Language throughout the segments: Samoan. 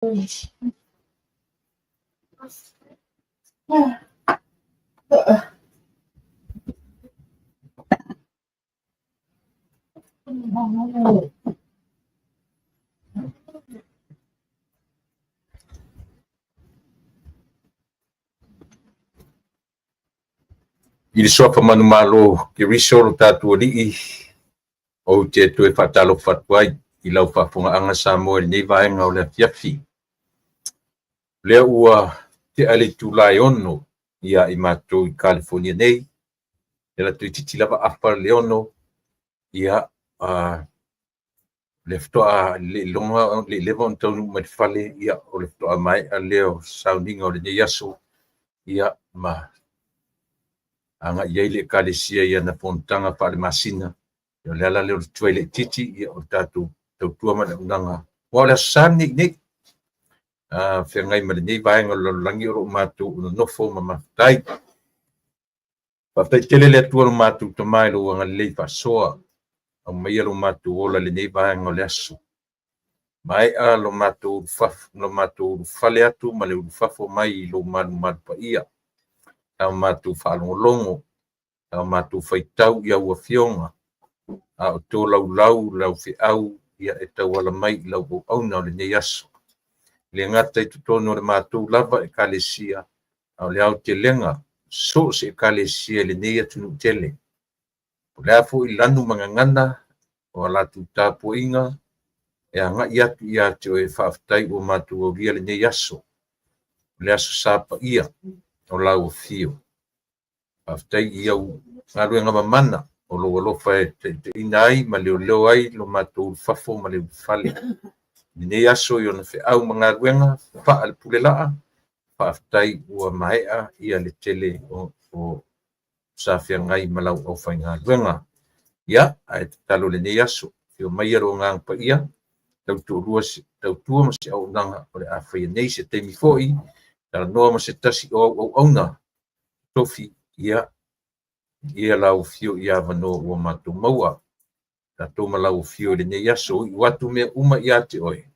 I le suafa manumalo Keriso lo tatou Alii, ou te toe faatalofa atu ai i lau faafofogaaga Samoa i lenei vaega o le afiafi. O lea ua tea le itula e 6 ia i matou i Kalifonia nei, e toeitiiti lava afa le 6, ia, lea faatoa le i leva ona taunuu mai le fale, ia, o le faatoa maea lea o sauniga o lenei aso, ia, ma agai ai le Ekalesia i ana fonotaga faale-masina. Ia, o le ala lea o le tuai laitiiti, ia, o le tatou tautua ma le auaunaga, aua o le Aso Sa lenei i inei. Feagai ma lenei vaega o le lalolagi o lo o matou nonofo ma mafutai. Faafetai tele le Atua lo matou Tama i lou agalelei faasoa, aumaia lo matou ola i lenei vaega o le aso. Maea lo matou ulufale atu ma le ulufafo mai i lou malumalu paia. La matou faalogologo, la matou faitau i au afioga, a o tolaulau lau feau ia e tauala mai i lau auauna o lenei aso. E le gata i totonu o le matou lava Ekalesia, a o le aotelega so o se Ekalesia i lenei atunuu tele. O le a foi lanu ma gagana o a latou tapuaiga e agai atu ia te oe, faafetai ua matou aulia lenei aso, o le Aso Sa paia o lau afio. Faafetai i au galuega mamana o lou alofa e taitaiina ai ma leoleo ai lo matou ulufafo ma le ulufale. Lenei aso i ona feau ma galuega faalepulelaa, faafetai ua maea ia le tele o sa feagai ma lau aufaigaluega. Ia, ae tatalo i lenei aso, afio maia lou Agaga Paia, tautua ma se auaunaga o le a faia nei se taimi foi, talanoa ma se tasi o au auauna totofi, ia, ia lau afio i avanoa ua matou maua. Tatou ma lau afio i lenei aso, iu atu mea uma ia te oe,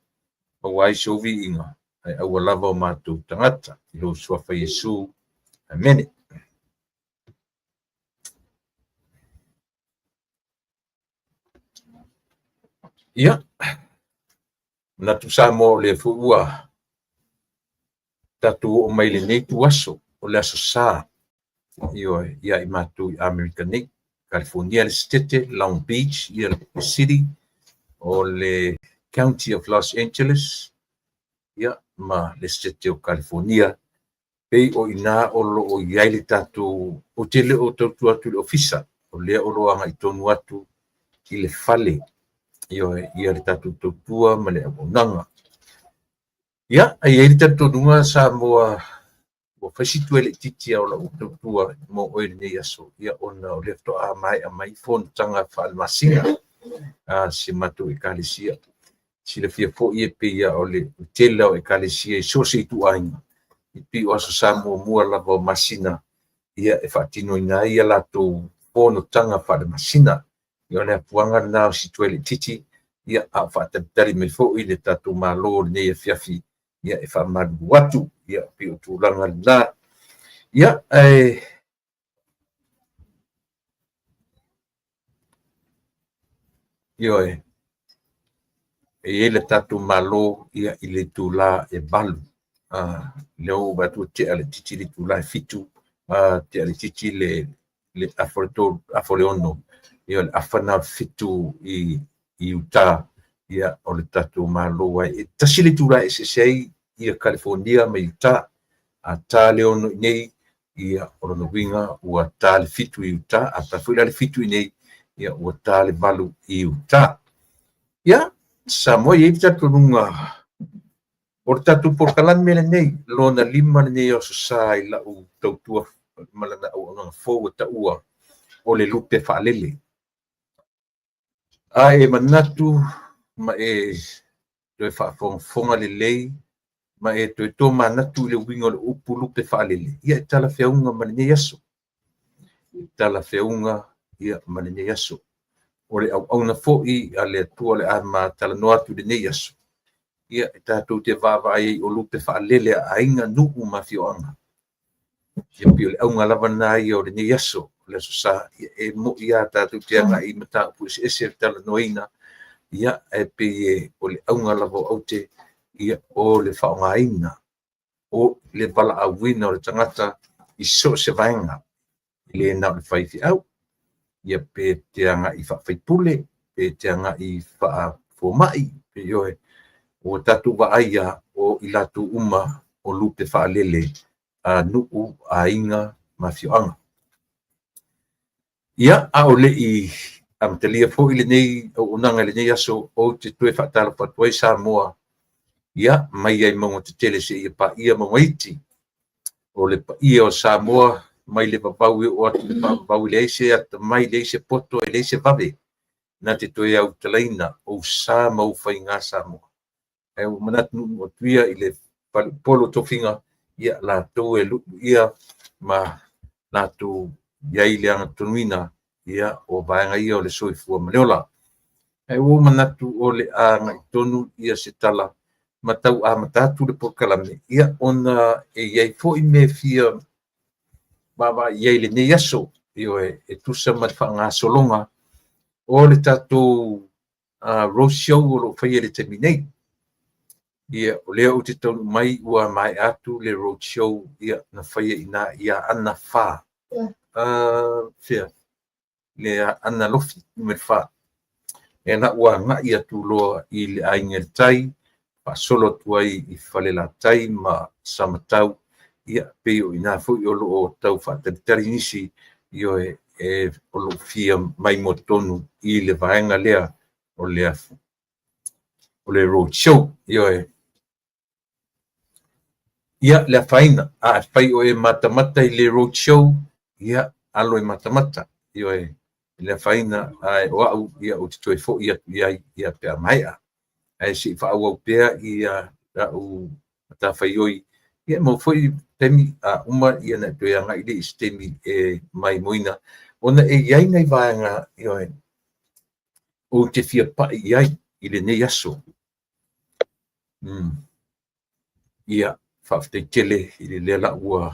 maua ai sou viiga, ae aua lava o matou tagata. I lou suafa Iesu. Amene. Ia, manatu Samoa o lea foi ua tatou oo mai lenei ituaso, o le Aso Sa, ioe, ia i matou i Amerika nei, California le Setete, Long Beach ia le City, o le County of Los Angeles, ia, ma le Setete o California. Pei o i ina o lo o i ai le tatou, ou te le o tautua atu i le ofisa, o lea o lo o agai tonu atu i le fale, ioe, ia le tatou tautua ma le auaunaga. Ia, e i ai le talitonuga Samoa, ua fai si tuai laitiiti o lau tautua mo oe i lenei aso, ia ona o lea faatoa maea mai fonotaga faale-masina a si matou Ekalesia. Silafia foi e pei o le tele o Ekalesia i so o se ituaiga, e pei o Aso Sa muamua lava o masina, ia e faatinoina ai a latou fonotaga faale-masina. Ia o le afuaga lena o si tuai laitiiti, ia a o faatalitali mai foi le tatou Malo i lenei afiafi, ia e faamalulu atu, ia pei o tulaga lena. Ia, ae ioe, e i ai le tatou Malo ia i le itula e 8. Lea ua ou vaai atu ua tea laitiiti le itula e 7, tea laitiiti le afa o le 3, afa o le 6, ia o le afa lena o le 7 i uta, ia o le tatou Malo ai. E tasi le itula e eseese ai ia California ma Utah. A ta le 6 i nei, ia o lona uiga ua ta le 7 i Utah, a ta foi la le 7 i nei, ia ua ta le 8 i Utah. Ia, Samoa, e i ai le talitonuga o le tatou polokalame lenei, lona 5 lenei o Aso Sa i lau tautua ma lana auaunaga fou e taua o le lupe faalele. A e manatu ma e toe faafogafoga lelei ma e toe tomanatu i le uiga o le upu lupe faalele, ia e talafeauga ma lenei aso. E talafeauga ia ma lenei aso. O le auauna foi a le Atua o le a ma talanoa atu i lenei aso. Ia, e tatou te vaavaai ai o lupe faalele a aiga, nuu ma afioaga. Ia pei o le auga lava lena ia o lenei aso, o le Aso Sa. Ia, e moni lava tatou te agai i mataupu eseese e talanoaina, ia, ae pei o le auga lava o aute, ia, o le faaaogaina o le valaauina o le tagata i so o se vaega, e le na o le faifeau, ia pe te agai faa-faipule, pe te agai faa-fomai, ioe, ua tatou vaai lava o i latou uma o lupe faalele a nuu, aiga ma afioaga. Ia, a o le i amatalia foi lenei auaunaga i lenei aso, ou te toe faatalofa atu ai Samoa, ia, mai lava i mauga tetele seia paia mauga iti. O le paia o Samoa mai le vavau e oo atu i le faavavau, e leai se atamai, leai se poto, e leai se vave na te toe autalaina ou sa ma ou faiga Samoa. Ae ua manatu nuunuu atu ia i le faleupolu o tofiga, ia latou e luiluia ma latou i ai le agatonuina, ia, o vaega ia o le soifua ma le ola. Ae ua ou manatu o le a agai tonu ia se tala ma tau amata atu le polokalame, ia, ona e i ai foi mea e fia vaavaai i ai i lenei aso, ioe, e tusa ma le faagasologa o le tatou road show o lo o faia i le taimi nei. Ia, o lea ou te taunuu mai ua maea atu le road show, ia, na faia i ina i Aana 4. Fea? Le Aana Alofi numera 4. Ia la ua agai atu loa i le Aiga i le Tai, faasolo atu ai i Falelatai ma Samatau, ia, pei o i ina foi o lo o tau faatalitali nisi, ioe, e o lo o fia maimoa tonu i le vaega lea o le road show, ioe. Ia, le afaina, a fai o e matamata i le road show, ia, alo e matamata, ioe, le afaina, ae o au, ia, ou te toe foi atu i ai, ia, pe a maea. Ae se i faaauau pea ia lau matafaioi, ia, maua foi taimi a uma, ia, ona toe agai lea i se taimi e maimoaina, ona e i ai nai vaega, ioe, ou te fia pai i ai i lenei aso. Ia, faafetai tele i le lea la ua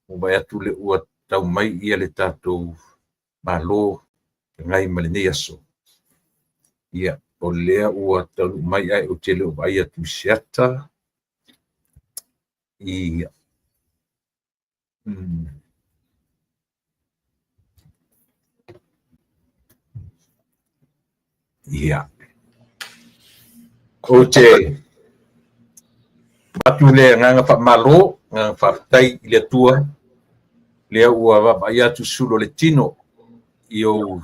vaai atu le ua tau mai ia le tatou Malo feagai ma lenei aso. Ia, o lea ua taunuu mai ae ou te le o vaai atu i se ata. Ia. Ia. Ou te avatu le agaga faamalo, agaga faafetai i le Atua, lea ua vaavaai atu sulu o le tino i ou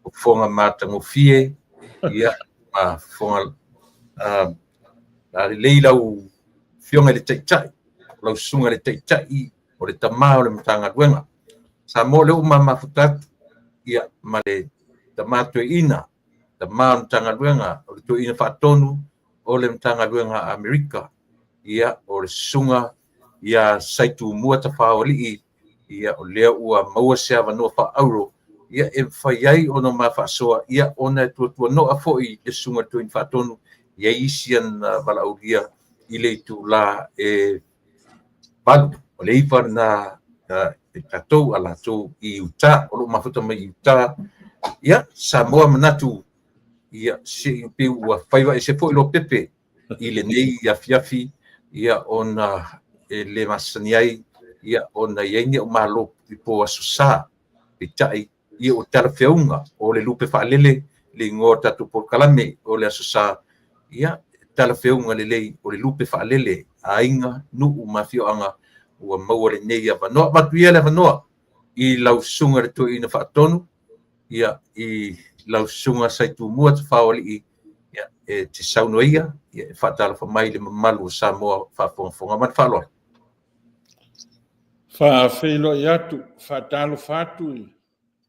fofoga matagofie, ia, ma fofoga lelei lau Afioga i le Taitai, lau Susuga i le Taitai o le tama o le Matagaluega. Samoa, lea ua mamafuta atu, ia, ma le tama toeaina, tama o le Matagaluega, o le toeaina faatonu o le Matagaluega a Amerika, ia, o le susuga ia Saitumua Tafaoalii, ia, o lea ua maua se avanoa faaauro, ia, e mafai ai ona ma faasoa, ia, ona e tuatuanoa foi le susuga i le toeaina faatonu, i ai isi ana valaaulia i le itula e 8, o le 9 lena e tatou a latou i Utah, o lo o mafuta mai i Utah. Ia, Samoa manatu, ia, se i ua faiva ese foi Lopepe i lenei afiafi, ia, ona e le masani ai, ia, ona i ai ni au malo i po Aso Sa, peitai, ia, ua talafeauga o le lupe faalele le igoa o tatou polokalame o le Aso Sa, ia, talafeauga lelei o le lupe faalele aiga, nuu ma afioaga ua maua lenei avanoa. Avatu ia le avanoa i lau susuga i le toeaina faatonu, ia, i lau susuga Saitumua Tafaoalii, ia, e te saunoa ia, ia, e faatalofa mai le mamalu o Samoa faafogafoga ma le faaaloalo. Faafeiloai atu, faatalofa atu i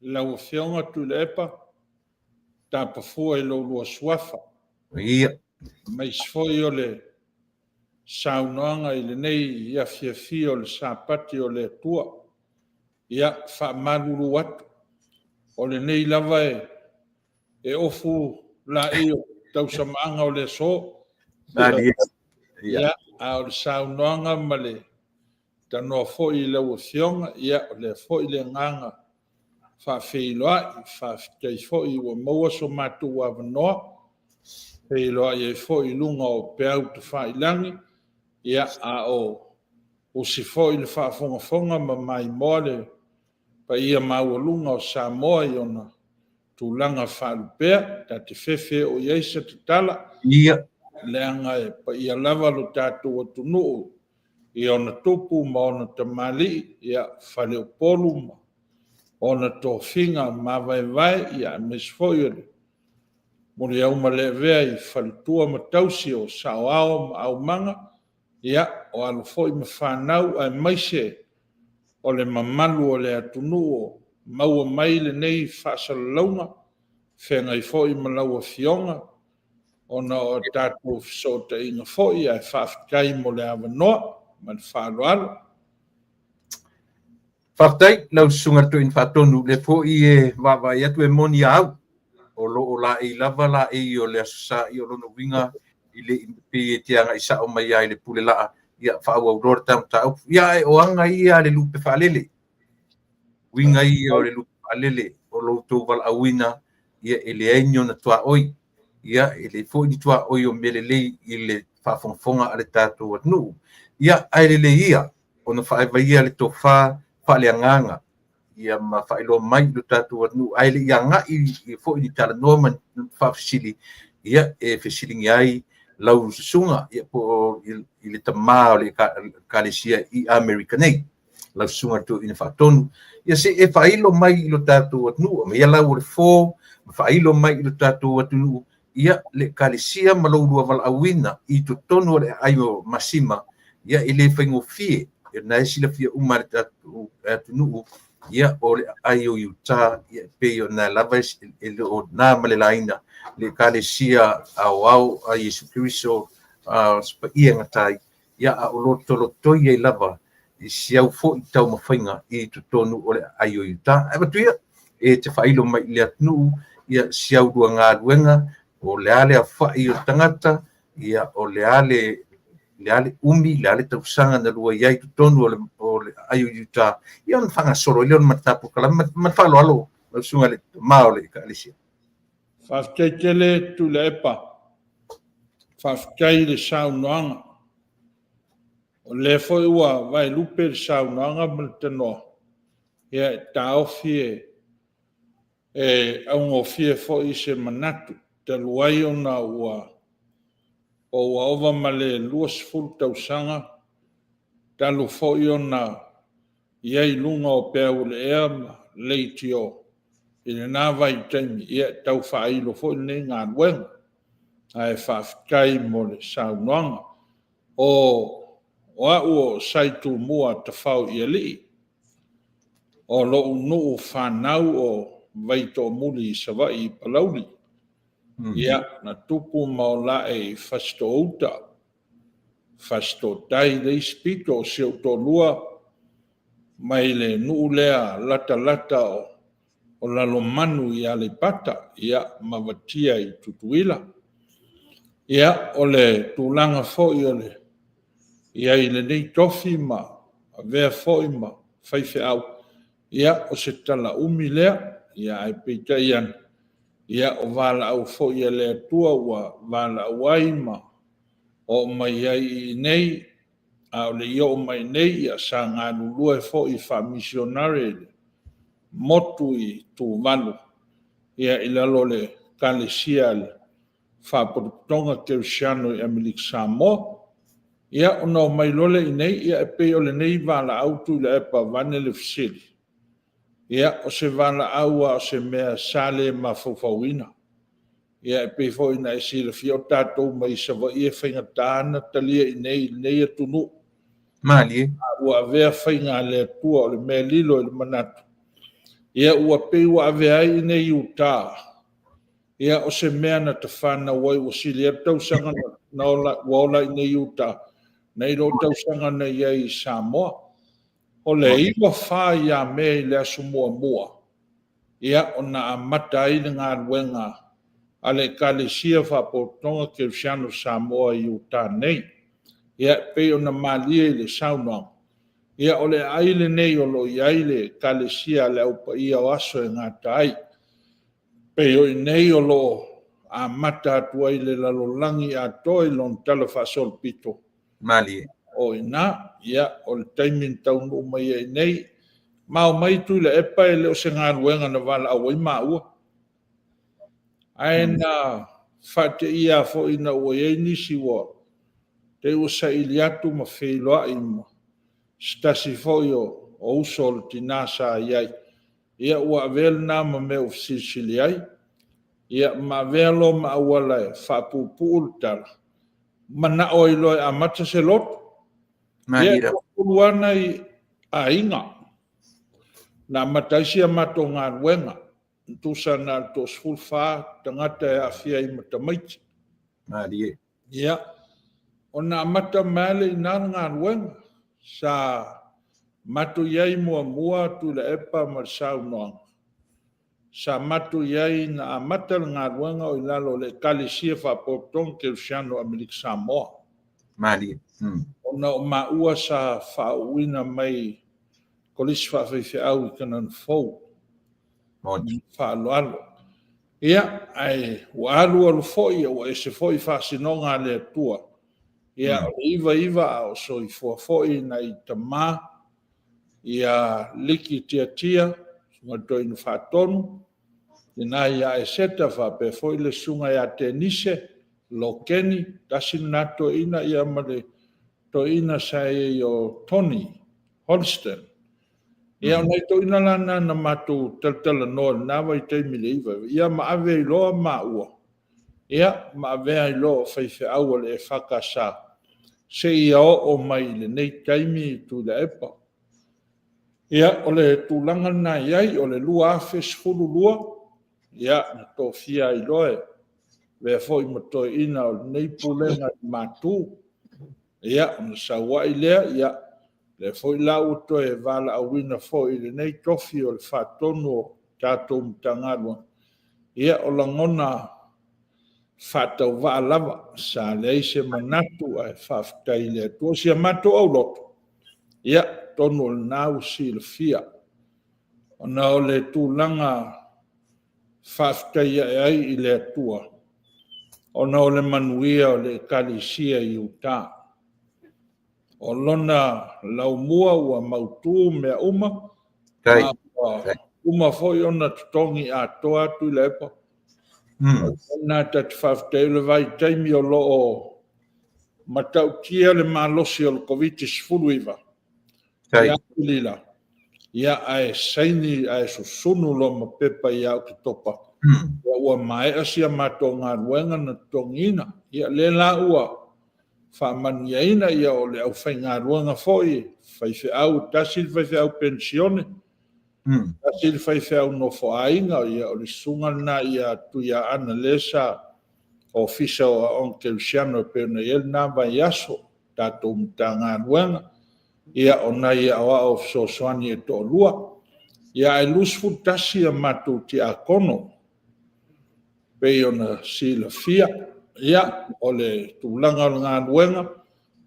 lau Afioga Tuilaepa, tapafua i lou lua suafa. Ia. Aemaise foi o le saunoaga i lenei afiafi o le Sapati o le Atua. Ia, faamalulu atu, o lenei lava e ofu laei o tausamaaga o le aso. Malie. Ia, a o le saunoaga ma le tanoa foi i lau Afioga, ia, o lea foi le agaga faafeiloai, faafetai foi ua maua so matou avanoa, feiloai ai foi i luga o peau tafailagi, ia, a o usi foi le faafogafoga ma maimoa le paia maualuga o Samoa i ona tulaga faalupea, ta te fefe oo i ai se tatala, leaga e paia lava lo tatou atunuu i ona tupu ma ona tamalii, ia, faleupolu ma ona tofiga mavaevae, ia, aemaise foi o le muliauma le avea i faletua ma tausi o saoao ma aumaga, ia, o alo foi ma fanau, aemaise o le mamalu o le atunuu o maua mai lenei faasalalauga, feagai foi ma lau Afioga ona o tatou fesootaiga foi, ae faafetai mo le avanoa ma le faaaloalo. Faafetai lau Susuga i le Toeaina Faatonu, lea foi e vaavaai atu e moni a au, o lo o laei lava laei o le Aso Sa, ia o lona uiga e le i pei e te agai sao mai lava i le pule laa, ia faaauau loa le ta mataupu. Ia ae o aga ia a le lupe faalele, uiga ia o le lupe faalele, o lo outou valaauina, ia e leai ni ona tuaoi, ia e leai foi ni tuaoi o mea lelei i le faafogafoga a le tatou atunuu. Ia ae lelei ia ona faaeva ia le tofa faaleagaga, ia ma faailoa mai i lo tatou atunuu, ae le i agai foi ni talanoa ma ni faafesili, ia e fesiligia ai lau susuga, ia po o i le tama o le Ekalesia i Amerika nei, lau Susuga i le Toeaina Faatonu, ia se i e faailo mai i lo tatou atunuu, aumaia lau o le fo, ma faailo mai i lo tatou atunuu, ia le Ekalesia ma lou lua valaauina i totonu o le aai o Masima, ia e le faigofie, e na e silafia uma e le tatou atunuu, ia o le aai o Utah, ia e pei ona lava e le o na ma le laina le Ekalesia aoao a Iesu Keriso Paia e Gatai, ia a o lo tolotoi ai lava i si au foi taumafaiga i totonu o le aai o Utah. Ae avatu ia e te faailo mai i le atunuu, ia si au lua galuega, o le a le aofai o tagata, ia o le a le umi, le a le tausaga na lua i ai totonu o le aai o Utah, ia ona faagasolo ai lea o le matatapu kalama ma le faaaloalo lau Susuga i le tama o le Ekalesia. Faafetai tele Tuilaepa, faafetai i le saunoaga. O lea foi ua vaelupe le saunoaga ma le tanoa, ia e taofi e augofie foi se manatu, talu ai ona ua ova ma le 20 tausaga talu foi ona i ai i luga o peau o le ea ma leitio i lena vaitaimi, ia e tau faailo foi lenei galuega. Ae faafetai mo le saunoaga. O au o Sa Tumua Tafao i Alii, o lou nuu fanau o Vaitoomuli i Savaii i Palauli. Ia, na tupu ma olae i Fasitoo-uta, Fasitoo-tai le isi pito, o si ou toalua mai le nuu lea latalata o Lalomanu i Aleipata, ia, ma Vatia i Tutuila. Ia, o le tulaga foi o le i ai i lenei tofi ma avea foi ma faifeau, ia, o se tala umi lea, ia, ae peitai ane, ia, o valaau foi a le Atua ua valaau ai ma oo mai ai i inei, a o le i oo mai nei, ia, sa galulue foi faamisionare i le motu i Tuvalu, ia, i lalo o le Ekalesia a le Faalapotopotoga Kerisiano i Amerika Samoa. Ia, ona o mai loa lea i inei, ia, e pei o lenei valaau Tuilaepa vaeane le fesili, ia, o se valaau lava o se mea sa le mafaufauina. Ia, e pei foi ona e silafia o tatou mai Savaii e faigata ona talia i inei i lenei atunuu. Malie. Ua avea faiga a le Atua o le mea lilo i le manatu. Ia, ua pei ua avea ai inei i Utah, ia, o se mea na tafanau ai, ua sili atu tausaga na ola, ua ola i inei i Utah, nai lo tausaga na i ai i Samoa. O le 94 ia Me i le aso muamua, ia, ona amata ai le galuega. a le Ekalesia Faapotopotoga Kerisiano Samoa i Utah nei. Ia, e pei ona malie i le saunoaga, ia o le aai lenei o lo o i ai le Ekalesia a le Au Paia o Aso e gata ai. Pei o i inei o lo o amata atu ai le lalolagi atoa i lona talafaasolopito. Malie. O i ina, ia, o le taimi na taunuu mai ai nei, ma omai Tuilaepa e le o se galuega na valaau ai maua. Ae na faateia foi ina ua i ai nisi ua te i ua saili atu ma feiloai ma se tasi foi o uso o le tina sa i ai, ia ua avea lena ma mea ua fesilisili ai, ia ma avea loa ma auala e faapuupuu le tala, manao ai loa e amata se lotu. Ia, e toatolu lava nai aiga na amata ai si a matou galuega, tusa na o le toa-14 tagata e aafia ai ma tamaiti. Malie. Ia, ona amata mai lea i ina le galuega. Sa matou i ai muamua Tuilaepa ma le saunoaga. Sa matou i ai na amata le galuega o i lalo o le Ekalesia Faapotopotoga Kerisiano Amerika Samoa. Malie. Ona o maua sa faauuina mai Kolisi Faafaifeau i Kanana Fou. Moni. Faaaloalo. Ia, ae ua alu alu foi, ua ese foi faasinoga a le Atua. Ia, o le 99 a o soifua foi nai tama, ia Liki Tiatia, Susuga i le Toeaina Faatonu, tina ia Eseta, faapea foi le Susuga ia Tenise Lokeni, tasi lena toeaina, ia ma le toeaina sa i ai o Tony Holston. Ia, o nai toeaiina la na na matou talatalanoa i lena vaitaimi i le 99, ia ma ave ai loa maua, ia, ma avea ai loa o faifeau a le EFKS, seia oo mai i lenei taimi Tuilaepa. Ia, o le tulaga lena e i ai, o le 2012, ia, na tofia ai loa e avea foi ma toeaina o lenei Pulega i Matu. Ia, ona sau ai lea, ia, lea foi la ua toe valaauina foi i lenei tofi o le Faatonu o tatou Matagaluega. Ia, o lagona faatauvaa lava, sa leai se manatu ae faafetai i le Atua. O si a matou aulotu, ia, atonu o lena ua silafia, ona o le tulaga faafetai ae ai i le Atua, ona o le manuia o le Ekalesia i Utah. O lona laumua ua mautu mea uma, ma ua uma foi ona totogi atoa atu i Tuilaepa. O lena ta te faafetai ai, o le vaitaimi o lo o matautia le malosi o le Koviti-19 ia Aperila, ia ae saini ae susunu loa ma pepa ia Oketopa, ua maea si a matou galuega na totogiina. Ia lea la ua faamanuiaina, ia o le aufaigaluega foi, faifeau, tasi le faifeau penisione, tasi le faifeau nofoaiga, ia o le susuga lena ia Tuiaana lea sa Ofisa o Aoga Kerisiano e pei ona i ai lena vaiaso, tatou Matagaluega, ia o nai aoao fesoasoani e toalua. Ia ae 21 a matou tiakono, pei ona silafia. Ia, o le tulaga o le galuega,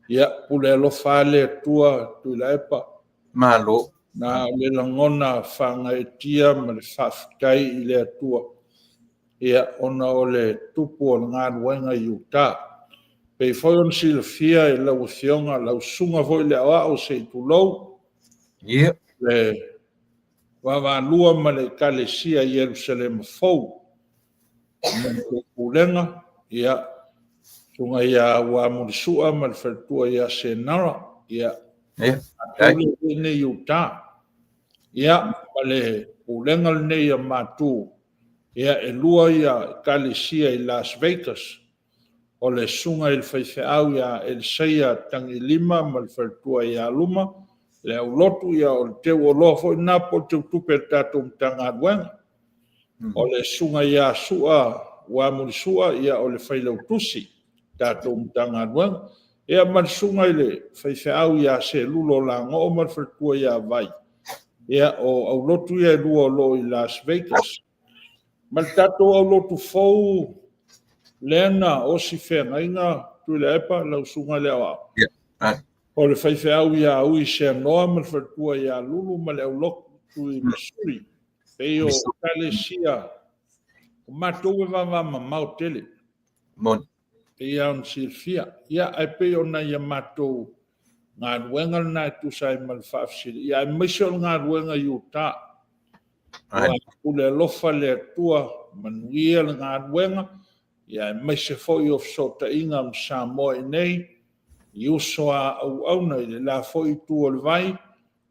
ia, pule alofa lava le Atua Tuilaepa. Malo. Na o le lagona faagaeetia ma le faafetai i le Atua, ia, ona o le tupu o le galuega i Utah. Pei foi ona silafia e lau Afioga, lau susuga foi i le Aoao, se i tulou, le vaavaalua ma le Ekalesia i Ierusalema fou, ma le pulega, ia, susuga ia Uamulisua ma le faletua ia Senara, ia, matou lea i Utah. Ia, ma le pulega lenei a matou, ia, e lua ia Ekalesia i Las Vegas, o le susuga i le faifeau ia Elisaia Tagilima ma le faletua ia Luma, le aulotu, ia o le teuoloa foi lena po o le teutupe a le tatou Matagaluega. O le susuga ia Sua Uamulisua, ia o le failautusi tatou Matagaluega. Ia ma le susuga i le faifeau ia Selulo Lagoo ma le faletua ia Vai, ia o aulotu ia e lua o lo o i Las Vegas. Ma le tatou aulotu fou Lea na osi feagaiga Tuilaepa lau susuga i le aoao. O le faifeau ia Ui Seanoa ma le faletua ia Lulu ma le aulotu Tui Masuri. Pei o Ekalesia, o matou e vavamamao tele. Moni. Pei lava ona silafia. Ia, ae pei o nai a matou galuega lena e tusa ai ma le faafesili, ia aemaise o le galuega i uta. Ua pule alofa le Atua, manuia le galuega, ia aemaise foi o fesootaiga ma Samoa i nei, i uso a auauna i le la foi itu o le vai,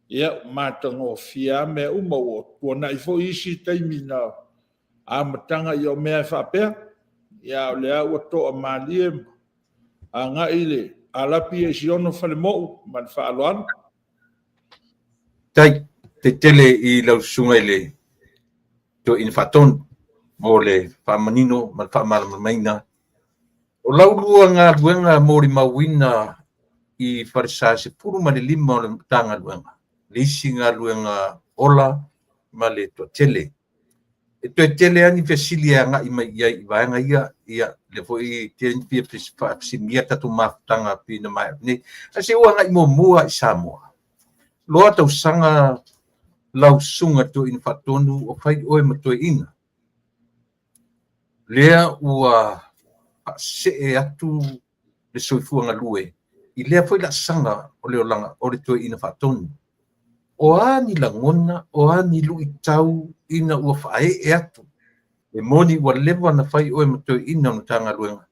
ia ua matagofie lava mea uma. Ua tuanai foi isi taimi na amataga ia o mea e faapea, ia a o lea ua toamalie ma agai le alapi ia i Siono Falemou ma le faaaloalo. Tai, te tele i lau susuga i le Toeaina Faatonu mo le faamanino ma le faamalamalamaina o lau lua galuega molimauina i falesa 15 o le Matagaluega, le isi galuega ola ma le toatele. E toe tele lava ni fesili e agai mai i ai i vaega ia, ia, lea foi e tele ni fia faafesiligia tatou mafutaga pei ona maea atu nei. Ae se i ou agai muamua i Samoa. Loa tausaga lau susuga Toeaina Faatonu o fai oe ma toeaina. Lea ua faasee atu le soifua galue i lea foi laasaga o le olaga o le Toeaina Faatonu. O a ni lagona, o a ni luitau ina ua faaee atu? E moni ua leva ona fai oe ma toeaina o le Matagaluega,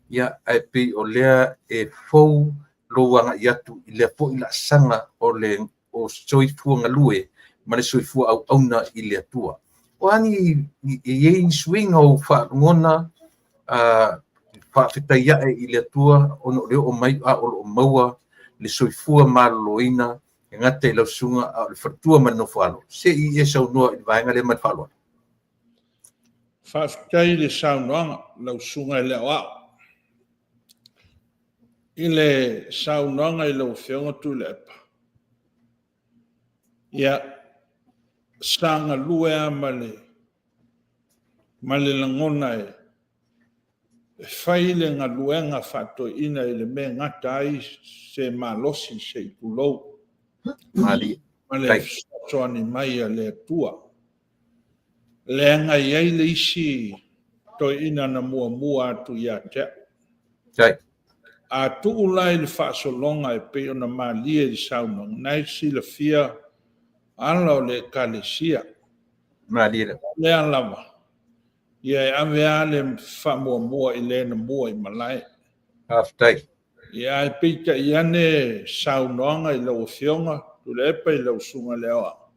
ia, ae pei o lea e fou lou agai atu i lea foi laasaga o le soifua galue ma le soifua auauna i le Atua. O a ni, e i ai ni suiga o ou faalogona, faafetai ae i le Atua ona o le oo mai a o lo o maua le soifua maloloina e gata i lau susuga a o le faletua ma le nofoalo. Se i e saunoa i le vaega lea ma le faaaloalo. Faafetai i le saunoaga lau susuga i le aoao. I le saunoaga i lau Afioga Tuilaepa, ia, sa galue lava ma le ma le lagona e fai le galuega faatoeaina i le mea e gata ai se malosi se i tulou ma le fesoasoani mai a le Atua. Leaga e i ai le isi toeaina na muamua atu ia te au. A tuu la i le faasologa e pei ona malie i le saunoaga, na e silafia ala o le Ekalesia. Malie lava. O lea lava, ia e ave lava le faamuamua i le na mua i malae. Faafetai. Ia ae peitai ane saunoaga i lau Afioga Tuilaepa i lau Susuga i le Aoao,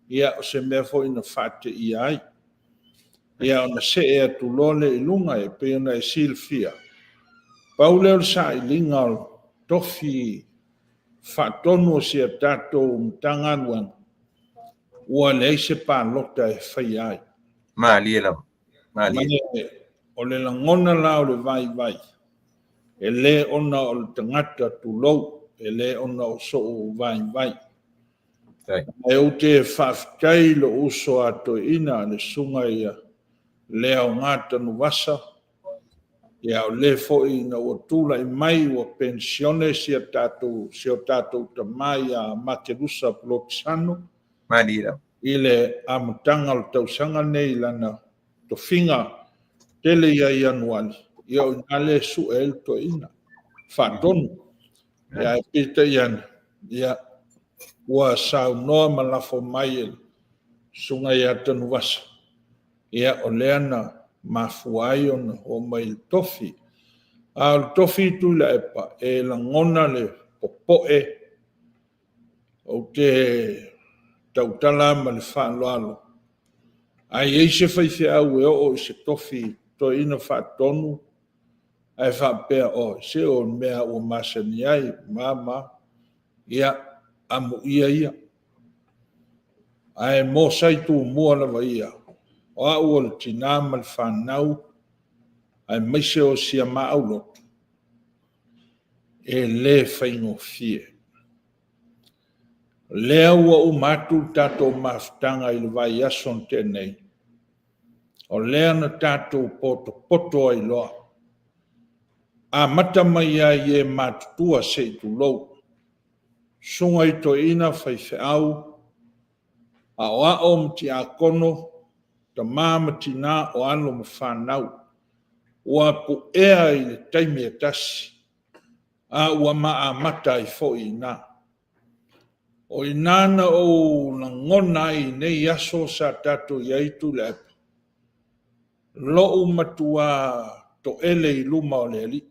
ia o se mea foi na faateia ai. Ia ona see atu loa lea i luga e pei ona e silafia, pau lea o le sailiga o tofi faatonu o si a tatou Matagaluega, ua leai se palota e faia ai. Malie lava. Malie. Ma o le lagona la o le vaivai, e le ona o le tagata tulou, e le ona o sou vaivai. Ae ou te faafetai i lou uso a toeaina, le susuga ia Leaoga Tanuvasa, ia o le foi ina ua tulai mai ua penisione si o tatou tama ia Matelusa Polokisano i le amataga o le tausaga lenei i lana tofiga tele ia Ianuali, ia o i ina lea e sue ai le toeaina faatonu. Ia ae peitai ane, ia ua saunoa ma lafo mai e le susuga ia Tanuvasa, ia o lea na mafua ai ona oo mai i le tofi. A o le tofi Tuilaepa, e lagona le popoe, ou te tautala ma le faaaloalo, a i ai se faifeau e oo i se tofi toeaina faatonu, ae faapea, oh, se o le mea ua masani ai, ma, ma, ia, amuia ia. Ae mo sai tumua lava ia, o au o le tinā ma le fanau, aemaise o si a maau loto, e le faigofie. O lea ua uma atu le tatou mafutaga i le vaiaso na tea nei, o lea na tatou potopoto ai loa. Amata mai ai i e matutua se i tulou, susuga i toeaina faifeau, aoao ma tiakono, tama ma tina o alo ma fanau, ua puea i le taimi e tasi, a ua ma amata ai foi i ina. O i ina na ou lagona ai i nei aso sa tatou i ai Tuilaepa, Lo'u matuā to'ele i luma o le Alii.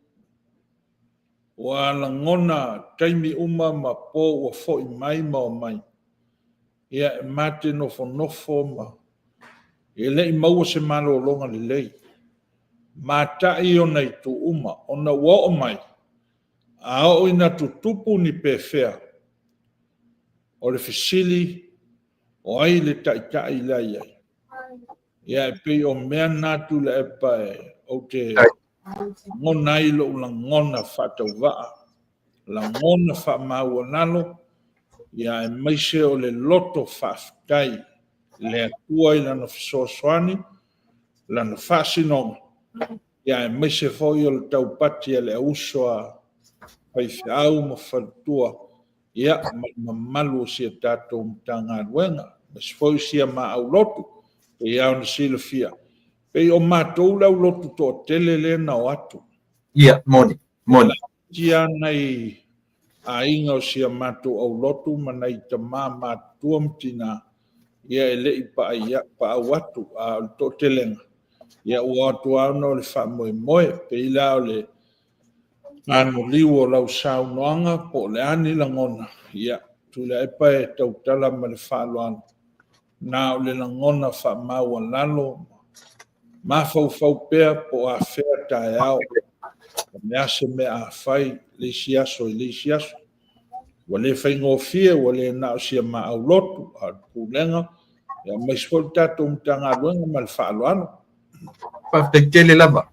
Ua lagona taimi uma ma po ua fo'i mai ma omai, ia e ma te nofonofo ma e le'i maua se malologa lelei. Mata'i ona itu uma, ona ua o'o mai, a o'o ina tutupu ni pefea, o le fesili, o ai le Taitai la i ai? Ia, e pei o mea na Tuilaepa e ou te lagona ai lo'u lagona faatauvaa, lagona faamaualalo, ia aemaise o le loto faafetai i le Atua i Lana fesoasoani, Lana faasinoga, ia aemaise foi o le taupati a le auuso a faifeau ma faletua, ia ma le mamalu o si a tatou Matagaluega, aemaise foi o sia ma aulotu, pei lava ona silafia, pei o matou le aulotu toatele lea na o atu. Ia, moni, moni. Tia nai aiga o si a matou aulotu ma nai tama matutua ma tina, ia e le i paau atu, a o le toatelega, ia ua o atu lava ona o le faamoemoe, pei la o le anoliu o lau saunoaga po o le a ni lagona, ia, Tuilaepa e tautala ma le faaaloalo, na o le lagona faamaualalo, mafaufau pea po o afea taeao, o le a se mea a fai le isi aso i le isi aso. Ua le faigofie, ua le na o sia maau lotu, a o le pulega, ia aemaise foi le tatou Matagaluega ma le faaaloalo. Faafetai tele lava.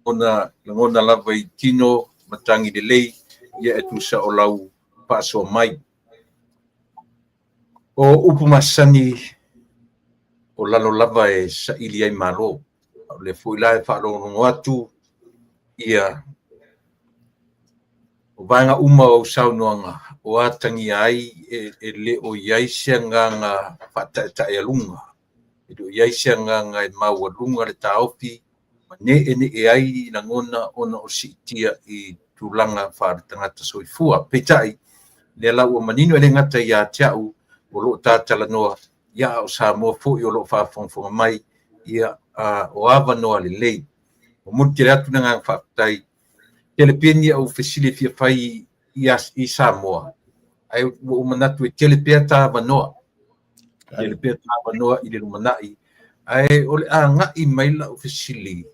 Ona lagona lava i tino matagi lelei ia e tusa o lau faasoa mai. O upu masani o lalo lava e saili ai Malo. A o lea foi la e faalogologo atu ia o vaega uma o au saunoaga o atagia ai e le o i ai se agaga faataetaealuga, e le o i ai se agaga e maualuga le taofi ma ne'ene'e ai lagona ona o siitia i tulaga faale-tagata soifua. Peitai, lea la ua manino e le gata ia te au o lo o tatalanoa, ia a o Samoa foi o lo o faafogafoga mai, ia o avanoa lelei. Momoli tele atu le agaga faafetai. Tele pea ni au fesili e fia fai i Samoa, ae ua ou manatu e tele pea ta avanoa. Tele pea ta avanoa i le lumanai. Ae o le agai mai lau fesili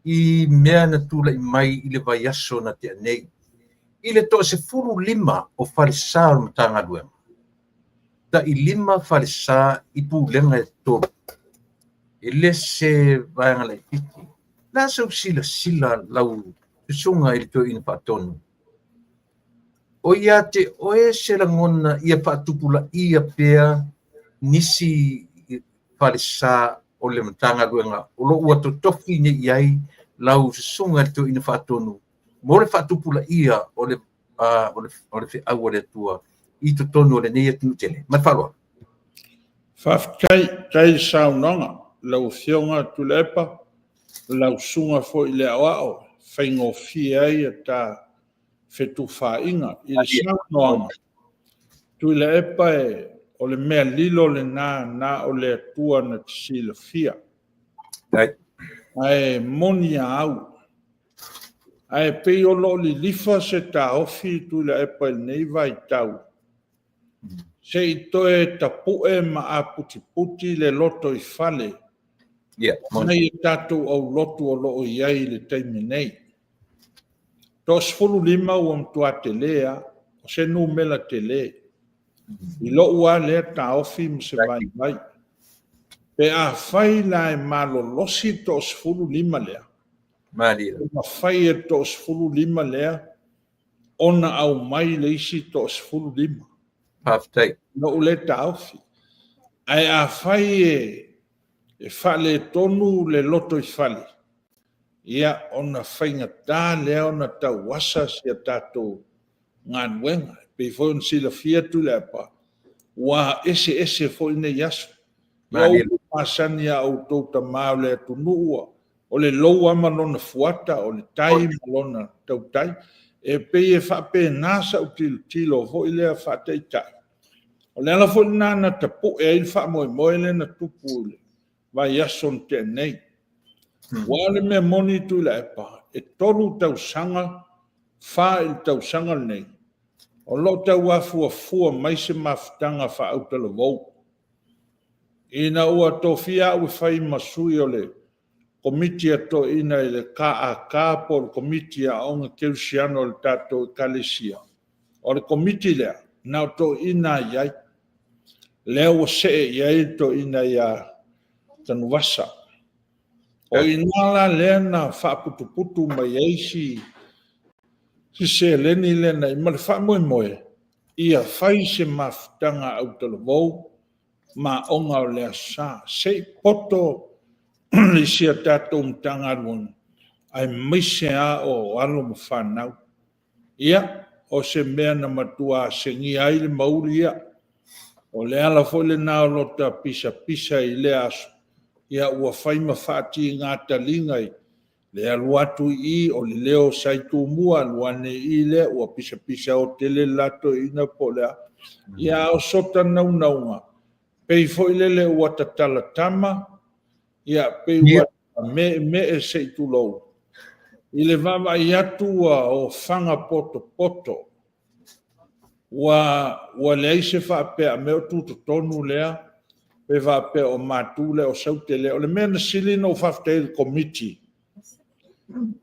i mea na tulai mai i le vaiaso na tea nei. I le 15 o falesa o le Matagaluega, tai 5 falesa i pulega e 3. E le se vaega laitiiti. La sau silasila lau susuga i le Toeaina Faatonu. O ia te oe se lagona ia faatupulaia pea nisi falesa o le Matagaluega o lo o ua totofi nei i ai lau susuga i le Toeaina Faatonu mo le faatupulaia o le feau a le Atua i totonu o lenei atunuu tele. Ma le faaaloalo. Faafetai, tai saunoaga lau Afioga Tuilaepa, lau susuga foi i le aoao, faigofie ai ta fetufaaiga i le saunoaga. Tuilaepa e o le mea lilo lena na o le Atua na te silafia. Ae moni a au. Ae pei o loo lilifa se taofi Tuilaepa i lenei vaitau, se i toe tapu'e ma aputiputi le loto i fale nai e tatou aulotu o loo i ai i le taimi nei. 15 ua matua tele lava, o se numera tele. I lo'u lava lea taofi ma se vaivai. Pe afai la e malolosi 15 lea, e mafai e 15 lea ona aumai le isi 15. Faafetai. Lo'u lea taofi. Ae afai e faaletonu le loto i fale, Ia, ona faigata lea ona tauasa si a tatou galuega. E pei foi ona silafia Tuilaepa, ua eseese foi nei aso. Ia o upu masani a outou tama o le atunuu, o le lou lava ma lona fuata, o le tai ma lona tautai. E pei e faapena sau tilotilo foi lea faataitai. O le ala foi lena na tapue ai le faamoemoe lea na tupu i le vaiaso na tea nei. Aua o le mea moni Tuilaepa, e 3 tausaga, 4 i le tausaga lenei, o lo o tau afuafua mai se mafutaga faautalavou. Ina ua tofia au e fai ma sui o le Komiti a Toeaiina i le KAK po o le Komiti a Aoga Kerisiano a le tatou Ekalesia, o le Komiti lea, na o toeaiina lava i ai. Lea ua see i ai le toeaina ia Tanuvasa. O i ina la lea na faaputuputu mai ai si seleni lea na i ai, ma le faamoemoe ia fai se mafutaga autalavou ma aoga o le Aso Sa, se i poto i si a tatou Matagaluega, aemaise lava o alo ma fanau. Ia, o se mea na matua asegia ai le mauli ia. O le ala foi lena o lota pisapisa i lea aso, ia ua fai ma faatiga taliga i le alu atu i i, o le leo sa i Tumua, alu ane i i lea, ua pisapisa otele le la toeaina po o le a. Ia, a o sota naunauga, pei foi lele ua tatala tama, ia, pei ua meemee se i tulou, i le vaavaai atu ua ofaga potopoto, ua leai se faapea a mea o tutotonu lea, pe faapea o matu lea, o Saute lea. O le mea na sili ona ou faafetai ai i le Komiti,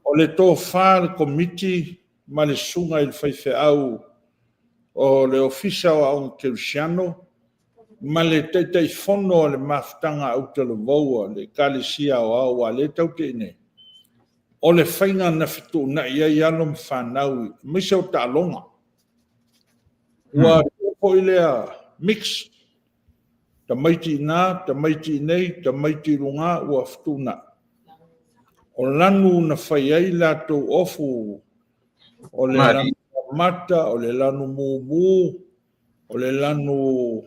o le tofa a le Komiti ma le susuga i le faifeau o le Ofisa o Aoga Kerisiano ma le Taitaifono o le Mafutaga Autalavou a le Ekalesia Aoao, aua o lea tatou te i inei, o le faiga na fetuunai ai alo ma fanau, aemaise o taaloga. Ua tuu foi lea mix, tamaiti i ina, tamaiti i inei, tamaiti i luga, ua fetuunai. O lanu na fai ai latou ofu, o le lanu mata, o le lanu mumu, o le lanu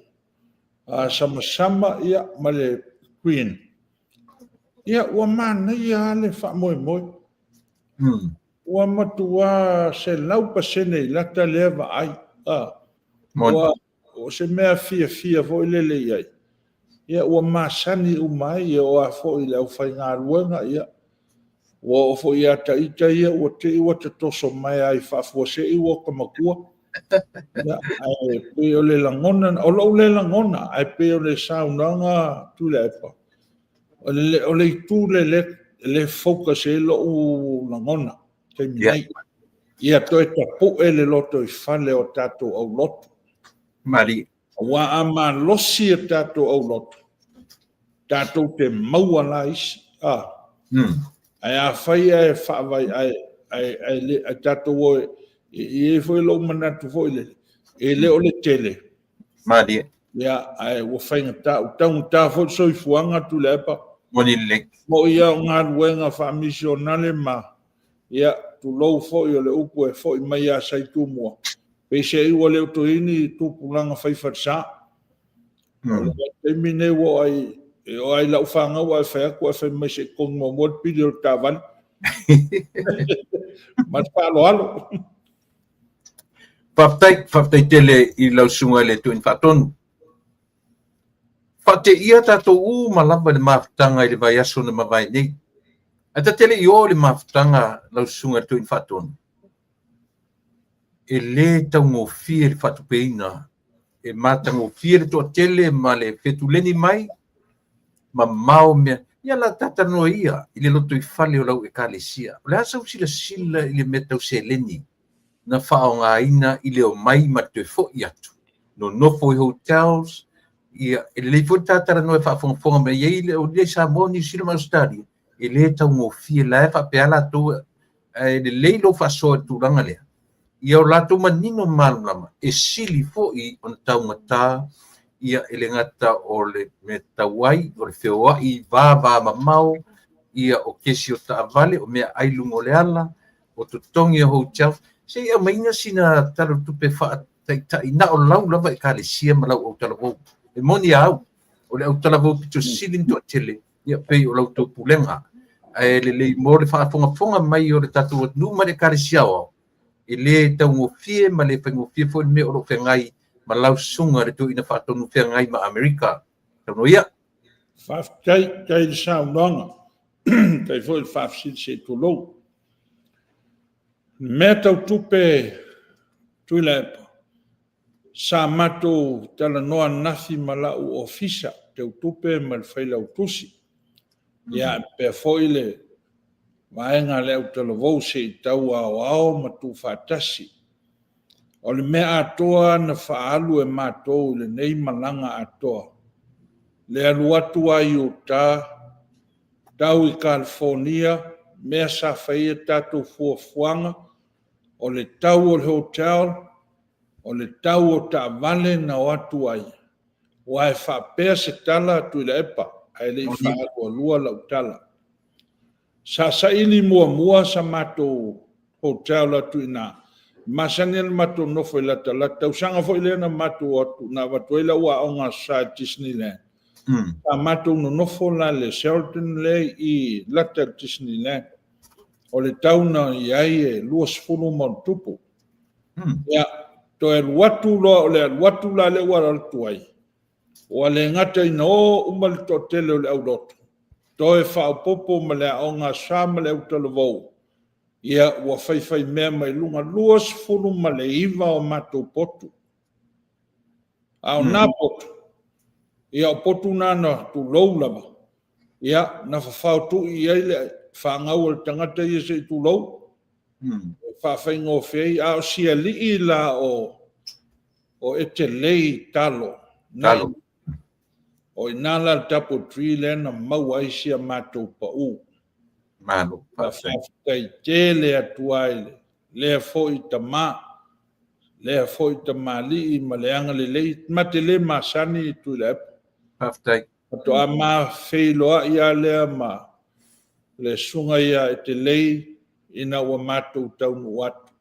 samasama, ia, ma le green. Ia, ua manaia lava le faamoemoe. Ua matua 100% i lata lea vaai. Ua o se mea fiafia foi lele i ai. Ia, ua masani uma ai, e oo lava foi i le aufaigaluega, ia, ua oo foi ia ita ia, ua te i ua tatoso mai lava i faafuasei ua ota matua. Ia, ae pei o le lagona, o lou lea lagona, ae pei o le saunoaga Tuilaepa, o le itu lea e focus ai lou lagona taimi nei. Ia toe tapue le lotoifale o tatou aulotu. Malie. Aua a malosi a tatou aulotu, tatou te maua la isi. Ae a fai ae faavai, ae tatou o, e i ai foi lou manatu foi lele, e le o le tele. Malie. Ia, ae ua faigata, ua taugata foi le soifuaga Tuilaepa. Moni lelei. Mo ia o galuega faamisionale ma, ia, tulou foi o le upu e foi mai ia Sai Tumua, peiseai ua le o toe i ni tupulaga fai falesa. O le taimi nei ua ai, e o ai lau fanau ae fai atu ae fai mai se i totogi muamua le pili o le taavale. Ma le faaaloalo. Faafetai, faafetai tele i lau susuga i le Toeaina Faatonu. Faateia tatou uma lava i le mafutaga i le vaiaso na mavae nei. Ae ta te le i o i le mafutaga lau susuga i le Toeaina Faatonu, e le taugofie le faatupeina, e matagofie le toatele ma le fetuleni mai, mamao mea. Ia la talanoa ia i le lotoifale o lau ekalesia. O le a sau silasila i le mea tau seleni na faaaogaina i le omai ma le toe foi atu, nonofo i hotels, ia, e lelei foi le ta talanoa e faafogafoga mai ai le o Samoa, Niu Sila ma Ausetalia, e le taugofie, la e faapea latou, ae lelei lou faasoa i le tulaga lea. Ia o latou manino malamalama, e sili foi ona taugata, ia e le gata o le mea tau ai, o le feoai va mamao, Ia, o kesi o taavale, o meaai i luga o le ala, o totogi o hotel, se i aumaina sina tala o le tupe faataitai na o lau lava Ekalesia ma lau autalavou. E moni a au, o le autalavou pito sili ona toatele, ia pei o la outou pulega. Ae lelei mo le faafogafoga mai o le tatou atunuu ma le Ekalesia aoao, e le taugofie ma le faigofie foi le mea o lo o feagai ma lau susuga le Toeaina Faatonu feagai ma Amerika. Saunoa ia. Faafetai, faafetai i le saunoaga. Faafetai foi i le faafesili se i tulou. O mea tau tupe Tuilaepa, sa matou talanoa ananafi ma lau ofisa teutupe ma le failautusi. Ia, faapea foi le vaega a le autalavou se i tau aoao ma tuufaatasi. O le mea atoa na faaalu e matou i lenei malaga atoa, le alu atu lava i Utah, tau i Kalifonia, mea sa fai ai a tatou fuafuaga, o le tau o le hotel, o le tau o taavale na o atu ai, aua e faapea se tala Tuilaepa, ae le i faaalualua lau tala. Sa saili muamua sa matou hotel atu i ina, e masani ona matou nofo i latalata, tausaga foi lea na matou o atu, na avatu ai lau aoga Aso Sa i Disneyland. Sa matou nonofo la i le Sheraton lea i lata i le Disneyland. O le tau na i ai e 20+. Ia, toe alu atu loa, o le alu atu la lea ua alu atu ai, ua le gata ina o uma le toatele o le aulotu, toe faaopoopo ma le aoga Aso Sa ma le autalavou, ia ua faifaimea mai luga 29 o matou potu. A o na potu, ia o potu na na tulou lava, ia na fafao tui i ai le fanau a le tagata ia se i tulou, e faafaigofie ai. A o si alii la o Etelei Talo, Talo. O i ina la le Double Tree lea na maua ai si a matou pau. Malo, faafetai. Faafetai tele atu ai lea foi tama, lea foi tamalii ma le agalelei, ma te le masani Tuilaepa. Faafetai. Faatoa ma feiloai lava lea ma le susuga ia Etelei ina ua matou taunuu atu.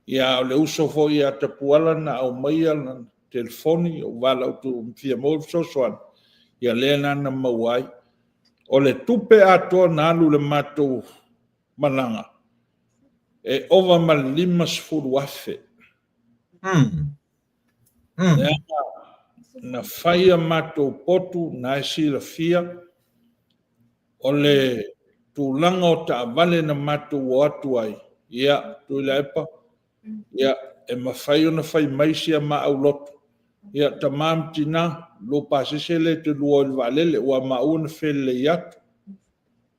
Ia, o le uso foi ia Tapuala na aumaia lana telefoni, ou valaau fia maua le fesoasoani, ia lea la na maua ai. O le tupe atoa na alu i le matou malaga, e ova ma le $50,000. Leaga na fai a matou potu, na e silafia, o le tulaga o taavale na matou o atu ai, ia, Tuilaepa, ia, e mafai ona fai mai si a ma aulotu, ia, tama ma tina, lua pasese lea e te lua o i le vaalele, ua maua na felelei atu,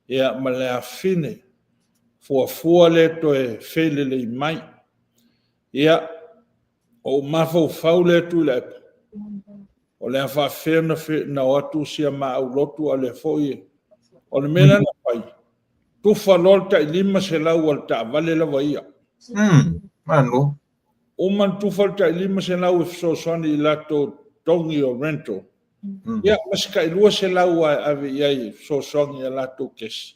ia, ma le afafine, fuafua le toe felelei mai. Ia, o ou mafaufau lea Tuilaepa, o le a faafefea ona o atu si a ma aulotu, a o lea foi, o le mea lea na fai, tufa loa le tai 500 a le taavale lava ia. Malo. Uma na tufa le tai 500 e fesoasoani i latou totogi o rental. Ia, ma se tai 200 lava e ave i ai e fesoasoani i a latou kesi.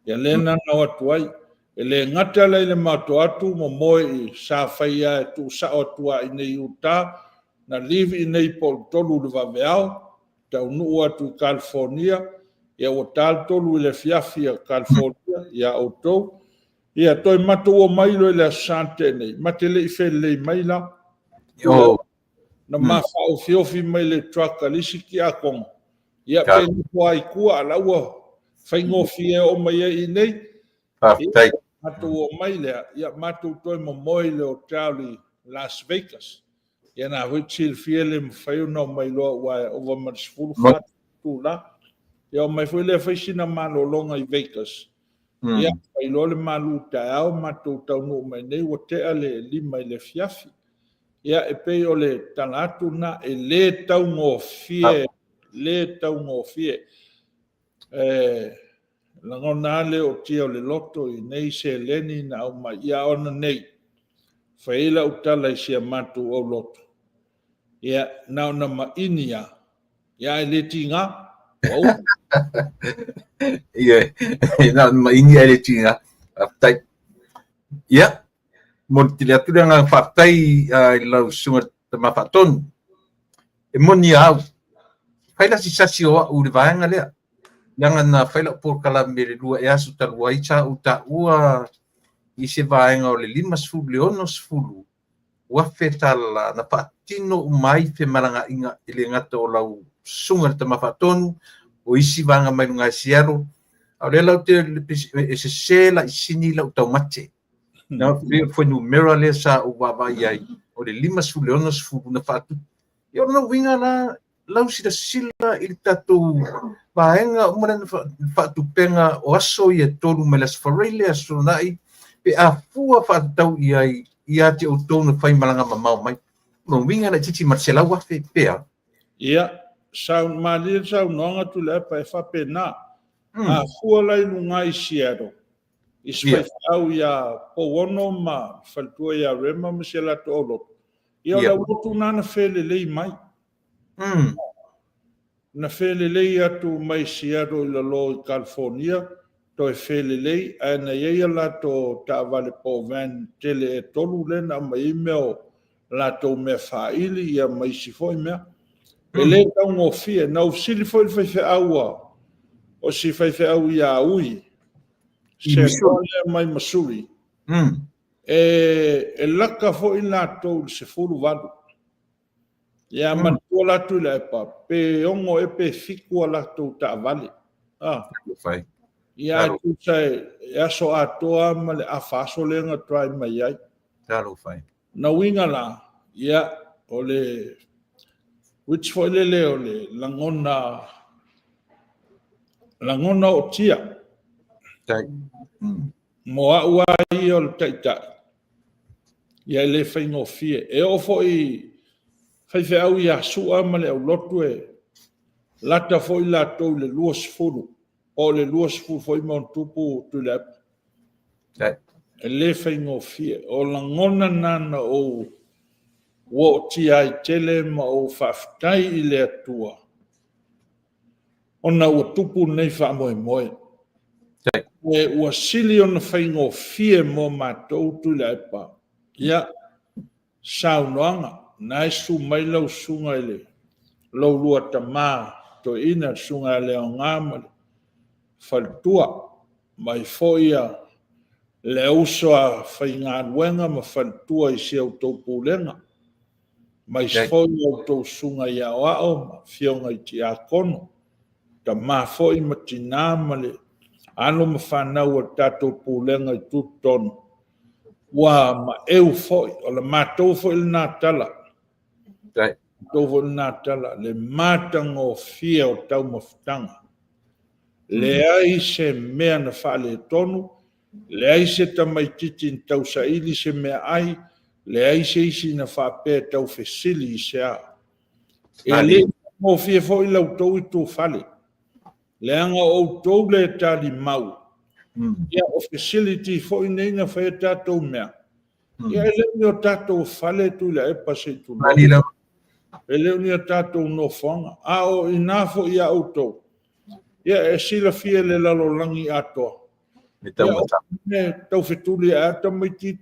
Ia lea na o atu ai. E le gata la i le matou atu momoe i sa fai lava e tuusao atu lava i inei i Utah, na leave i inei po o le 3 i le vaveao, taunuu atu i California, ia ua ta le 3 i le afiafi a California ia outou. Ia toe matou omai loa i le Aso Sa na tea nei, ma te le i felelei mai la. Na ma faaofiofi mai le truck a le isi tiakono, ia pe nofo lava i tua, a la ua faigofie e oo mai ai i inei. Faafetai. Matou omai lea, ia matou toe momoe i le hotel i Las Vegas. Ia na foi te silafia e le mafai ona omai loa aua e ova ma le 14 itula. Ia omai foi lea fai sina malologa i Vegas. Ia fai loa le malu taeao matou taunuu mai nei ua tea le 5 i le afiafi. Ia e pei o le tala atu lena, e le taugofie, le taugofie. E lagona lava le ootia o le loto i nei seleni na aumai, ia ona nei, fai ai lau tala i si a matou aulotu, ia na ona maini lava, ia ae le tiga. Ua uma. Ia, na o le maini ae le tiga. Faafetai. Ia, momoli tele atu le agaga faafetai i lau susuga Tama Faatonu. E moni a au, fai la si sasi o au i le vaega lea, leaga na fai lau polokalame i le 2 ea aso talu ai, sa ou taua i se vaega o le 50 i le 60 uafe tala na faatino uma ai femalagaaiga e le gata o lau susuga i le Tama Faatonu, o isi vaega mai luga e Seattle, a o lea la ou te e sese laisini lau taumate. Na pei o le fuainumera lea sa ou vaavaai ai, o le 50 i le 60 na faatupe. Ia o lona uiga la, lau silasila i le tatou vaega uma lea na faatupega o aso ia e 3 mai le Aso Faraile, Aso Toonai, pe a fua faatatau i ai ia te outou na faimalaga mamao mai. O lona uiga laitiiti ma le 100,000 pe a? Ia, malie le saunoaga Tuilaepa e faapena. A fua la i luga i Seattle, i si faifeau ia Pouono ma faletua ia Rema ma si a latou aulotu, ia o le aulotu lena na felelei mai. Na felelei atu mai Seattle i lalo i California, toe felelei, ae na i ai a latou taavale po o van tele e 3 lea na aumai ai mea o latou mea faaili ia ma isi foi mea. E le taugofie. Na ou fesili foi i le faifeau a, o si faifeau ia Ui, se lea mai Missouri, e laka foi latou i le 18. Ia manatua la Tuilaepa, pe 6 ea pe 7 a latou taavale. Ia ae tusa e aso atoa ma le afa aso lea na drive mai ai. Na uiga la, ia, o le, which foi lele o le lagona, lagona ootia. Mo au lava ia o le taitai, ia e le faigofie. E oo foi faifeau ia Sua ma le aulotu e lata foi latou i le 20, po o le 20 foi ma ona tupu Tuilaepa. E le faigofie. O lagona na na ou ua ootia ai tele ma ou faafetai i le Atua, ona ua tupu lenei faamoemoe. E ua sili ona faigofie mo matou Tuilaepa. Ia, saunoaga, na e susu mai lau susuga i le lou lua tama toeaina, le susuga ia Leaoga ma le faletua, mai foi ia le uso a faigaluega ma faletua i si a outou pulega, mai foi a outou susuga i aoao ma afioga i tiakono, tama foi ma tina ma le alo ma fanau o le tatou pulega i tutotonu, ua maeu foi, o le matou foi lena tala, matou foi lena tala, le matagofie o taumafataga. Leai se mea na faaletonu, leai se tamaitiiti na tausaili se mea ai, leai se isi na faapea taufesili i se a. E le faigofie foi la outou itufale, leaga o outou le talimau. Ia, o facility foi nei na fai a tatou mea. Ia, e le o ni o tatou fale Tuilaepa se i tulou. E le o ni o tatou nofoaga. A o ina foi ia outou, ia, e silafia le lalolagi atoa. Ia, taufetuli ae a tamaiti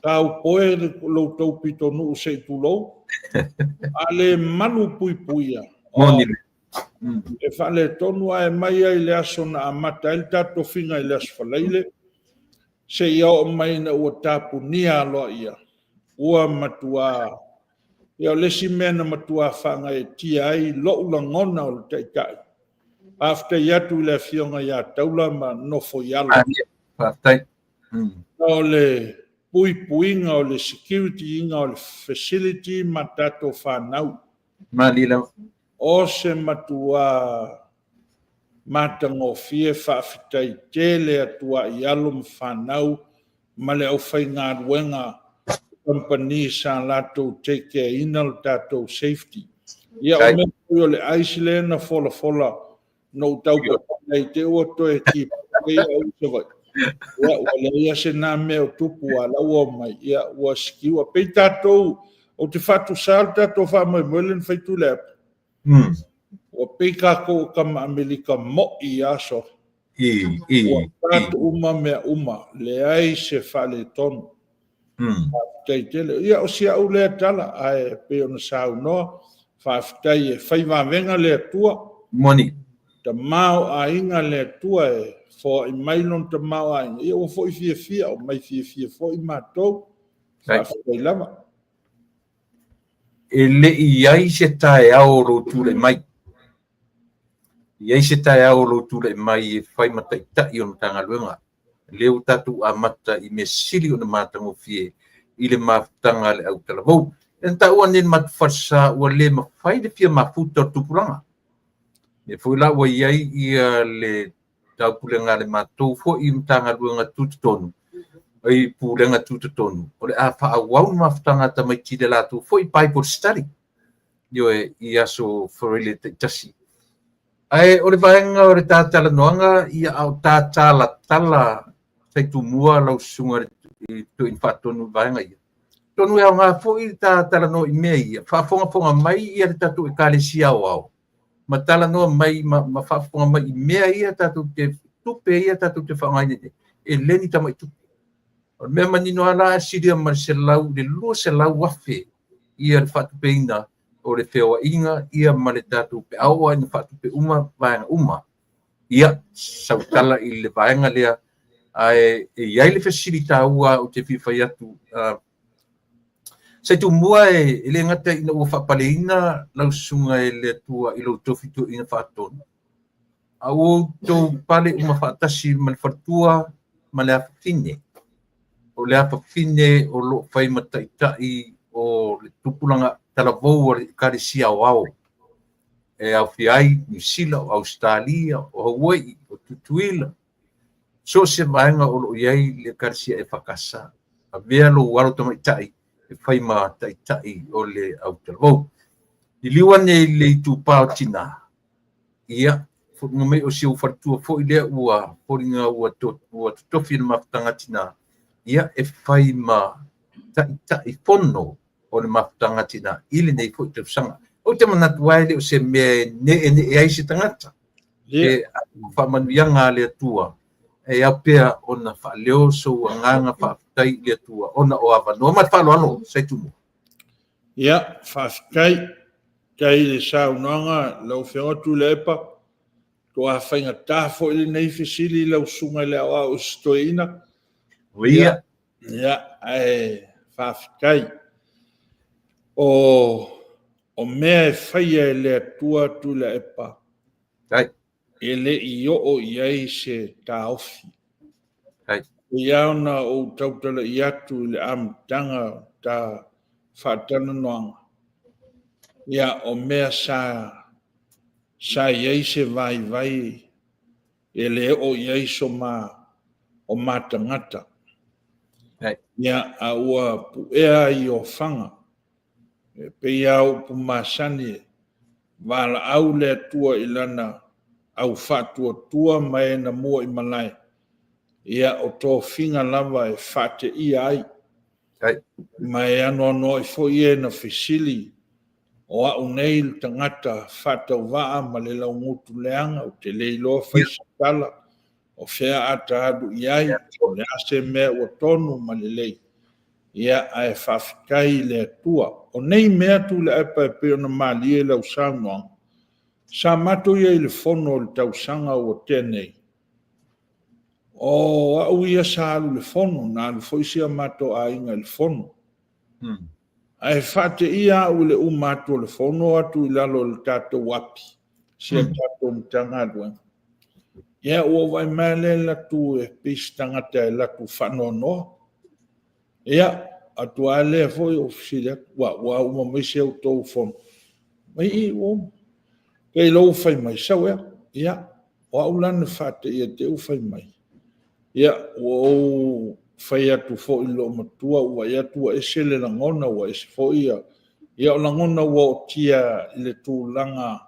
taupoe lo outou pitonuu se i tulou. A le malu puipuia, e faaletonu ae mai ai le aso na amata ai le tatou tofiga i le Aso Faraile, seia oo mai ina ua tapunia aloaia, ua matua, ia o le isi mea na matua faagaeetia ai lou lagona o le taitai. Faafetai atu i le afioga ia Taula ma Nofoialo. Faafetai. O le puipuiga o le security ina o le facility ma tatou fanau. Malie lava. O se matua matagofie faafetai tele atu ai alo ma fanau ma le aufaigaluega kamupani sa latou take care ina le tatou safety. Ia o mea foi o le ice lea na folafola na ou tau papaia i te ua toe tipoi au i Savaii. Ia ua leai se na mea o tupu a la ua omai, ia ua secure. Pei tatou, ou te faatusa le tatou faamoemoe lea na fai Tuilaepa. Ua pei tatou o tama Amerika mo'i i aso. Ua tatou uma mea uma, leai se faaletonu. Faafetai tele. Ia, o si au lea tala, ae pei ona saunoa, faafetai e fai vavega le Atua. Moni. Tamaoaiga le Atua e foai mai lona tamaoaiga. Ia ua foi fiafia, o mai fiafia foi matou. Faafetai lava. E le i i ai se taeao o lou tulai mai. I ai se taeao o lou tulai mai e fai ma taitai o le Matagaluega. Lea ua tatou amata i mea sili ona matagofie i le mafutaga a le autalavou. E na taua nei le matou falesa ua le mafai le fia mafuta o le tupulaga. Lea foi la ua i ai ia le taupulega a le matou foi Matagaluega tutotonu, i pulega tutotonu, o le a faaauau le mafutaga a tamaiti i le latou foi Bible study, ioe, i aso Faraile taitasi. Ae o le vaega o le tatalanoaga, ia a o tatalatala sai tumua lau susuga i toeaina faatonu i vaega ia. Atonu e aoga foi le tatalanoa i mea ia, faafogafoga mai ia le tatou Ekalesia Aoao, ma talanoa mai ma faafofoga mai i mea ia tatou te tupe ia tatou te faaaogaina nei, e le ni tamai tupe. O le mea manino lava la, silia ma le 100 i le 200,000 ia le faatupeina o le feoaiga ia ma le tatou peau ina faatupe uma vaega uma. Ia, sautala i le vaega lea, ae e i ai le fesili taua ou te fia fai atu. Sai tumua e le gata ina ua faapaleina lau susuga e le Atua i lou tofi toeaina faatonu, a ua outou pale uma faatasi ma le faletua ma le afafine. O le afafine o lo o fai ma taitai o le tupulaga talavou o le Ekalesia Aoao, e aofia ai Niu Sila, o Ausetalia, o Hawaii, o Tutuila, so o se vaega o lo o i ai le Ekalesia EFKS. Avea lou alo tamaitai e fai ma taitai o le autalavou. Liliu ane i le itupa o tina, ia, foliga mai o si ou faletua foi lea ua foliga ua totofi le mafutaga tina, ia e fai ma taitai fono o le mafutaga tina i lenei foi tausaga. Ou te manatu ai le o se mea e ne'ene'e ai se tagata. E faamanuiaga a le Atua, e ao pea ona faaleo sou agaga faafetai i le Atua ona o avanoa. Ma le faaaloalo, sai tumua. Ia, faafetai. Tai i le saunoaga lau Afioga Tuilaepa, toa faigata foi lenei fesili i lau susuga i le aoao i se toeaina. Ia. Ia, ae faafetai. O mea e faia e le Atua Tuilaepa, e le i oo i ai se taofi. Ia ona ou tautalai atu i le amataga ta faatalanoaga. Ia, o mea sa i ai se vaivai e le oo i ai so ma o matagata. Ia, a ua puea ai ofaga. E pei a upu masani e valaau le Atua i lana au faatuatua ma e na mua i malae. Ia, o tofiga lava e faateia ai. Ma e anoanoai foi e na fesili o au nei le tagata faatauvaa ma le laugutu leaga, o te le iloa fai se tala, o fea a ta alu i ai, o le a se mea ua tonu ma lelei. Ia, ae faafetai i le Atua. O nei mea Tuilaepa e pei ona malie lau saunoaga, sa matou ia i le fono o le tausaga ua tea nei. O au ia sa alu le fono, na alu foi si a matou aiga i le fono. Ae faateia au i le uma atu o le fono atu i lalo o le tatou api, si a tatou Matagaluega. Ia, ua ou vaai mai lea latu e pei se tagata e latu faanoanoa. Ia, atu a lea foi o fesili atu, ua uma mai si au tou fono. Mai i, ua uma. Kei lou fai mai, sau ea. Ia, o au lana faateia te u fai mai. Ia, ua ou fai atu foi i lou matua, ua vaai atu ua ese le lagona, ua ese foi ia. Ia, o lagona ua ootia i le tulaga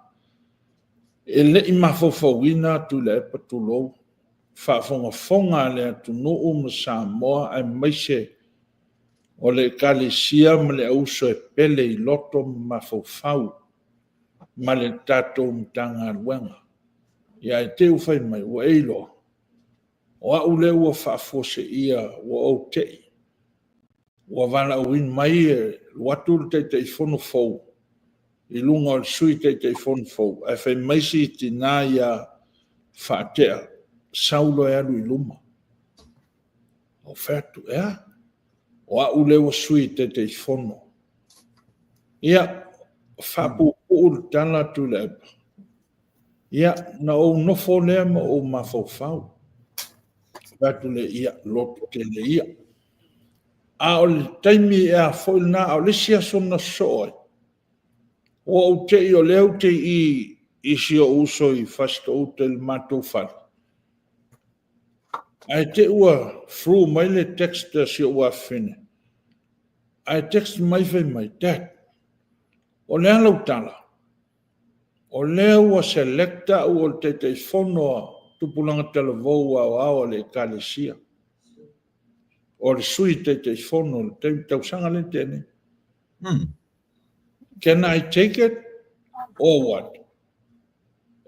e le i mafaufauina atu i le epa tulou. Faafogafoga a le atunuu ma Samoa aemaise o le Ekalesia ma le auso e pele i loto ma mafaufau. ma le tatou Matagaluega. Ia ae te i ua fai mai, ua e iloa, o au lea ua faafuaseia ua ou tei, ua valaauina mai e alu atu le Taitaifono fou i luga o le Sui Taitaifono fou, ae fai mai si tina ia Faatea, sau loa e alu i luma. Ou fai atu, e a? O au lea ua Sui Taitaifono. Ia, faapuupuu le tala Tuilaepa. Ia, na ou nofo lea ma ou mafaufau. Fai atu lea, ia, loto tele ia. A o le taimi ea foi lena, a o le isi aso na sosoo ai, ua ou te i o lea ou te i i si ou uso i Fasitoo-uta i le matou fale, ae te i ua through mai le text a si ou afafine, ae text mai fai mai, Dad, o le a lau tala? O lea ua select au o le Taitaifono a Tupulaga Talavou Aoao a le Ekalesia. O le Sui Taitaifono o le tausaga lea na tea nei. Can I take it or what?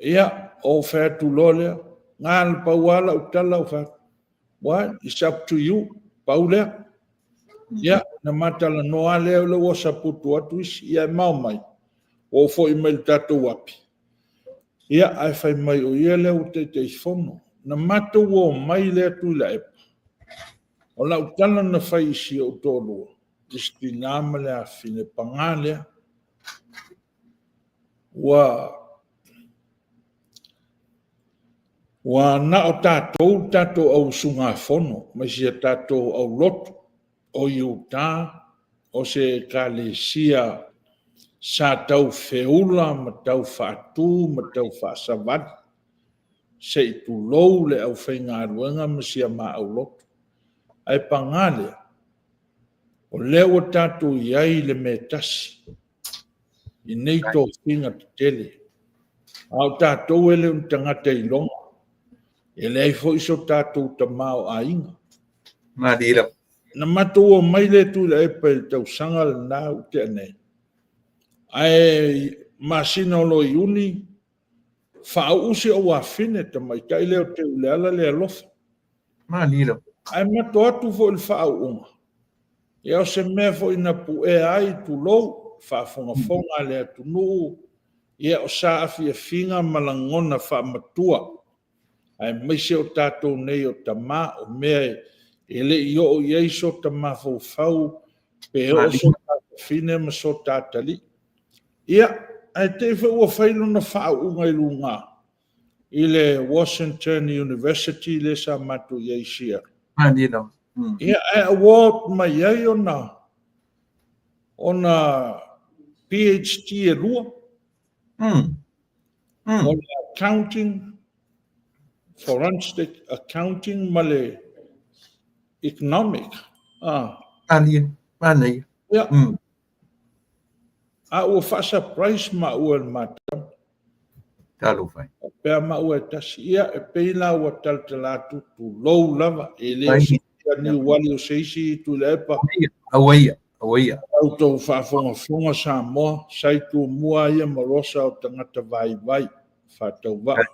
Ia, ou fai atu loa lea, na o le pau lava lau tala ou fai atu, what? It's up to you. Pau lea. Ia, na ma talanoa lava lea, o lea ua saputu atu isi. Ia, e mao mai, ua ou foi mai i le tatou api. Ia, ae fai mai o ia lea ua Taitaifono. Na matou omai lea Tuilaepa. O lau tala na fai i si ou toalua, i si tina ma le afafine, paga lea. Ua na o tatou le tatou au usugafono mai si a tatou aulotu o Iuta o se ekalesia sa tau feula ma tau faatu ma tau faasavali se i tulou le aufaigaluega ma si a ma aulotu. Ae paga lea, o lea ua tatou i ai i le mea tasi i nei tofiga tetele. A o tatou e le o ni tagata iloga, e leai foi so tatou tamaoaiga. Malie. Na matou omai lea Tuilaepa i le tausaga lena ua tea nei, ae masina o lo Iuni, faauu si ou afine, tamaitai lea o Teuleala le alofa. Malie. Ae matou atu foi i le faauuga, ia o se mea foi na puea ai, tulou, faafogafoga a le atunuu, ia o saafiafiga ma lagona faamatua, aemaise o tatou nei o tama, o mea e le i oo i ai so ta mafaufau, pe oo so ta fafine ma so ta atalii. Ia, ae te i foi ua fai lona faauuga i luga i le Washington University lea sa matou i ai i Seattle. Malie lava. Ia, ae award mai ai ona PhD e lua. O le accounting, forensic accounting ma le economic. Ah. Malie, manaia. Ia. A ua faa-surprise maua e le matau. Talofa. Pea maua e tasi. Ia, e pei la ua talatala atu, tulou lava. E le o se niuali o se isi Tuilaepa. Aua ia, aua ia. Outou faafogafoga Samoa, sa i tumua ia ma Rosa o tagata vaivai, faatauvaa.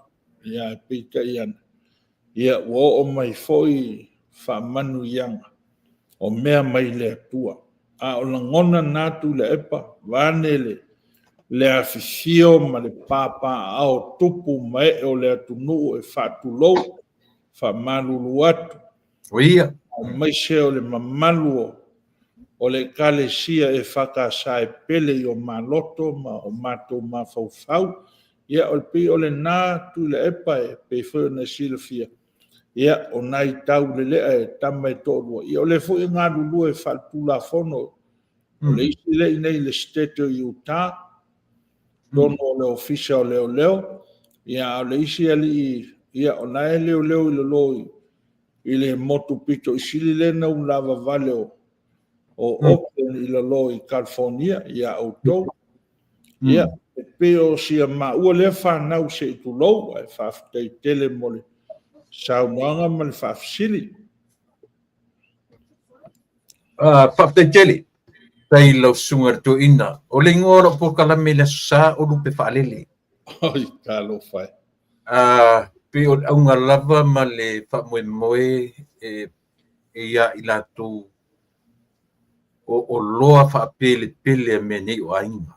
Ia, e peitai ane. Ia, ua oo mai foi faamanuiaga o mea mai le Atua. A o lagona na Tuilaepa, vaeane le afifio ma le papaaao tupu ma ee o le atunuu e faatulou, faamalulu atu. O ia. Aemaise o le mamalu o le ekalesia e FKS e pele i o maloto ma o matou mafaufau. Ia, o le pei o lena Tuilaepa e pei foi ona e silafia. Ia, o nai taulelea e tama e toalua. Ia, o lea foi e galulue faaletulafono. O le isi lea i inei i le State o Utah, totonu o le Ofisa o Leoleo. Ia, a o le isi alii, ia, o la e leoleo i lalo i le motu pito i sili lea na ulavavale o Oakland i lalo i California, ia outou. Ia, e pei o sia maua lea whanau se i tulou, ae faafetai tele mo le saunoaga ma le faafesili. Faafetai tele. Tai lau susuga i le toeaina. O le igoa o lau polokalame i le Aso Sa o Lupe Faalele. Oi, talofa e. Pei o le auga lava ma le faamoemoe e ia i latou o oloa faapelepele a mea nei o aiga,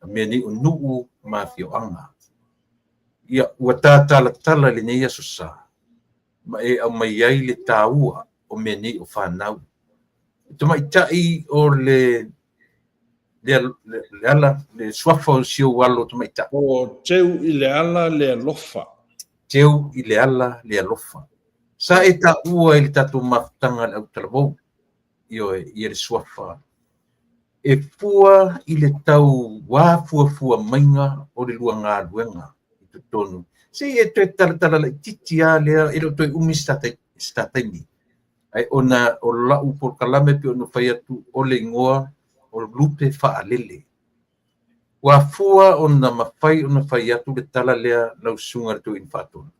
a mea nei o nuu ma afioaga. Ia, ua ta talatala i lenei Aso Sa, ma e aumai ai le taua o mea nei o fanau. O tamaitai o le le ala, le suafa o si ou alo tamaitai. O teu i le ala le alofa. Teu i le ala le alofa. Sa e taua i le tatou mafutaga le autalavou, ioe, ia le suafa. E fua i le tau afuafua maiga o le lua galuega i totonu. Se i e toe talatala laitiiti lava lea, e le o toe umi se ta taimi. Ae ona o lau polokalame pei ona fai atu o le igoa o Lupe Faalele. Ua afua ona mafai ona fai atu le tala lea lau susuga i le Toeaina Faatonu.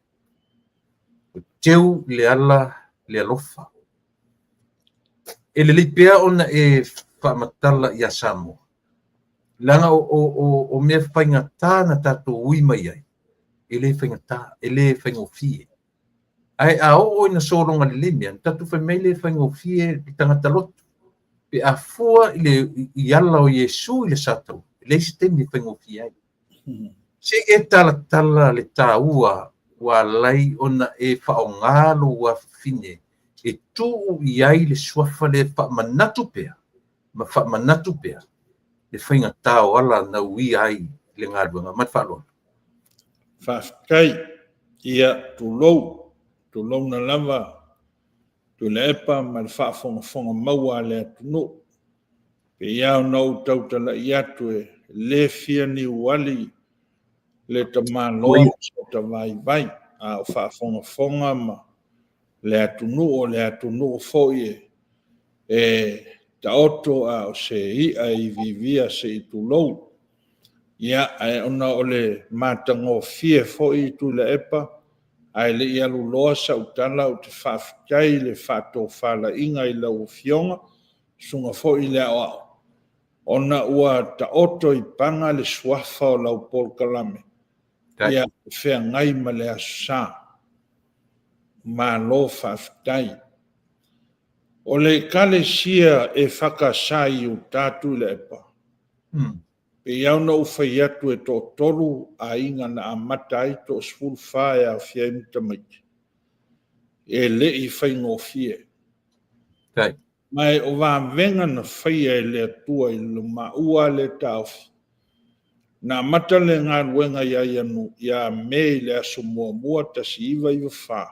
O teu i le ala le alofa. E lelei pea ona e faamatala ia Samoa, leaga o mea faigata na tatou ui mai ai, e le faigata, e le faigofie. Ae a oo ina sologa lelei mea, na tatou fai mai lea e faigofie le tagata lotu. Pe a fua i ala o Iesu i le sataua, e leai se taimi e faigofie ai. Se i e talatala le taua ua alai ona e faaaoga lou afafine e tuu i ai le suafa lea e faamanatu pea ma faamanatu pea le faigata o ala na uia ai le galuega. Ma le faaaloalo. Faafetai. Ia, tulou, tulouna lava Tuilaepa ma le faafogafoga maua a le atunuu. Pei lava ona ou tautalai atu e le fia niuali le tamaloa ma sota vaivai, a o faafogafoga ma le atunuu, o le atunuu foi e taoto a o se i'a e iviivia se i tulou. Ia, ae ona o le matagofie foi Tuilaepa, ae le i alu loa sau tala, ou te faafetai i le faatofalaiga i lau Afioga, susuga foi i le Aoao, ona ua taoto i paga le suafa o lau polokalame, ia feagai ma le Aso Sa. Malo faafetai. O le Ekalesia EFKS i Utah Tuilaepa, pei lava ona ou fai atu e toatolu aiga na amata ai, toa-14 e aofia ai ma tamaiti, e le i faigofie. Ma o vavega na faia e le Atua i le maua le taofi. Na amata le galuega ia Me i le aso 1 1994,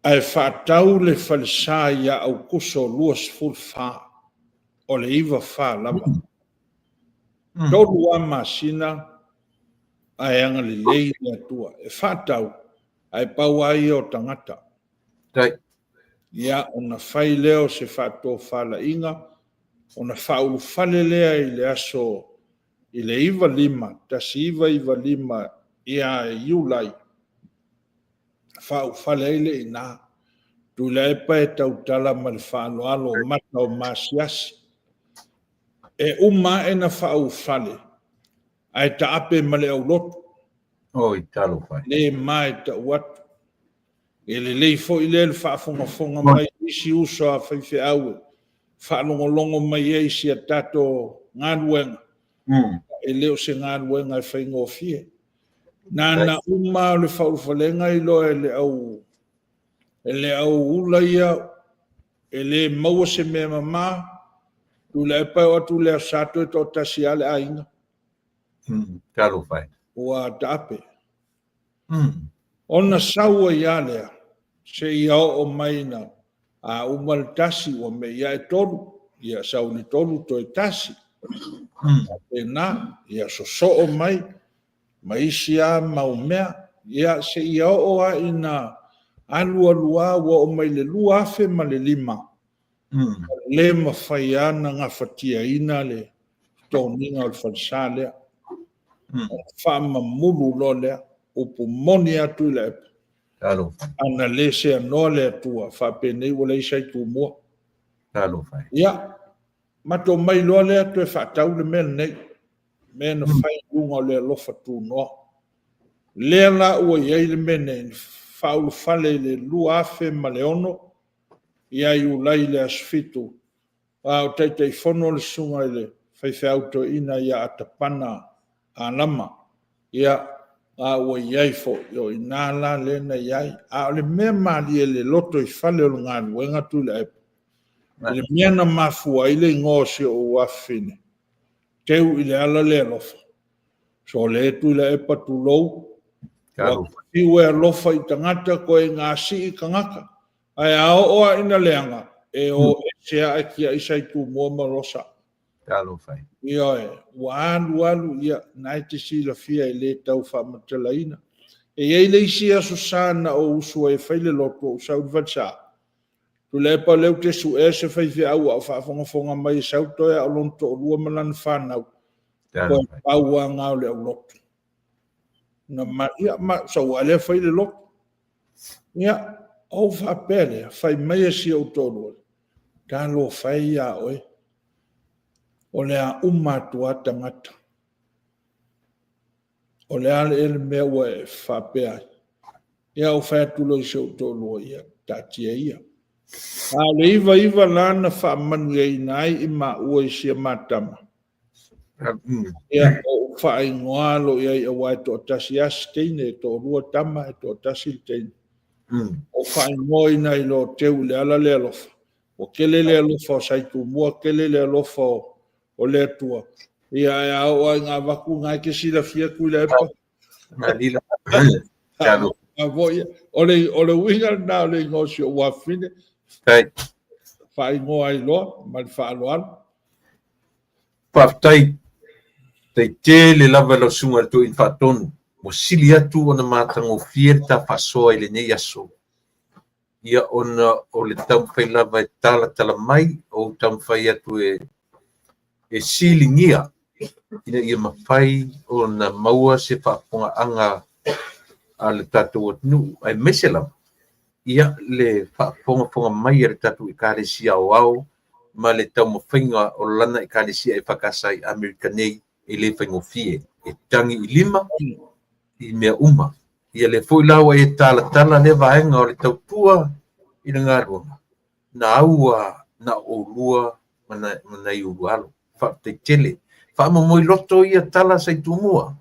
ae faatau le falesa ia Aukuso 24, o le 94 lava. 3 lava masina ae agalelei le Atua. E faatau, ae pau lava ia o tagata. Ia, ona fai lea o se faatofalaiga, ona faaulufale lea i le aso i le 95, 1995 ia Iulai, faaulufale ai le ina. Tuilaepa e tautala ma le faaaloalo o mata o maasiasi. E uma ae na faaulufale, ae taape ma le aulotu. Oi, talofa. Le ma e tau atu. E lelei foi lea le faafogafoga mai isi uso a faifeau e faalogologo mai ai si a tatou galuega. E le o se galuega e faigofie. Na uma o le faaulufalega i loa e le au ula ia, e le maua se mea mama, Tuilaepa e oo atu le Aso Sa toe toatasi lava le aiga. Talofa. Ua taape. Ona sau ai lava lea, seia oo mai na a uma le tasi ua mei ae 3, ia sau le 3 toe tasi. Faapena, ia sosoo mai ma isi lava mau mea, ia seia oo lava ina alu alu lava ua oo mai le 2005, le mafai lava ona gafatiaina le totogiina o le falesa lea. Faamamulu loa lea, upu moni atu i Tuilaepa. Ana le seanoa le Atua, faapenei ua leai sai tumua. Talofa e. Ia, matou mai loa lea toe faatau le mea lenei, mea na fai i luga o le alofa tunoa. Lea la ua i ai le mea nei, na faaulufale i le 2006, ia Iulai i le aso 7, a o Taitaifono le susuga i le faifeau toeaina ia Atapana Alama. Ia, a ua i ai foi, o i ina la lea na i ai. A o le mea malie i le lotoifale o le galuega Tuilaepa, i le mea na mafua ai le igoa o si ou afafine, teu i le ala le alofa. Sole Tuilaepa tulou, ua fiu e alofa i tagata, koe gasii tagata. Ae a oo lava ina leaga, e o ese lava ae tiai sa i Tumua ma Losa. Talofa e. Ioe, ua alu alu, ia, na e te silafia e le tau faamatalaina. E i ai le isi aso sa na ou usu ai e fai le lotu, ou sau i le falesa. Tuilaepa o lea ou te suea se faifeau a o faafogafoga mai e sau toe a o lona toalua ma lana fanau. Toe pau lava na o le aulotu. Na ma, ia, ma, sau lava lea fai le lotu. Ia, ou faapea lea, fai mai e si ou toalua, talofa e ia oe, o le a uma atu lava tagata. O le a le mea ua e faapea ai? Ia, ou fai atu loa i si ou toalua, ia, taatia ia. A o le 99 la na faamanuiaina ai i maua i sia matama. Ia, ou faaigoa loa i ai aua e toatasi lava si teine, e toalua tama, e toatasi le teine. O faaigoaina ai loa teu i le ala le alofa. Ua tele le alofa o Saitumua, tele le alofa o le Atua. Ia, ae a oo lava ina avatu, na e te silafia Tuilaepa. Malila. O le uiga lena o le igoa o si ou afafine. Faaigoa ai loa ma le faaaloalo. Faafetai. Tai tele lava lau susuga i le Toeaina Faatonu, ua sili atu ona matagofie le ta faasoa i lenei aso, ia ona o le taumafai lava e talatala mai, ou taumafai atu e siligia ina ia mafai ona maua se faafofogaaga a le tatou atunuu, aemaise lava ia le faafogafoga mai a le tatou Ekalesia Aoao ma le taumafaiga o lana Ekalesia EFKS i Amerika nei e le faigofie, e tagi i lima i mea uma. Ia lea foi la ua e talatala lea vaega o le tautua i le galuega, na aua na oulua ma nai oulua alo. Faafetai tele. Faamomoe loto ia tala sa i Tumua.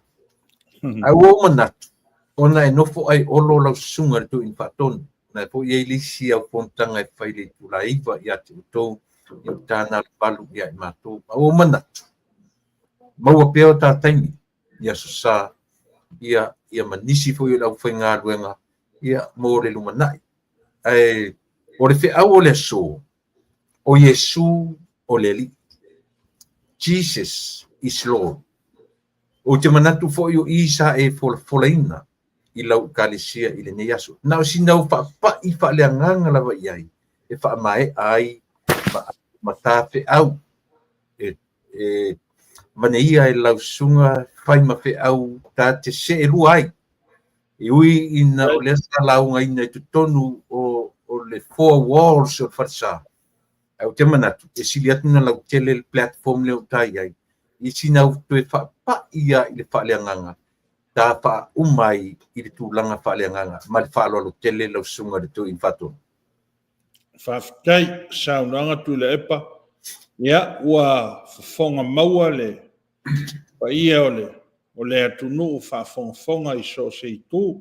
Ae ua ou manatu, ona e nofo ai Olo lau susuga i le Toeaina Faatonu, na e foi i ai le isi au fonotaga e fai i le itula e 9 ia te outou, ia o ta na 8 ia i matou. Ae ua ou manatu, maua pea o ta taimi i aso sa, ia, ia ma nisi foi o le aufaigaluega, ia, mo le lumanai. Ae o le feau o le aso, o Iesu o le Alii. Jesus is Lord. Ou te manatu foi o i sa e folafolaina i lau Ekalesia i lenei aso. Na o sina au faapai faaleagaga lava i ai e faamaea ai ma ta feau e vaneia e lau susuga fai ma feau ta te seelua ai. E ui ina o lea sa laugaina i totonu o le four walls o le falesa, ae ou te manatu e sili atu na lautele le platform lea o ta i ai, i sina au toe faapai lava i le faaleagaga, ta faauma ai i le tulaga faaleagaga ma le faaaloalo tele lau susuga i le Toeaina Faatonu. Faafetai saunoaga Tuilaepa. Ia, ua fofoga maua le paia o le atunuu faafogafoga i so o se itu,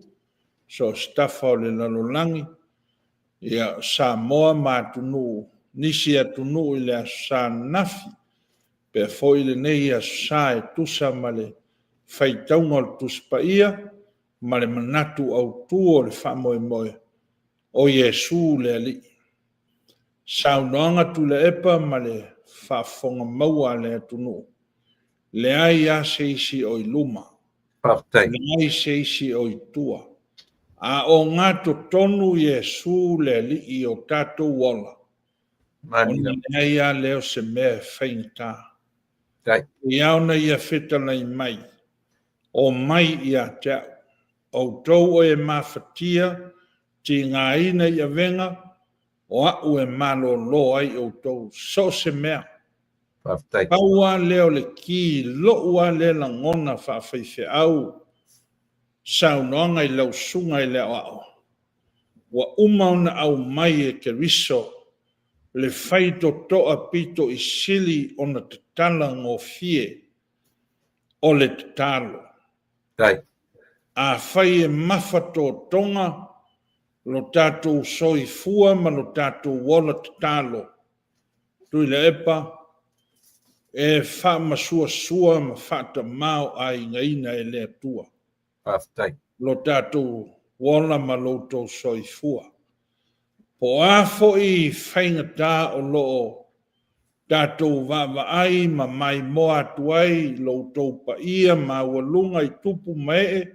so o se tafa o le lalolagi, ia Samoa ma atunuu, nisi atunuu i le Aso Sa ananafi, pea foi lenei Aso Sa e tusa ma le faitauga o le Tusi Paia ma le manatu autu o le faamoemoe o Iesu le Alii. Saunoaga Tuilaepa ma le faafofoga maua a le atunuu, leai lava se isi o i luma, leai se isi o i tua, a o gatotonu Iesu le Alii o tatou ola, ona leai lava lea o se mea e faigata. E ao ona ia fetalai mai, o mai ia te au, outou o e mafatia, tigaina i avega, O a'u e malōlō ai ʻoutou, so o se mea. Faafetai. Pau lava lea o le ki i lo'u lava lea lagona faafaifeau saunoaga i lau susuga i le aoao, ua uma ona aumai e Keriso le faitotoa pito i sili ona tatala gofie o le tatalo. Faafetai. Afai e mafatotoga lo tatou soifua ma lo tatou ola tatalo, Tuilaepa, e faamasuasua ma faatamao-aigaina e le Atua. Faafetai. Lo tatou ola ma lo outou soifua. Po o a foi faigata o lo o tatou vaavaai ma maimoa atu ai lo outou paia maualuga i tupu ma ee,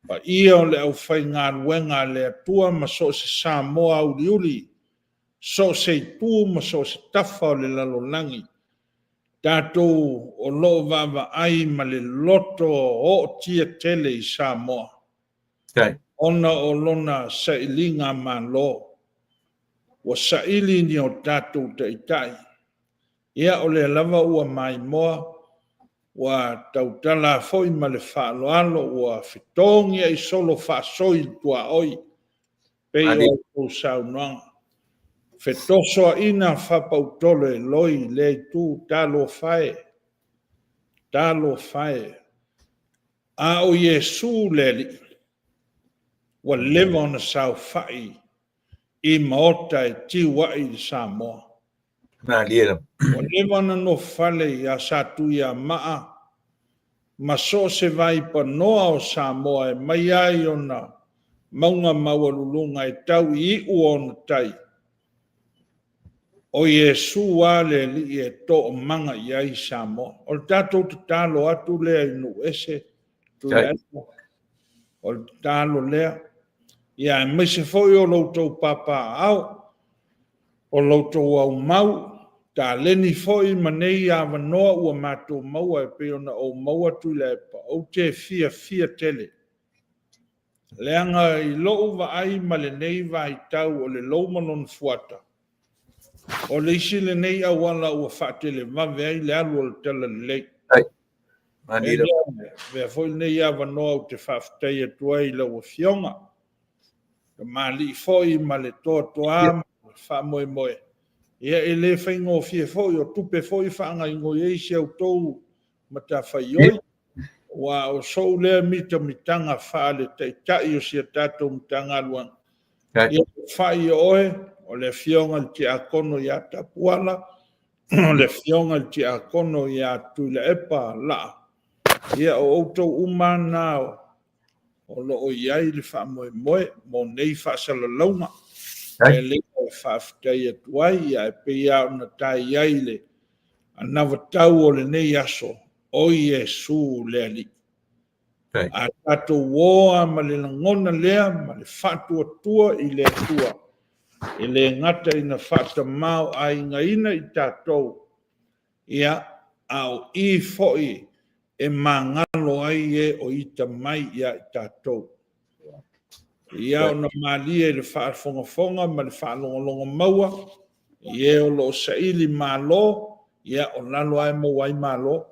paia o le aufaigaluega a le Atua ma so o se Samoa auliuli, so o se itu ma so o se tafa o le lalolagi, tatou o lo o vaavaai ma le loto ootia tele i Samoa, ona o lona sailiga malo, ua saili ni o tatou taitai. Ia, o lea lava ua maimoa, ua tautala foi ma le faaaloalo, ua fetogiai solo faasoi le tuaoi, pei o outou saunoaga. Fetosoaina faapautolo e loi lea itu, talofa e, talofa e. A o Iesu le Alii, ua leva ona saofai i maota e tiu ai i le Samoa. Ua leva ona nofale ia Satuiamaa ma so o se vaipanoa o Samoa e mai ai ona mauga maualuluga e tau i iu o ona tai. O Iesu lava le Alii e toomaga i ai Samoa. O le tatou tatalo atu lea i nuu ese, Tuilaepa, o le tatalo lea. Ia aemaise foi o lo outou papaaao, o lo outou aumau, taleni foi ma nei avanoa ua matou maua e pei ona ou maua Tuilaepa, ou te fiafia tele. Leaga i lou vaai ma lenei vaitau o le lou ma lona fuata, o le isi lenei auala ua faatelevave ai le alu o le talalelei. Avea foi lenei avanoa ou te faafetai atu ai i lau Afioga, tamalii foi ma le toatoa ma le faamoemoe. Ia, e le faigofie foi, o tupe foi e faagaoioi ai si a outou matafaioi, aua o sou lea mitamitaga faale-taitai o si a tatou Matagaluega. Ia, fai o oe, o le Afioga i le Tiakono ia Tapuala, o le Afioga i le Tiakono ia Tuilaepa Laa, ia o outou uma na o lo o i ai le faamoemoe mo nei faasalalauga. E lea e faafetai atu ai, ia e pei lava ona tai ai le anavatau o lenei aso, o Iesu le Alii. A tatou o lava ma le lagona lea ma le faatuatua i le Atua, e le gata ina faatamao-aigaina i tatou, ia, a o i foi e magalo ai e o ita mai ia i tatou. Ia ona malie i le faafogafoga ma le faalogologo maua, i e o lo o saili malo, ia o lalo lava e maua ai malo.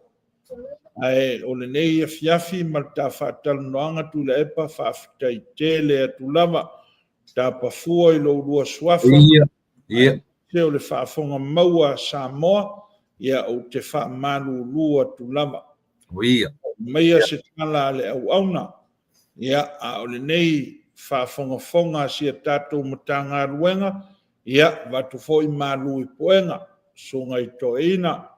Ae o lenei afiafi ma le ta faatalanoaga Tuilaepa, faafetai tele atu lava, tapafua i lo oulua suafa, aemaise o le faafofoga maua a Samoa, ia ou te faamalulu atu lava. Aumaia se tala a le auauna, ia, a o lenei faafogafoga a si a tatou Matagaluega, ia, avatu foi malu i puega, susuga i toeaina,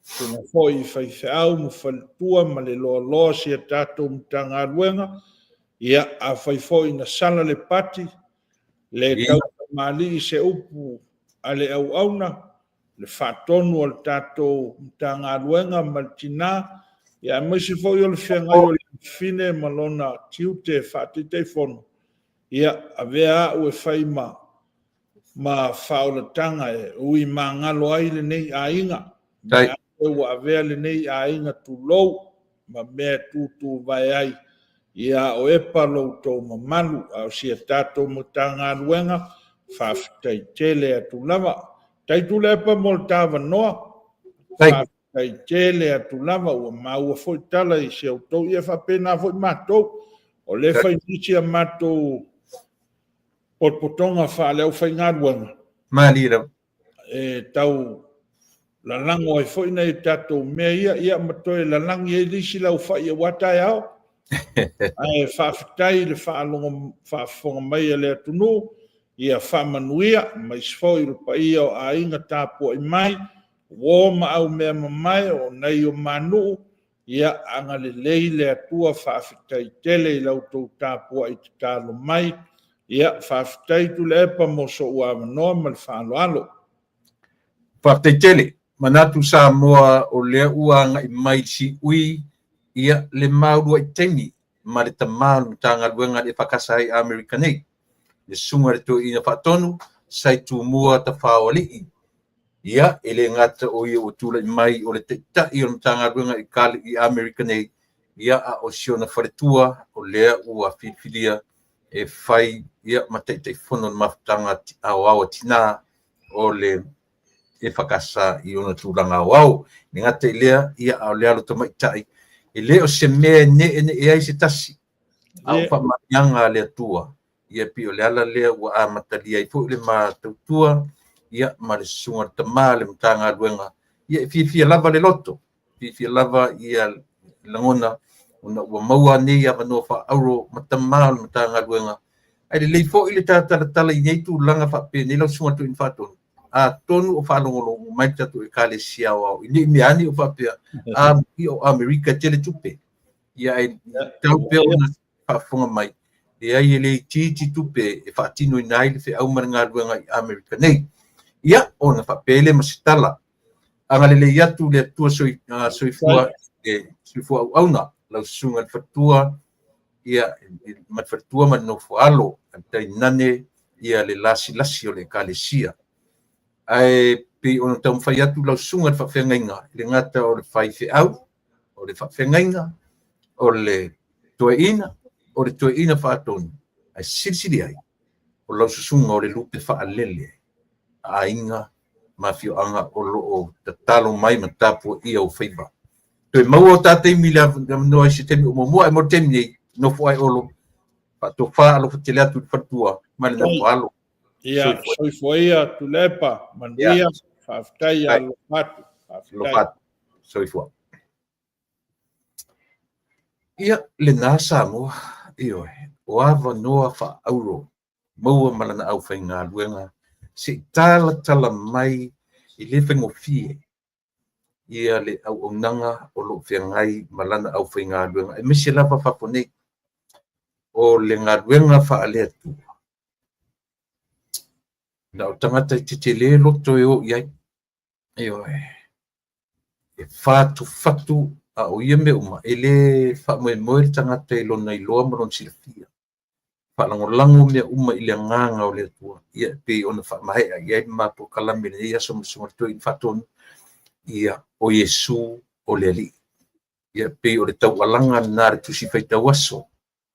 susuga foi i faifeau ma faletua ma le loaloa o si a tatou Matagaluega, ia, afai foi na sala le pati, le tautamalii se upu a le auauna, le faatonu a le tatou Matagaluega ma le tina, ia aemaise foi o le feagai o le afafine ma lona tiute faataitaifono, ia, avea au e fai ma faaolataga e ui magalo ai lenei aiga, mea ua avea lenei aiga tulou ma mea e tutuvae ai, ia o epa lo outou mamalu, a o si a tatou Matagaluega, Faafetai tele atu lava. Tai Tuilaepa mo le tavanoa. Faafetai tele atu lava, ua maua foi tala i si outou, ia faapena foi matou. O lea e fai nisi a matou potopotoga faale-aufaigaluega. Malie lava. E tau lalago ai foi nai tatou mea ia, ia ma toe lalagi ai le isi laufai aua taeao. Ae faafetai i le faafofoga mai a le atunuu, ia faamanuia, aemaise foi le paia o aiga tapuai mai, uo ma aumea mamae o nai o manuu, ia agalelei le Atua, faafetai tele i la outou tapuai tatalo mai, ia faafetai Tuilaepa mo sou avanoa ma le faaaloalo. Faafetai tele, manatu Samoa o lea ua agai mai i le siui, ia le mauluai taimi ma le tama o le Matagaluega a le EFKS i Amerika nei, le susuga i le Toeaina Faatonu, Sai Tumua Tafaoalii. Ia, e le gata o ia ua tulai mai o le taitai o le Matagaluega i Amerika nei, ia a o si ona faletua o lea ua filifilia e fai ia ma Taitaifono o le Mafutaga Aoao a Tina o le EFKS i ona tulaga aoao. E le gata i lea, ia a o le alo tamaitai, e le o se mea e ne'ene'e ai se tasi, a o faamanuiaga a le Atua. Ia pei o le ala lea ua amatalia ai foi le matautua, ia ma le susuga i le tama o le Matagaluega, ia e fiafia lava le loto, fiafia lava ia lagona, ona ua maua nei avanoa faaauro ma tama o le Matagaluega. Ae lelei foi le talatala i nei tulaga faapenei lau susuga i le Toeaina Faatonu, atonu o faalogologo mai le tatou Ekalesia Aoao i nei mea ane o faapea, ia o Amerika e tele tupe. Ia ae tau pea ona faafofoga mai, leai e le itiiti tupe e faatinoina ai le feau ma le galuega i Amerika nei. Ia, ona faapea lea ma se tala. Agalelei atu le Atua soifua soifua auauna, lau susuga i le faletua, ia, ma le faletua ma le nofoalo, tainane ia le lasilasi o le Ekalesia. Ae pei ona taumafai atu lau susuga i le faafeagaiga, i le gata o le faifeau, o le faafeagaiga, o le toeaina, o le toeaina faatonu, ae silisili ai, o lau susuga o le lupe faalele a aiga ma afioaga o loo tatalo mai ma tapuaia o faiva. Toe maua o ta taimi le avanoa i se taimi o muamua, ae mo le taimi nei, nofo ai Olo, faatofa alofa tele atu i le faletua ma le nofoalo. Ia, soifua ia Tuilaepa, manuia, faafetai alofa atu. Alofa atu, soifua. Ia, lena Samoa, ioe, o avanoa faaauro, maua ma lana aufaigaluega, se i talatala mai i le faigofie ia le auaunaga o loo feagai ma lana aufaigaluega, aemaise lava fafo nei, o le galuega faale Atua. Na o tagata e tetele loto e o i ai. Ioe, e fatufatu a o ia mea uma, e le faamoemoe le tagata i lona iloa ma lona silafia. Faalagolago mea uma i le agaga o le Atua, ia pei ona faamaea i ai le mapolokalamme i lenei aso ma le susuga i le Toeaina Faatonu, ia o Iesu o le Alii. Ia pei o le taualaga lena a le Tusi Faitau Aso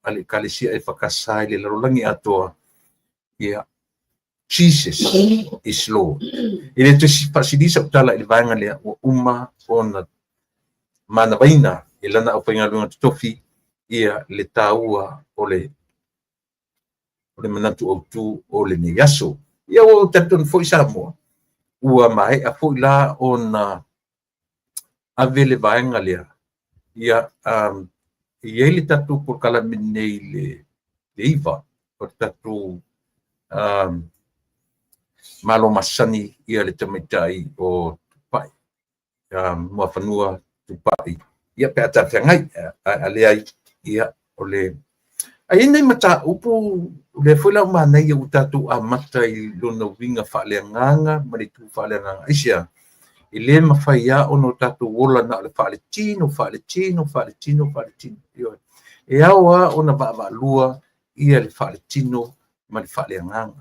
a le Ekalesia EFKS i le lalolagi atoa, ia Jesus is Lord. E le toe faasili sau tala i le vaega lea, ua uma ona manavaina e lana aufaigaluega totofi ia le taua o le manatu autu o lenei aso. Ia ua ou talitonu foi Samoa, ua maea foi la ona ave le vaega lea. Ia, e i ai le tatou polokalame nei le 9 o le tatou Malo masani ia le tamaitai o Tupai, Muafanua Tupai, ia pe a talafeagai, a leai, ia o le Ae i ai nai mataupu, lea foi la ua manaia ua tatou amata i lona uiga faaleagaga ma le itu faaleagaga. Aisea? E le mafai lava ona o tatou ola na o le faaletino, faaletino, faaletino, faaletino. Ioe. E ao lava ona vaavaalua ia le faaletino ma le faaleagaga.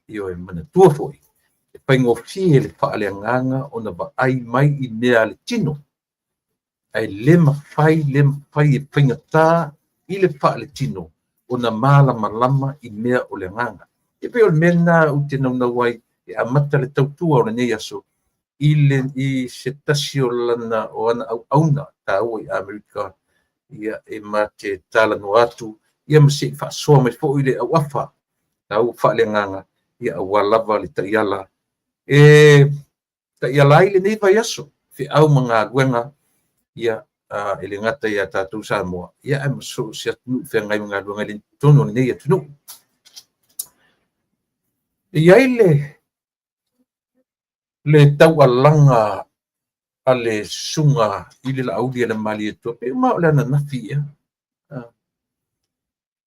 Ioe, manatua foi, e faigofie le faaleagaga ona vaai mai i mea a le tino. Ae le mafai, le mafai e faigata i le faaletino ona malamalama i mea o le agaga. E pei o le mea lena ou te naunau ai e amata le tautua o lenei aso i le i se tasi o lana o ana auauna taua i Amerika, ia e ma te talanoa atu, ia ma se i faasoa mai foi le auafa taua faaleagaga, ia aua lava le taiala e taiala ai lenei vaiaso, feau ma galuega, ia e le gata ia tatou Samoa, ia ae ma so o se atunuu feagai ma galuega i totonu o lenei atunuu. E i ai le taualaga a le susuga i le Laauli a le Malietoa, pe uma o le ananafi ea,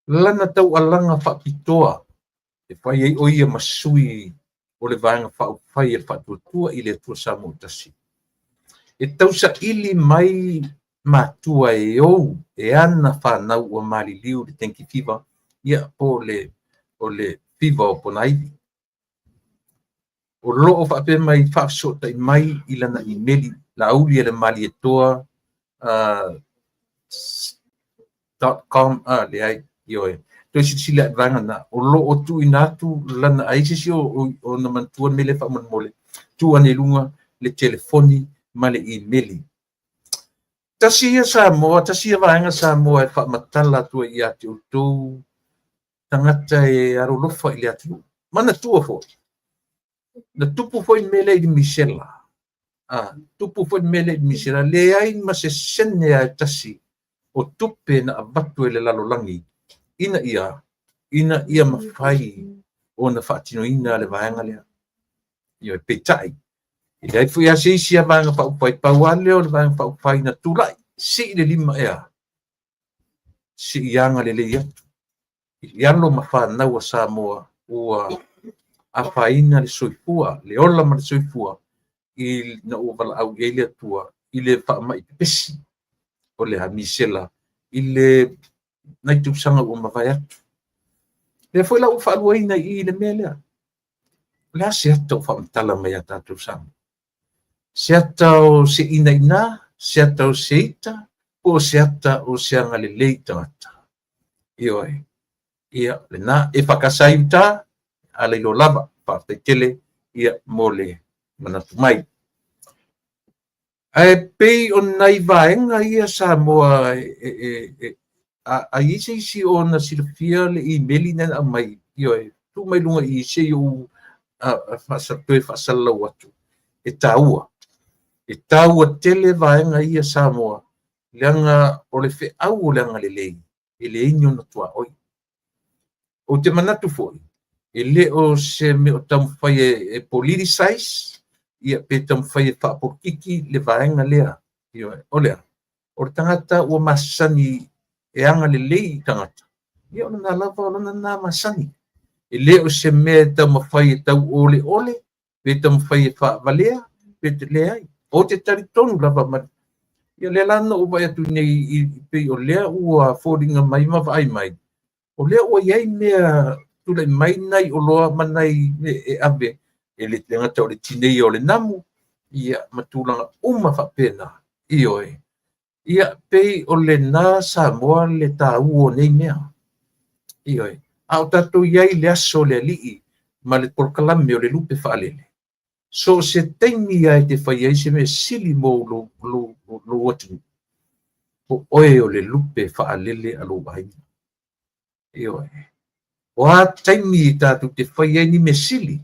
lana taualaga faapitoa e fai ai o ia ma sui o le Vaega Faaupufai e le Faatuatua i le Atua Samoa Tasi, e tausaili mai matua e ou e ana fanau ua maliliu i le dengue fever, ia po o le fever o ponaivi. O lo o faapea mai faafesootai mai i lana imeli laauli e le malietoa .com, leai, ioe, toe silasila i vaega na, o lo o tuuina atu lana ai se isi o na manatua le mea lea faamolemole, tuu ane i luga le telefoni ma le imeli. Tasi ia Samoa, tasi ia vaega Samoa e faamatala atu ai ia te outou tagata e alolofa i le atunuu. Manatua foi, na tupu foi le mea lea i le misela. Tupu foi le mea lea i le misela, leai ma se sene a e tasi o tupe na avatu e le lalolagi ina ia mafai ona faatinoina le vaega lea. Ioe, peitai, e leai foi lava se isi vaega faaupufai, pau lava lea o le vaega faaupufai na tulai, sii le lima ea, sii agalelei atu i alo ma fanau a Samoa ua afaina le soifua, le ola ma le soifua, ina ua valaau i ai le Atua i le faamai pepesi o le misela i le nai tausaga ua mavae atu. Lea foi la ua faaluaina i i le mea lea. O le a se ata o faamatala mai a tatou Samoa? Se ata o se inaina, se ata o se ita, po o se ata o se agalelei tagata. Ioe, ia lena e whakasa i uta, ala i lo lava, whaatai tele, ia mo le manatu mai. Ae pei o nai vaega ia Samoa a i se isi o na silafia le imeli na aumai, ioe, tuu mai luga i se i ou toe faasalalau atu. E taua. E taua tele vaega ia Samoa, leaga o le feau o le agalelei, e leai ni ona tuaoi. Ou te manatu foi, e le o se mea o taumafai e politicize, ia pe taumafai e faapolokiki le vaega lea. Ioe, o lea, o le tagata ua masani e agalelei i tagata, ia o lena lava o lona na masani. E le o se mea e taumafai e tauoleole, pe taumafai e faavalea, pe te leai. O te talitonu lava ma ia lea la na ou vaai atu nei i pei o lea ua foliga mai ma vaai mai, o lea ua i ai mea tulai mai nai oloa ma nai e ave, e le gata o le tineia o le namu, ia ma tulaga uma faapena. Ioe, ia pei o lena Samoa le taua o nei mea. Ioe, a o tatou i ai le aso o le alii ma le polokalame o le lupe faalele, so o se taimi ai te fai ai se mea sili mo lou atunuu, o oe o le lupe faalele a lou aiga. Ioe, o a taimi tatou te fai ai ni mea sili,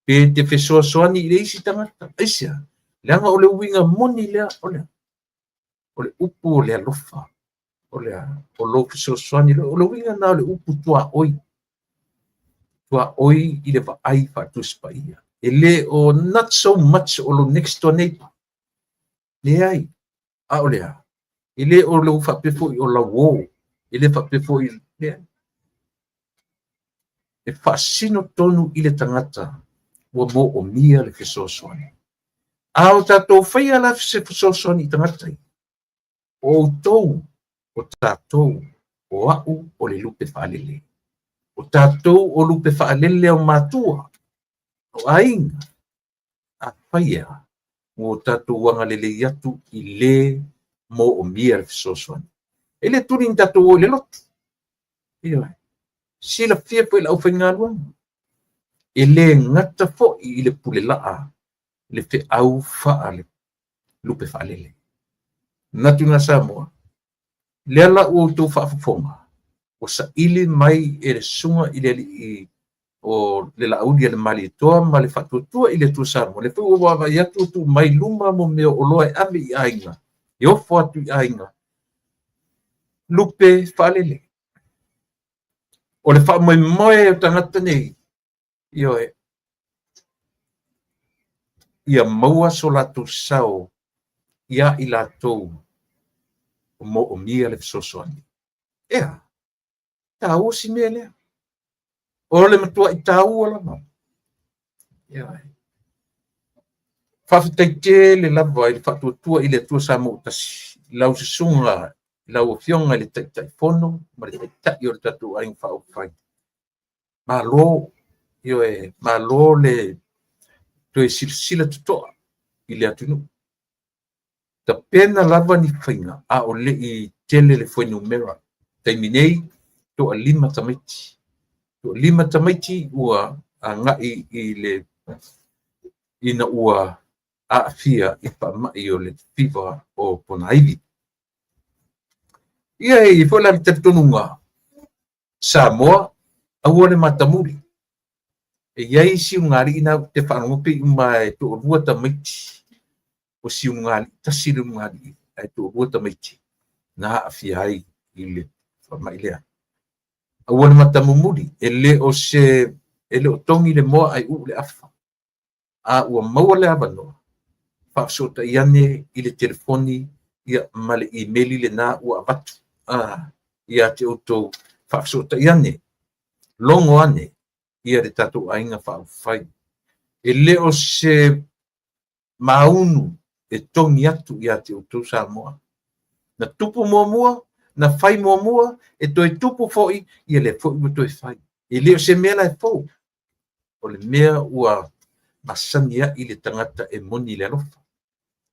pe te fesoasoani i le isi tagata, aisea, leaga o le uiga moni lea, o le upu o le alofa, o le o lou fesoasoani, o le uiga na o le upu tuaoi, tuaoi i le vaai faatusipaia. E le o not so much o lo next door neighbor. Leai, a o lea, e le o lou faapea foi o lau o, e le faapea foi, leai. E faasino tonu i le tagata ua moomia le fesoasoani. A o tatou faia la se fesoasoani i tagata ia, o outou, o tatou, o au o le lupe faalele. O tatou o lupe faalele o matua, o aiga, a faia ua tatou agalelei atu i le moomia le fesoasoani. E le tuli ni tatou o i le lotu. Ioe, silafia foi le aufaigaluega. E lē gata foi i le pulelaa le feau faale lupe faalele. Manatu na Samoa, lea la ua outou faafofoga, ua saili mai e le susuga i le alii o le Laauli a le Malietoa ma le Faatuatua i le Atua Samoa, lea foi ua vaavaai atu ua tuu mai luma mo mea o oloa e ave i aiga, e ofo atu i aiga, lupe faalele. O le faamoemoe o tagata nei, ioe, ia maua so latou sao ia i latou o moomia le fesoasoani. Ea, taua si mea lea. O le matuai taua lava. Ioe. Faafetai tele lava i le Faatuatua i le Atua Samoa ua tasi, lau susuga i lau Afioga i le Taitaifono ma le Taitai o le tatou Aiga Faaupufai. Malo, ioe, malo le toe silasila totoa i le atunuu. Tapena lava ni faiga a o le i tele le fuainumera. Taimi nei, toalima tamaiti. Toalima tamaiti ua agai i le ina ua aafia i faamai o le fiva o ponaivi. Ia e i ai foi la le talitonuga, Samoa, aua le matamuli. E i ai si ulugalii na ou te faalogo pei uma e toalua tamaiti o si ulugalii, tasi le ulugalii ae toalua tamaiti na aafia ai i le faamai lea. Aua le matamumuli, e le o se e le o togi le moa ae uu le afa. A ua maua le avanoa, faafesootai ane i le telefoni ia ma le imeli lena ua avatu ia te outou, faafesootai ane, logo ane ia le tatou Aiga Faaupufai. E le o se maunu e togi atu ia te outou Samoa. Na tupu muamua, na fai muamua, e toe tupu foi, ia lea foi ua toe fai. E le o se mea la e fou. O le mea ua masani ai le tagata e moni le alofa.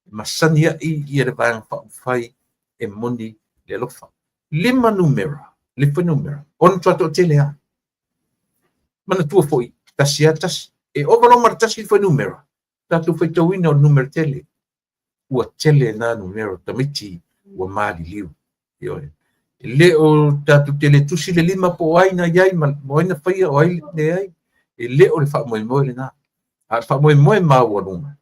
E masani ai ia le Vaega Faaupufai e moni le alofa. 5 numera, le fuainumera, o le matua toatele lava. Manatua foi, tasi lava tasi. E ova loa ma le tasi le fuainumera, tatou faitauina o le numera tele. Ua tele na numera o tamaiti ua maliliu. Ioe. E le o tatou te le tusi le 5 po o ai na iai ma o ai na faia o ai leai. E le o le faamoemoe lena. A o le faamoemoe maualuga,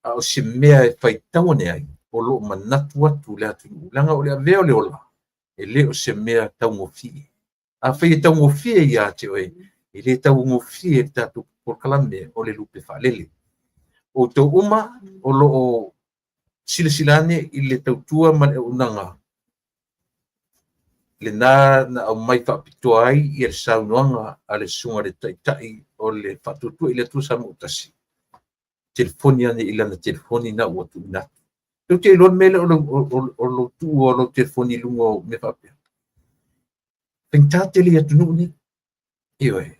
a o se mea e faitau ane ai, o loo manatu atu le atunuu, leaga o le avea o le ola, e le o se mea taugofie. Afai e taugofie ia te oe, e le taugofie le tatou polokalame o le lupe faalele. Outou uma o loo silasila ane i le tautua ma le auaunaga lena na aumai faapitoa ai ia le saunoaga a le susuga i le Taitai o le Faatuatua i le Atua Samoa ua tasi. Telefoni ane i lana telefoni na ua tuuina atu. Tou te iloa le mea lea o lou tuu o lou telefoni i luga o mea faapea. Faigata tele i atunuu nei. Ioe.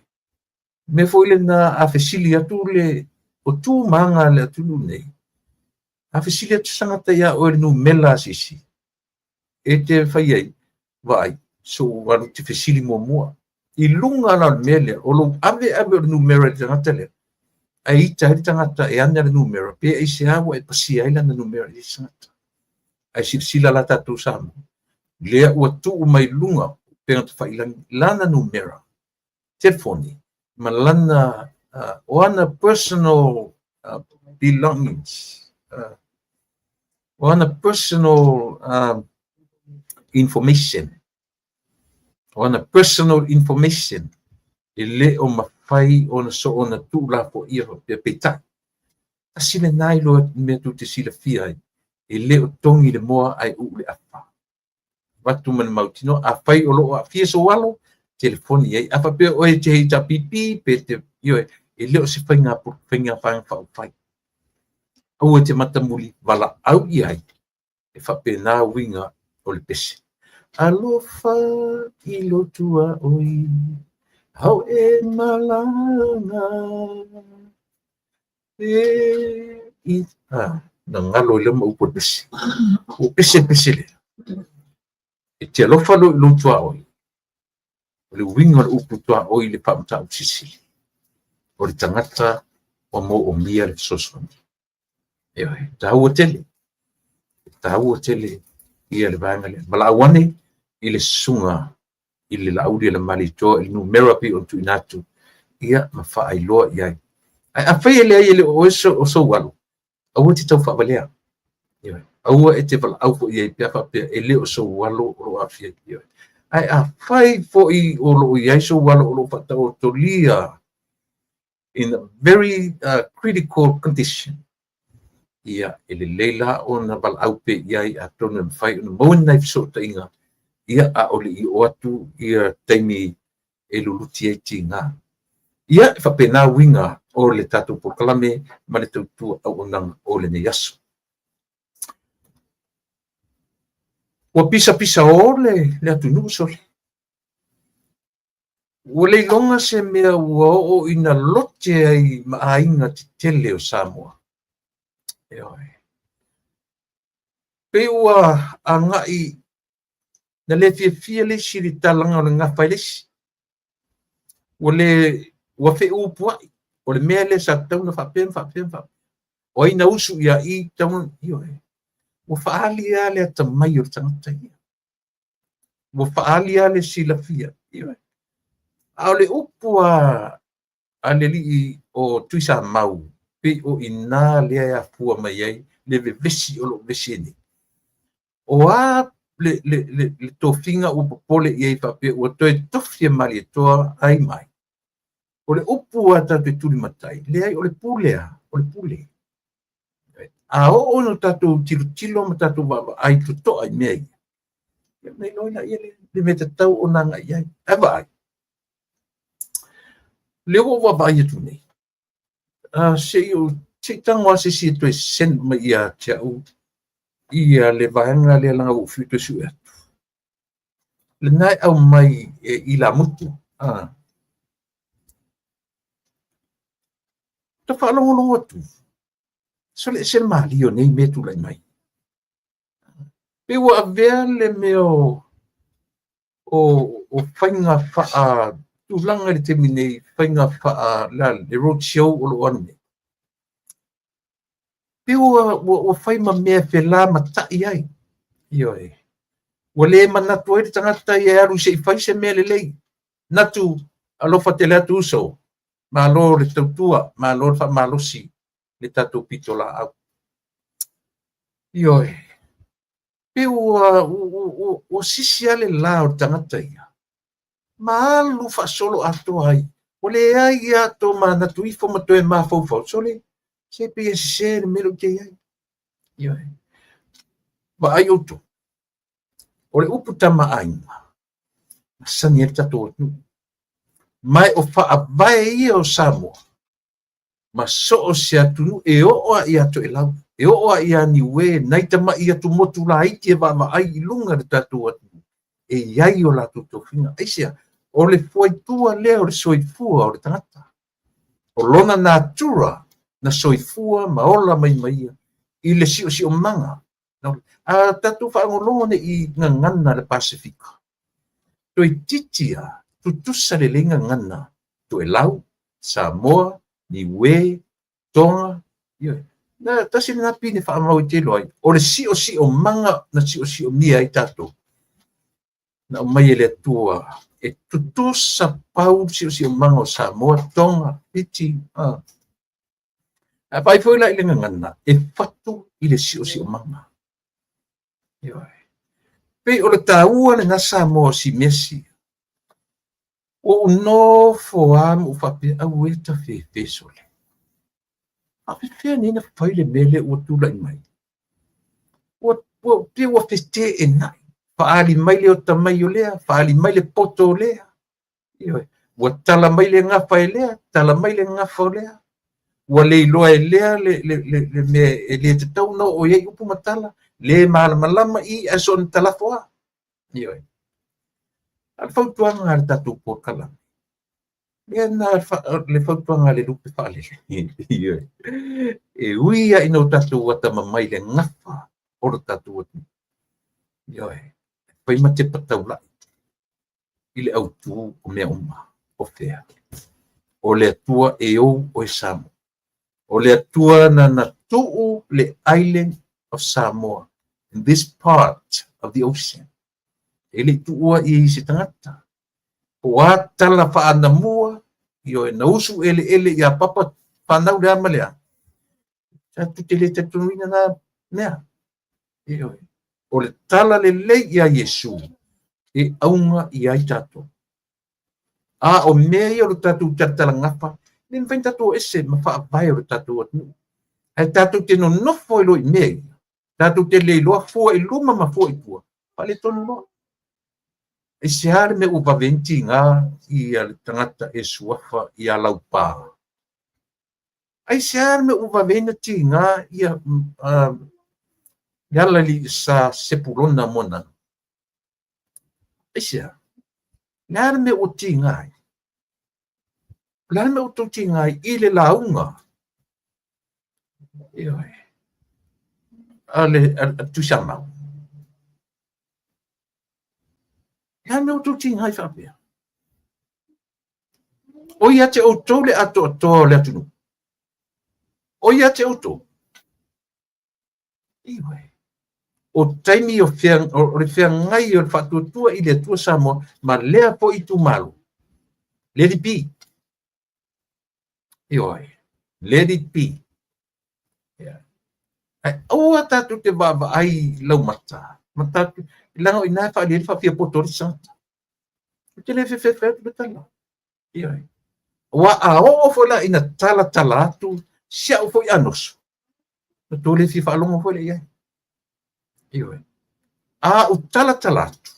Mea foi lena a fesili atu le o tu ma aga a le atunuu nei. A fesili atu se tagata ia oe le numera a se isi, e te fai ai, vaai, so alu te fesili muamua. I luga la o le mea lea, o lou ave ave o le numera i le tagata lea, ae ita ai le tagata e ana le numera, pe aisea ua e pasia ai lana numera i le isi tagata. Ae silasila la tatou Samoa, lea ua tuu mai luga upega tafailagi lana numera telefoni ma lana o ana personal belongings, o ana personal information, o ana personal information e le o mafai ona soona tuulafoaia faapea. Peitai, tasi lena iloa mea tou te silafia ai, e le o togi le moa ae uu le afa. Avatu ma le mautinoa, afai o loo aafia sou alo, telefoni ai. A faapea oe te HRPP, pe te, ioe, e le o se faiga vaega faaupufai. Aua e te matamuli, valaau i ai, e faapena uiga o le pese. Alofa i lo tuaoi, au e malaga. E i, na galo i le ma upu o le pese. O pese pese lea. E te alofa lo i lou tuaoi. O le uiga o le upu tuaoi i le faamataupu silisili. o le tagata ua moomia le fesoasoani. Ioe, taua tele, taua tele ia le vaega lea. Valaau ane i le susuga i le Laauli a le Malietoa i le numera pei ona tuuina atu, ia ma faailoa i ai. Ae afai e leai e le o oe o sou alo, aua e te tau faavalea. Ioe. Aua e te valaau foi i ai pe a faapea e le o sou alo o lo o aafia. Ioe. Ae afai foi o lo o i ai sou alo o lo o faataotolia in a very critical condition, ia, e lelei la ona valaau pea i ai atonu e mafai ona maua ni nai fesootaiga, ia, a o le i oo atu ia taimi e luluti ai tiga. Ia, e faapena uiga o le tatou polokalame ma le tautua auaunaga o lenei aso. Ua pisapisa o le atunuu sole. Ua le iloga se mea ua oo ina lote ai ma aiga tetele o Samoa. Ioe. Pei ua agai na le fiafia le isi i le talaga o le gafa e le isi. Ua le ua feupuai. O le mea lea sa tatau ona faapea ma faapea ma faapea. O ai na usu ia i tatau ona, ioe. Ua faaali lava le atamai o le tagata ia. Ua faaali lava le silafia. Ioe. A o le upu a le alii o Tuisamau, pei o ina lea e afua mai ai le vevesi o lo o vevesi ai nei. O a le tofiga ua popole i ai faapea ua toe tofi e Malietoa ai mai. O le upu a tatou tulimatai, leai, o le pule a, o le pule. A oo ina tatou tilotilo ma tatou vaavaai totoa i mea ia, ia ona iloa lea le mea tatau ona agai i ai. Ae vaai, lea ua ou vaavaai atu nei, se i tago lava se isi e toe send mai ia te au ia le vaega lea leaga ua ou fiu e toe sue atu. Lena e aumai e ilamutu. Ta faalogologo atu, sole ese le malie o nei mea tulai mai. Pe ua avea le mea o faiga faa tulaga i le taimi nei, faiga faa le road show o lo o alu nei. Pe ua fai ma mea fela matai ai. Ioe. Ua le manatu ai le tagata ia e alu se i fai se mea lelei. Natu alofa tele atu uso. Malo le tautua, malo le faamalosi le tatou pito laau. Ioe. Pe ua sisi lava le la o le tagata ia. Ma alu faasolo atoa ai. Ua leai ia tō manatu ifo ma toe mafaufau. Sole, se pei e sese le mea lea ou te i ai. Ioe. Vaai outou. O le upu tamaaiga, masani ai le tatou atunuu. Mai o faavae ia o Samoa, ma so o se atunuu e oo lava ia Toelau, e oo lava ia Niue, nai tamai atumotu laiti e vaavaai i luga le tatou atunuu, e i ai o latou tofiga. Aisea, o le fuaitua lea o le soifua o le tagata. O lona natura na soifua ma ola mai ma ia i le siosiomaga. A tatou faalogologo nei i gagana le Pasefika, toeitiiti lava, tutusa lelei gagana Toelau, Samoa, Niue, Tonga, ioe. Na tasi lena pine faamau e te iloa ai, o le siosiomaga na siosiomia ai tatou. Na aumai e le Atua e tutusa pau le siosiomaga o Samoa, Tonga, Fiti. A vaai foi la i le gagana, e fatu i le siosiomaga. Ioe. Pei o le taua lena Samoa o si mea sia. Ua ou nofo lava ma ou faapea, auē ta fefe sole. Faapefea nei na fai le mea lea ua tulai mai. Ua pei ua feteenai. Faaali mai le ota mai o lea, faaali mai le poto o lea. Ioe. Ua tala mai le gafa e lea, tala mai le gafa o lea. Ua le iloa e lea le mea e le tatau ona oo i ai upu ma tala, le malamalama i ae soona talafo lava. Ioe. A le fautuaga a le tatou polokalame, lea na le fautuaga a le lupe faalele. Ioe. E ui lava ina o tatou atamamai i le gafa o le tatou atunuu. Ioe. Fai ma tepa taulai i le autu o mea uma o fea. O le Atua e ou oe Samoa. O le Atua na na tuu le island of Samoa in this part of the ocean. E le i tuua i se tagata. Po o a tala faanamua, ioe, na usu eleele ia papa fanau le a ma le a. Tatou te le talitonuina na mea. Ioe. O le tala lelei ia Iesu e auga i ai tatou. A o mea ia o le tatou talatalagafa, e le mafai ona tatou o ese ma faavae o le tatou atunuu. Ae tatou te nonofo ai loa i mea ia, tatou te le iloa fua i luma ma fua i tua, faaletonu loa. Aisea le mea ua vave ai ona tiga ia le tagata e suafa ia Laupa? Aisea le mea ua vave ai ona tiga ia le ala sa Sepulona Moananu? Aisea? Le a le mea ua tiga ai? O le a le mea ua tou tiga ai i le lauga? Ioe. A le Tuisamau. Le a le mea ua tou tiga ai faapea? O ia te outou le atoatoa o le atunuu. O ia te outou. Ioe. O taimi o, fea, o le feagai o le faatuatua i le Atua Samoa ma lea foi itumalo. Let it be. Ioe. Let it be. Yeah. Ae aua tatou te vaavaai laumata. Ma tatou, leaga o i ina e faaali ai le faafiapoto o le tagata. Ou te le fefe atu le tala. Ioe. Aua a oo foi la ina talatala atu si au foi anoso, na tou le fia faalogo foi lea i ai. Ioe. A ou talatala atu,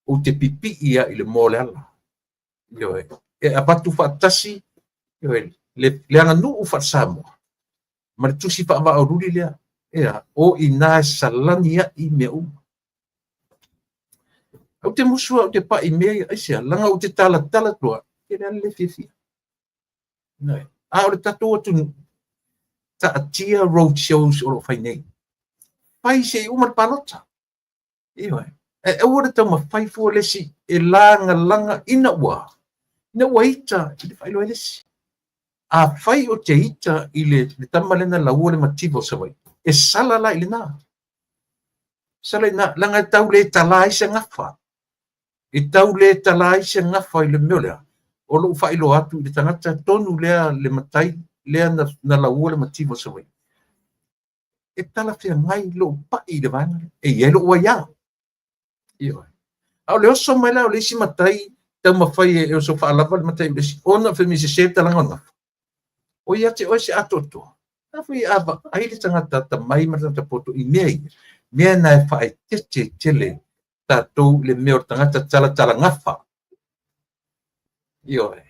ou te pipii ai i le moa o le ala. Ioe. E avatu faatasi, ioe, le aganuu faale-Samoa ma le tusi faavaaululi lea, ea, o i ina e salani ai mea uma. Ou te musu au te pai mea ia, aisea, leaga ou te talatala atu lava, e tele lava le le fiafia. A o le tatou atunuu, taatia road shows o lo o fai nei. Fai se i uma le palota. Ioe. Ae aua le taumafai fua le isi e lagalaga ina ua, ina ua ita i le faailoa e le isi. Afai ou te ita i le, le tama lea na laua le mativa o Savaii, e sala la i lena. Sala i lena, leaga e tau le tala ai se gafa. E tau le tala ai se gafa i le mea lea. O lou faailoa atu i le tagata tonu lea le matai lea na, na laua le mativa o Savaii. E talafeagai lou pai i le vaega lea. E i ai lou aiā. Ioe. A o le oso mai la o le isi matai taumafai e oso faalava le matai o le isi, ona fai mai sese le talaga o le gafa. O ia te oe se atoatoa. A foi a vaai le tagata atamai ma le tagata poto i mea ia, mea na e faaeteete tele tatou i le mea o le tagata talatalagafa. Ioe.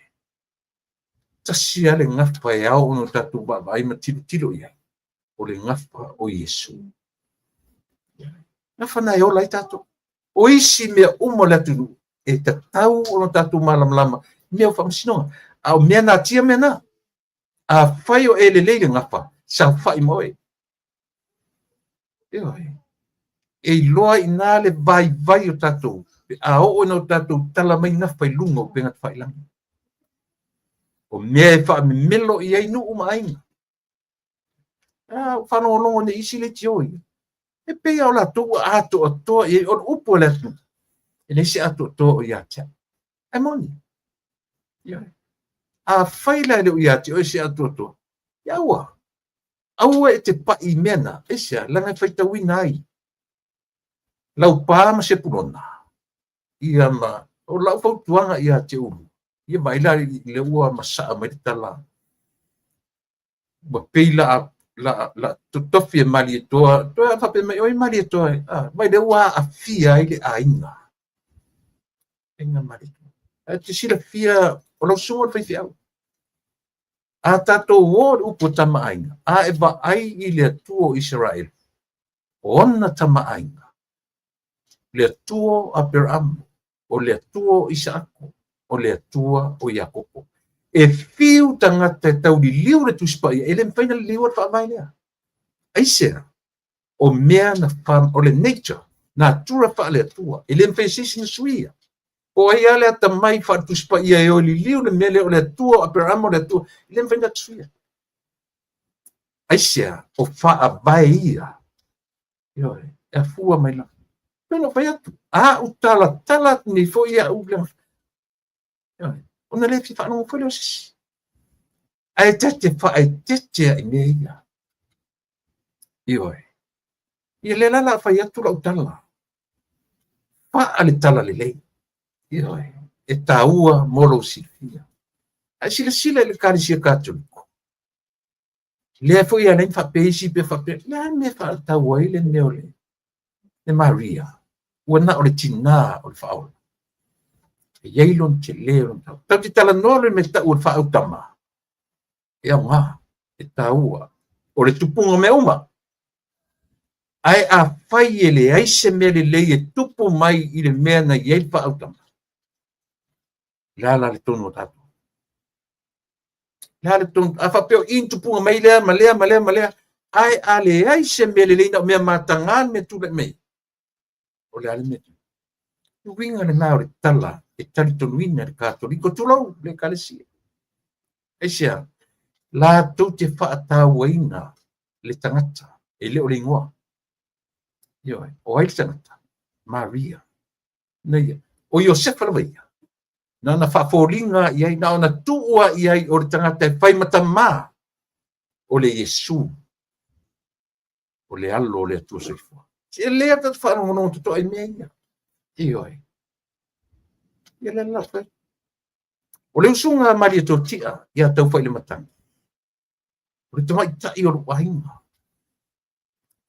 Tasi lava le gafa e ao ona tatou vaavaai ma tilotilo i ai, o le gafa o Iesu. Gafa na e ola ai tatou. O isi mea uma o le atunuu, e tatau ona tatou malamalama i mea o faamasinoga. A o mea natia mea na. Afai o e lelei le gafa, saofai ma oe. Ioe. E iloa i ina le vaivai o tatou, pe a oo ina o tatou tala mai gafa i luga o upega tafailagi. O mea e faamemelo i ai nuu ma aiga. A ua faalogologo nei isi leitio ia. E pei lava o latou ua atoatoa i ai, o le upu a le atunuu, e leai se atoatoa o ia te au. Ae moni. Ioe. Afai la e le o ia te oe se atoatoa, ia aua. Aua e te pai i mea na, aisea, leaga e faitauina ai Laupa ma Sepulona, ia ma, o lau fautuaga ia te oulua, ia vaai la i le ua masaa mai le tala, ua pei la la la totofi e Malietoa, toe a faapea mai, oi Malietoa, ah, vaai lea ua aafia ai le aiga. Aiga Malietoa. Ae te silafia, o lau susuga o le faifeau. A tatou o i le upu o tama aiga, a e vaai i le Atua o Isaraelu, o ona tama aiga, le Atua o Aperamo, o le Atua o Isaako, o le Atua o Iakopo. E fiu tagata e tauliliu le Tusi Paia, e le mafai ona liliua le faavae lea. Aisea? O mea na fa, o le nature, natura faale-Atua, e le mafai e se isi ona suia. Po o ai lava le atamai faale-Tusi Paia e o e liliu le mea lea o le Atua o Aperahama o le Atua, e le mafai ona suia. Aisea? O faavae ia. Ioe, e afua mai lava. Pei ona fai atu, a ou talatala atu nei foi au, ioe, ona le fia faalogo foi lea o se isi. Ae ta te faaeteete i mea ia. Ioe. Ia lea la o le a fai atu lau tala. Faa le tala lelei. Ioe. E taua mo lou silafia. Ae silasila i le Ekalesia Katoliko. Lea foi e ala ai ona faapea isi pe faapea, le a le mea e faatatau ai le mea o le Maria, ua na o le tinā o le faaola. E i ai lona tele o lona taua. Tatou te talanoa le mea tau o le faaautama, e aoga, e taua, o le tupuga o mea uma. Ae afai e leai se mea lelei e tupu mai i le mea na i ai le faaautama, le a la le tonu o tatou? Le a le tonu? A faapea o i ni tupuga mai lea ma lea ma lea ma lea, ae a leai se mea lelei na o mea mataga le mea tulai mai, o le a le mea? Le uiga lena o le tala e talitonuina le Katoliko, tulou le Ekalesia. Aisea? Latou te faatauaina le tagata, e le o le igoa. Ioe, o ai le tagata? Maria. Na ia. O Iosefa lava ia. Na ona faafoliga i ai, na ona tuu lava i ai o le tagata e fai ma tamā o le Iesu, o le alo o le Atua soifua. E lelei lava tatou faalogologo totoa i mea ia. Ioe. Ia le la fai. O le usuga a Malietotia ia Taufailematagi, o le tamaitai o lou aiga.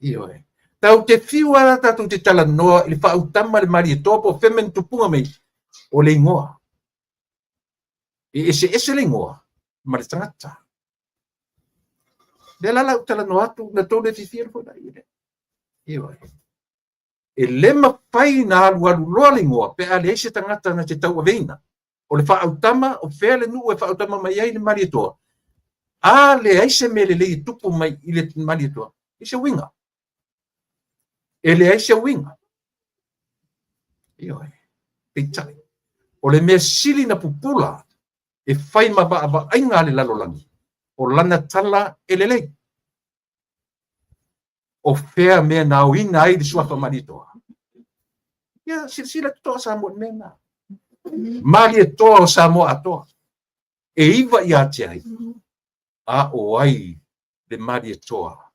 Ioe. Tatou te fiu lava tatou te talanoa i le faautama le Malietoa po o fea mea na tupuga mai, o le igoa. E eseese le igoa ma le tagata. Lea la la ou talanoa atu, na tou le fiafia foi la i Ioe. E le mafai na alualu loa le igoa pe a leai se tagata na te tauaveina. O le faaautama, o fea le nuu e faaautama mai ai le Malietoa? A leai se mea lelei e tupu mai i le Malietoa, e se uiga. E leai se uiga. Ioe. Peitai, o le mea sili na pupula e fai ma vaavaaiga a le lalolagi, o lana tala e lelei. O fea mea na aoina ai le suafa Malietoa? Ia, silasila totoa Samoa i le mea lena. Malietoa o Samoa atoa. E 9 ia te ai, a o ai le Malietoa?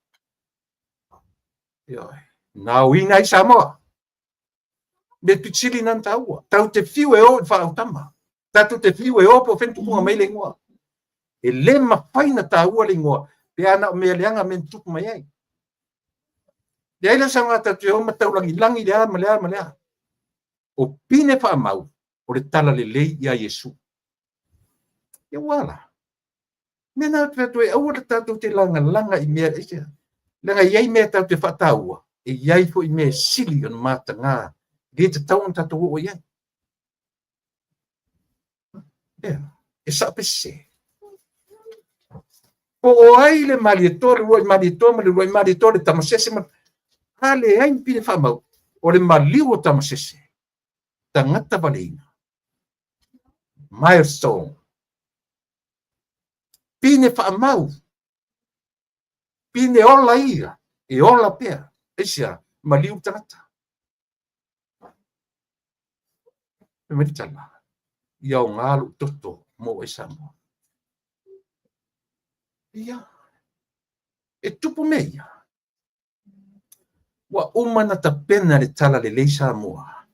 Ioe, na aoina ai Samoa. Mea pito sili na taua. Tatou te fiu e o i le faaautama. Tatou te fiu e o po o fea na tupuga mai le igoa. E le mafai na taua le igoa pe a na o mea leaga mea na tupu mai ai. Leai la sau tatou te o ma taulagilagi le a ma le a ma le a. O pine faamau o le tala lelei ia Iesu. Ia ua la. Mea na atu atu e aua le tatou te lagalaga i mea aisea. Leaga e i ai mea tatou te faataua, e i ai foi mea e sili ona mataga, le tatau ona tatou oo i ai. Ea, e sao pe sese. Po o ai le Malietoa, le uluai Malietoa ma le uluai Malietoa, le Tamasese ma... A leai ni pine faamau, o le maliu o Tamasese, tagata valeina. Milestone. Pine faamau. Pine ola ia, e ola pea. Aisea, maliu le tagata. Fai mai le tala, ia aoga lou toto mo oe Samoa. Ia, e tupu mea ia. Ua uma na tapena le tala lelei Samoa,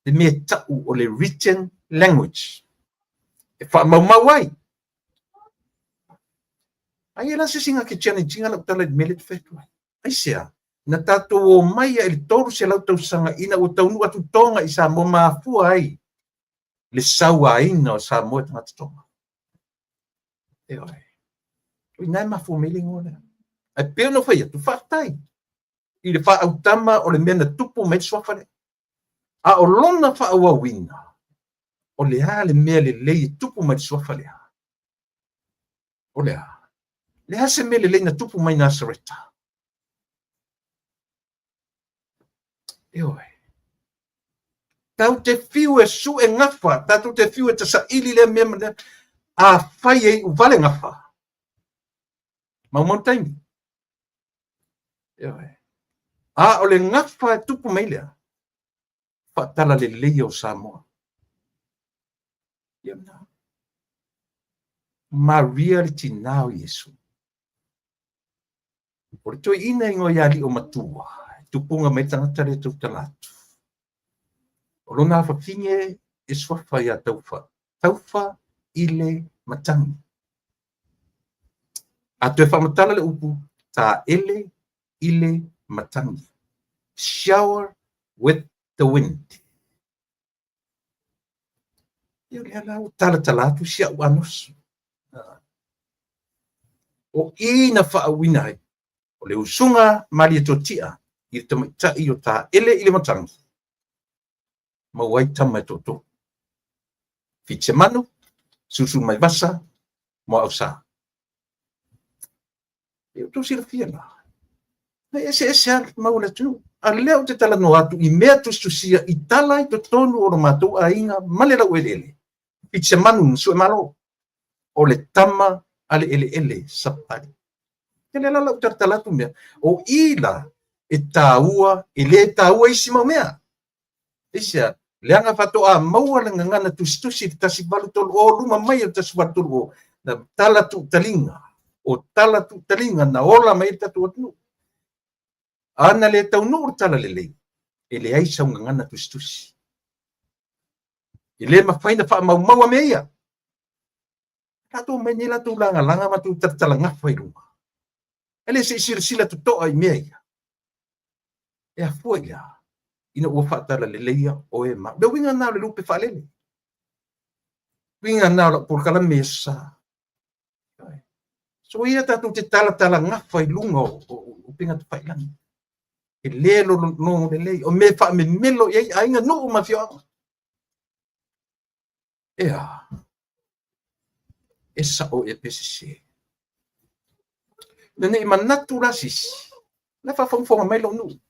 le mea tau o le written language, e faamaumau ai. Ai e la se isi na ke challenge ina lau tala i le mea lea te fai atu ai. Aisea? Na tatou omai ai i le 300 tausaga ina ua taunuu atu Toga i Samoa ma afua ai le sauaina o Samoa e tagata Toga. Ioe. O i ina e mafua mai le igoa lea. Ae pei ona fai atu, faafetai i le faaautama o le mea na tupu mai le suafa lea. A o lona faaauauina, o le a le mea lelei e tupu mai le suafa lea? O le a? Le a se mea lelei na tupu mai Nasareta? Ioe. Tatou te fiu e sue gafa, tatou te fiu e tasaili lea mea ma lea. Afai e iu vale gafa, maumau taimi. Ioe. A o le gafa e tupu mai lea, faatalaleleia o Samoa. Ia na. Maria le tinā o Iesu. O le toeaina igoa ia Alii-o-Matua, e tupuga mai tagata lea tautala atu. O lona afafine e suafa ia Taufa. Taufa i le matagi. A toe faamatala le upu, taele i le matagi. Shower with the wind. Ia lea la ua talatala atu si au anosu. O i na faauuina ai, o le usuga Malietoatia i le tamaitai o Taele i le matagi, maua ai tama e toatolu. Fitisemanu, Susumaivasa, Muaausa. E outou silafia la, e eseese lava le mau o le atunuu. A lea ou te talanoa atu i mea tusitusia i tala i totonu o lo matou aiga ma le laueleele, Fitisemanu na Suemalo, o le tama a le eleele Sapapalii. Ia lea la lau talatala atu mea, o i la e taua, e le taua isi mau mea. Aisea? Leaga faatoa maua le gagana tusitusi i le 1830 luma mai o le 1830, na tala tuutaliga, o tala tuutaliga na ola mai ai le tatou atunuu. A na le taunuu le talalelei, e leai sau gagana tusitusi. E le mafai ona faamaumaua mea ia. Latou omai nei latou lagalaga ma latou talatalagafa i luga. E le se i silasila totoa i mea ia. E afua i le a? Ina ua faatalaleleia oe ma au. Le uiga lena o le lupe faalele. Uiga lena o lau polokalame i aso Sa. So ia tatou te talatalagafa i luga o upega tafailagi. E le logo lelei. O mea e faamemelo i ai aiga, nuu ma afioaga. Ea, e sao ea pe sese. Ina ne i manatu la se isi, la e faafogafoga mai lou nuu.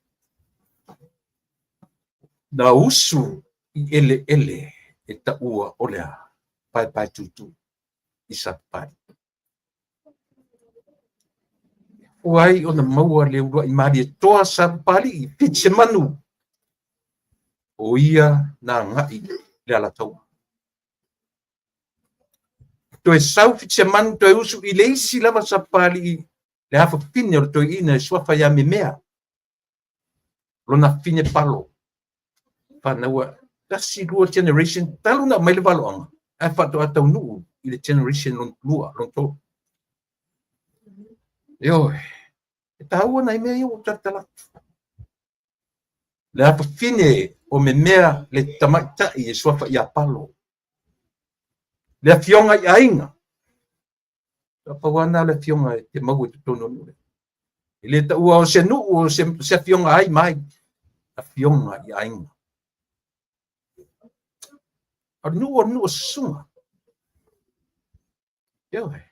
Na usu i eleele e taua o le a? Paepaetutu i Sapapalii. Ua ai ona maua le uluai Malietoa Sapapalii, Fitisemanu, o ia na agai le Alataua. Toe sau Fitisemanu toe usu i le isi lava Sapapalii, le afafine o le toeaina e suafa ia Memea, lona afafine Palo. Fanau tasi lua generation talu na aumai le valoaga, ae faatoa taunuu i le generation lona lua, lona tolu. Ioe, e taua nai mea ia ua talatala atu. Le afafine o Memea le tamaitai e suafa ia Palo. Le afioga i aiga. Pau lava lena o le afioga e te maua i totonu o nuu lea. E le taua o se nuu o se afioga ai ma ai. Afioga i aiga. O le nuu o le nuu o susuga. Ioe.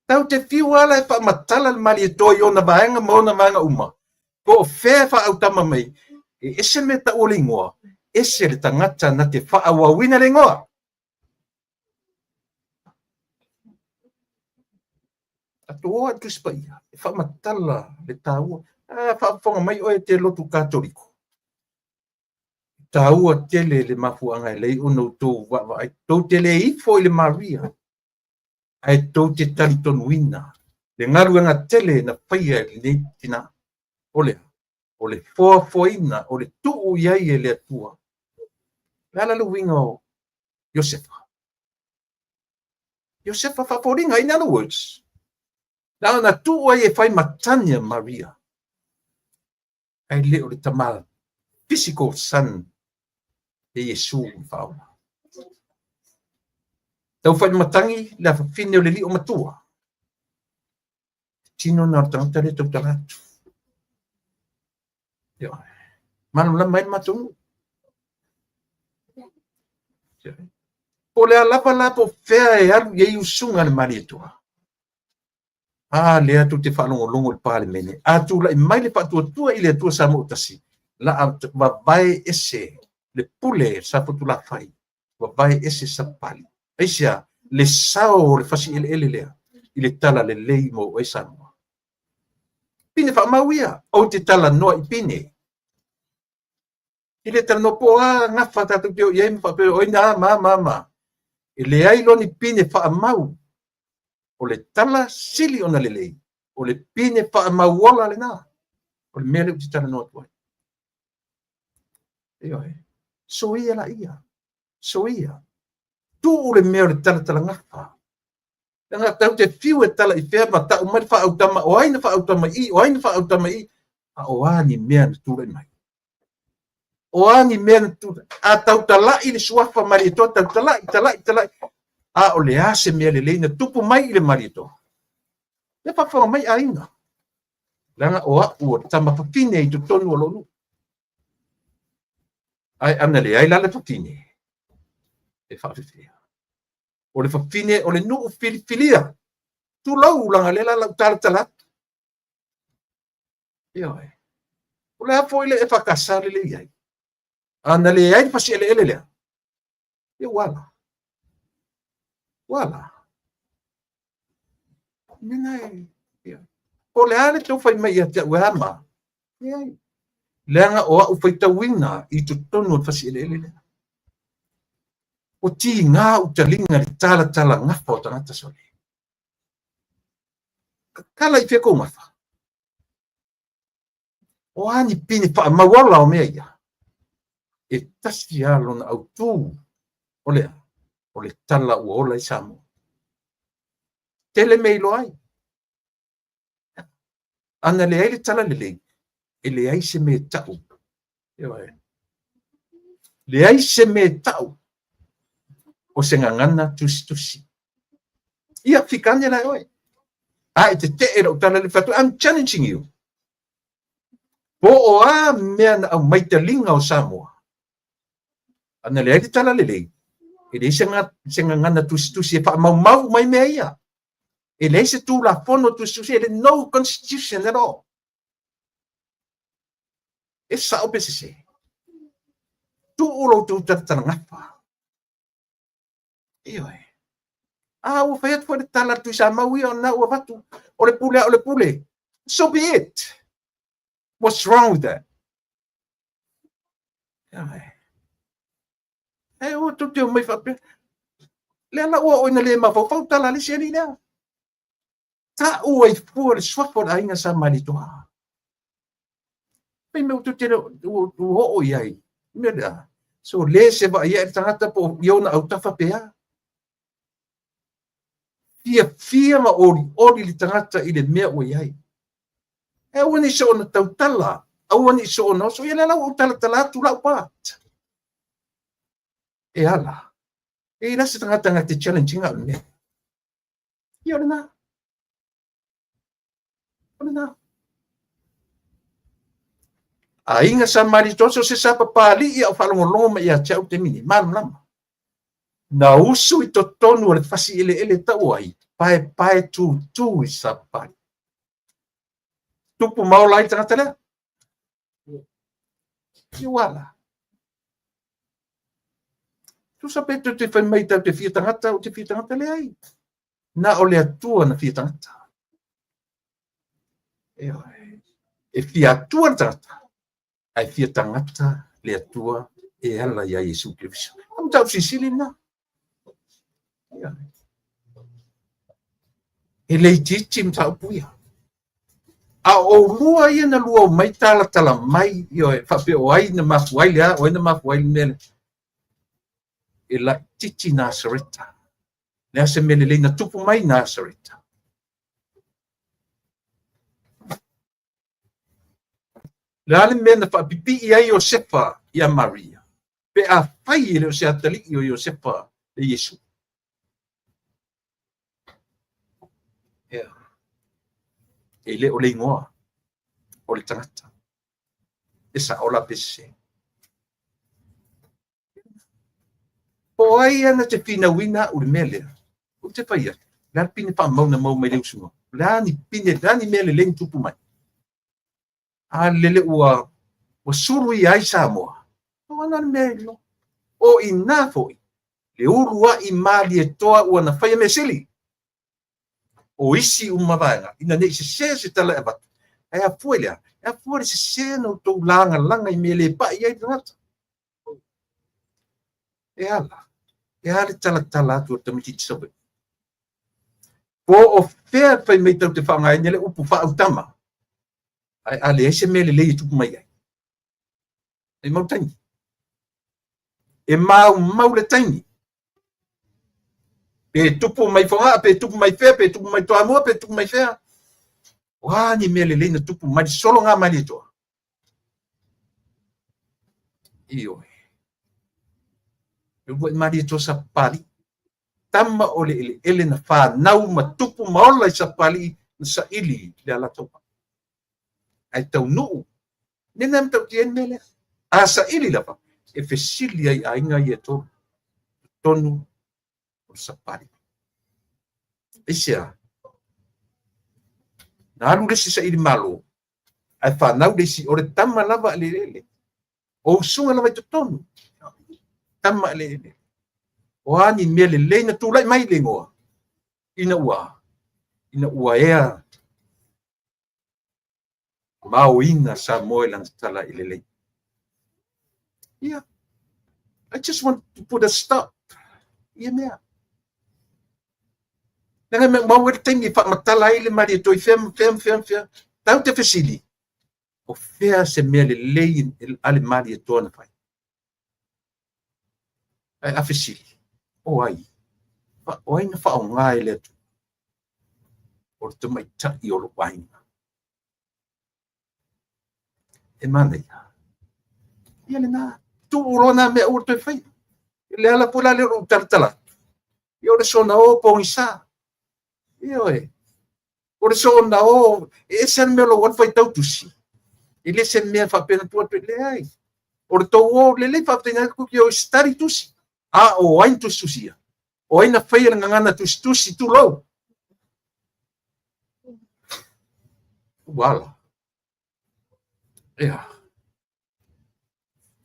Tau te fiu ala e faamatala le Malietoa i ona vaega ma ona vaega uma. Po o fea e faaautama mai, e ese mea tau o le igoa, ese le tagata na te faaauauina le igoa. Tatou o i Tusi Paia e faamatala le taua. A faafofoga mai oe e te lotu Katoliko, e taua tele le mafuaaga e leai ona outou vaavaai. Tou te le ifo i le Maria, ae tou te talitonuina le galuega tele na faia e lenei tina. O le a? O le foafoaina, o le tuu i ai e le Atua. O le a la le uiga o Iosefa? Iosefa faafoliga, in other words, na ona tuu ai e fai matani a Maria, ae le o le tama physical son e Iesu i faaola. Tau fai matangi le afafine o le lio matua. Tino na o le tagata lea tautala atu. Ia, malamalama ai le matou nuu. Po o le a lava la po o fea e alu i ai usuga a le Malietoa. A lea tou te faalogologo i le Palemene, a tulai mai le faatuatua i le Atua Samoa Tasi, la a vavae ese Le pule Safotulafai vavae ese Sapapalii. Aisea? Le sao o le fasi eleele lea i le tala lelei mo oe Samoa. Pine faamau ia, ou te talanoa i pine. I le talanoa po o a gafa tatou te o i ai ma faapea o ai na ma ma ma. E leai loa ni pine faamau. O le tala sili ona lelei, o le pine faamau ola lena. O le mea lea ou te talanoa atu ai. Ioe. Soia laia. Soia. Tuu le mea o le talatalagafa. Leaga tatou te fiu e tala i fea ma tau mai le faaautama, o ai na faaautama i i, o ai na faaautama i i, a o a ni mea na tulai mai? O a ni mea na tulai? A tautalai le suafa Malietoa, tautalai, talai, talai, a o le a se mea lelei na tupu mai i le Malietoa? Lea faafofoga mai aiga. Leaga o au o le tama fafine i totonu o lou nuu. Ae ana leai la le fafine, e faafefea. O le fafine o le nuu filifilia. Tulou leaga lea la lau talatala atu. Ioe. O le a foi le EFKS lele i ai? Ana leai le fasi eleele lea, ia ua ala. Ua ala. Mea e, ia. Po o le a le tou fai mai ia te au e a ma? Leai. Leaga o au faitauina i totonu o le fasi eleele lea. Ua tiga ou taliga i le talatala gafa o tagata sole. Tala i fea kou gafa? O a ni pine faamau ola o mea ia? E tasi lava lona autū, o le a? O le tala ua ola ai Samoa. Tele mea iloa ai. Ana leai le tala lelei, e leai se mea e tau. Ioe. Leai se mea e tau o se gagana tusitusi. Ia, fika ane la e oe. A e tetee i lau tala le fai atu, I'm challenging you. Po o a mea na aumai taliga o Samoa. Ana leai le tala lelei, e leai se gagana tusitusi e faamaumau uma ai mea ia. E leai se Tulafono tusitusi, e leai no constitution at all. E sao pe sese? Tuu lo outou talatalagafa. Ioe. A ua fai atu foi le tala a le Tuisamau ia, o lena ua avatu, o le pule a o le pule. So be it. What's wrong with that? Ioe. E ua tou te omai faapea. Lea la ua oo ina le mafaufau tala a le isi alii lea. Tau ai fua le suafa o le aiga Sa Malietoa. Fai mai ua tou te le ua oo i ai. Mea lea. So le se vaai ae le tagata po o i ona autafa pe a. Fiafia ma olioli le tagata i le mea ua i ai. E aua ne i soona tautala, aua ne i soona oso, ia lea la ua ou talatala atu lau part. E ala. E i la se tagata na te challenge ina au le mea. Ia o lena. O lena. Aiga Sa Malietoa so se sa papali'i a o faalogologo mai ia te au taimi nei, malamalama. Na usu i totonu o le fasi eleele tau ai, paepae tūtū i Sapapalii. Tupu ma ola ai le tagata lea. Ia ua ala. Tusa pe tou te fai mai tau te fia tagata, ou te fia tagata, leai. Na o le Atua na fia tagata. Ioe. E fia Atua le tagata, ae fia tagata le Atua e ala iā Iesu Keriso. O le mataupu silisili lena. Ioe. E le itiiti mataupu ia. A o oulua ia na lua omai talatala mai, ioe, faapea o ai na mafua ai le a, o ai na mafua ai le mea lea. E laitiiti Nasareta. Le a se mea lelei na tupu mai Nasareta. Le a le mea na faapipii ai Iosefa iā Maria, pe afai e le o se atalii o Iosefa le Iesu. Ea. E le o le igoa o le tagata. E sao la pe sese. Po o ai ia na te finauina au i le mea lea, ou te fai atu, o le a le pine faamau na maua mai le usuga? O le a ni pine, o le a ni mea lelei na tupu mai? A lele ua sulu ia ai Samoa. O ana le mea iloa. O ina foi, le uluai Malietoa ua na faia mea sili. O isi uma vaega, ina ne i sesē se tala e avatu, ae afua i le a? E afua i le sesē na outou lagalaga i mea e le pai ai le tagata. E ala, e a le talatala atu o le tamaitiiti Savaii? Po o fea fai mai tatou te faaaogaina le upu faaautama, ae a leai se mea lelei e tupu mai ai? E mau taimi. E maumau le taimi. Pe tupu mai Fogaa, pe tupu mai fea, pe tupu mai Toamua, pe tupu mai fea. O a ni mea lelei na tupu mai solo ngā Malietoa? Ioe. E uluai Malietoa Sapapalii. Tama o le eleele na whanau ma tupu ma ola i Sapapalii na saili le Alataua. Ae taunuu, nena e matautia ai le mea lea. A saili lava, e fesili ai aiga ia e tolu, totonu o le Sapapalii. Aisea? Na alu le isi saili malo, ae fanau le isi, o le tama lava a le eleele. O usuga lava i totonu, tama a le eleele. O a ni mea lelei na tulai mai le igoa, ina ua, ina ua ea maoina Samoa i lana tala i lelei. Yeah. I just want to put a stop ia mea. Leaga e maumau ai le taimi e faamatala ai le Malietoa i fea ma fea ma fea ma fea. Tatou te fesili, o fea se mea lelei a le Malietoa na fai? Ae a fesili, o ai? O ai na faaaoga e le Atua? O le tamaitai o lou aiga. E manaia. Ia lena, tuu loa nā mea aua le toe faia. Le ala foi la lea o lou talatala atu, ia o le soona o pogisa. Ioe. O le soona o, e ese lava le mea o lou alu faitau tusi. E le se mea faapea na tuu atu, leai. O le tou o, lelei faafetai atu ki o study tusi. A o ai na tusitusia? O ai na faia le gagana tusitusi tulou? Ua ala. Ea.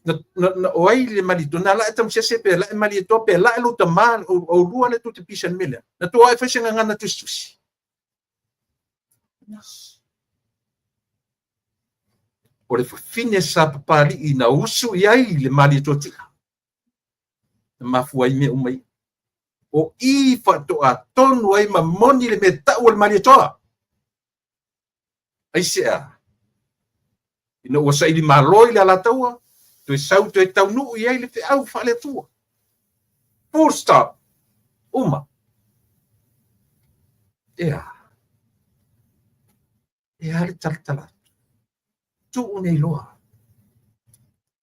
Na, na, na, o ai le Malietoa, na lae Tamasese pe lae Malietoa pe lae lou tamā, o, o lua le tou te pisa i le mea lea. Na tua ai fai se gagana tusitusi. O le fafine sa Papalii na usu i ai le Malietoa tia. Na mafua ai mea uma ia. O i faatoa tonu ai ma moni le mea tau o le Malietoa. Aisea? Ina ua saili malo i le Alataua, toe sau toe taunuu i ai le feau faale-Atua. Full stop. Uma. Ea. Ea le talatala atu. Tuu nei loa.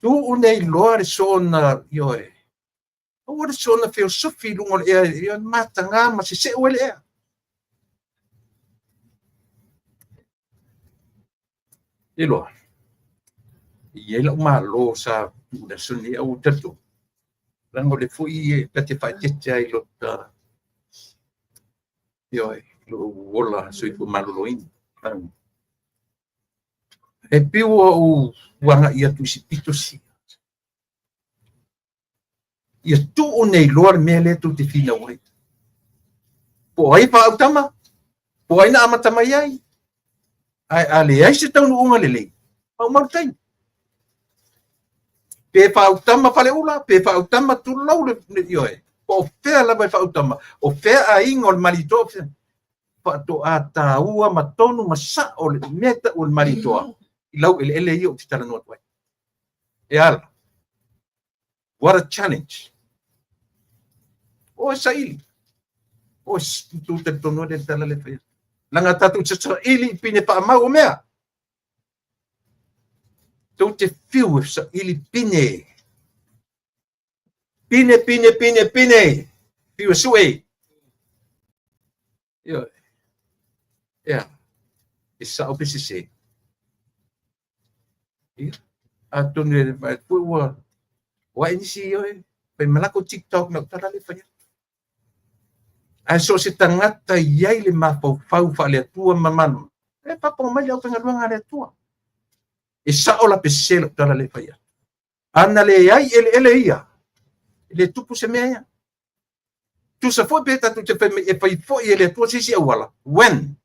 Tuu nei loa le soona, ioe. Aua le soona feosofi i luga o le ea, ioe, mataga ma seseu ai le ea. E iloa, e i ai lau malo sa tuu i le aso lenei, ae ua ou talitonu, leaga o lea foi e ta te faaeteete ai i lota, ioe, lou ola soifua maloloina. E pei ua ou agai atu i si pito sia. Ia tuu nei loa le mea lea tou te finau ai. Po o ai e faaautama, po o ai na amata mai ai, ae a leai se taunuuga lelei, maumau le taimi. Pe faaautama Faleula, pe faaautama tulou le, ioe, po o fea lava e faaautama, o fea aiga o le Malietoa, o fea, faatoa taua ma tonu ma sao le mea e tau o le Malietoa i lau eleele ia ou te talanoa atu ai. E ala. What a challenge. O e saili. O e tu talitonu ai le tala le whaia. Langa tātou te saili i pine whaamau o mea. Tou te whiu e saili pine. Pine, pine, pine, pine. Whiu e sue. Ioe. Ea. E sao pe sese. Ia. Atonu e mai pue ua o ai nisi ioe. Fai malako TikTok na utala le fai atu. Ae so o se tagata i ai le mafaufau faale-Atua ma manu. E papaga mai le aufaigaluega a le Atua. E sao la pe sese lau tala le fai atu. Ana leai eleele ia, e le tupu se mea ia. Tusa foi pe tatou te fai mai e fai foi e le Atua se isi auala, when?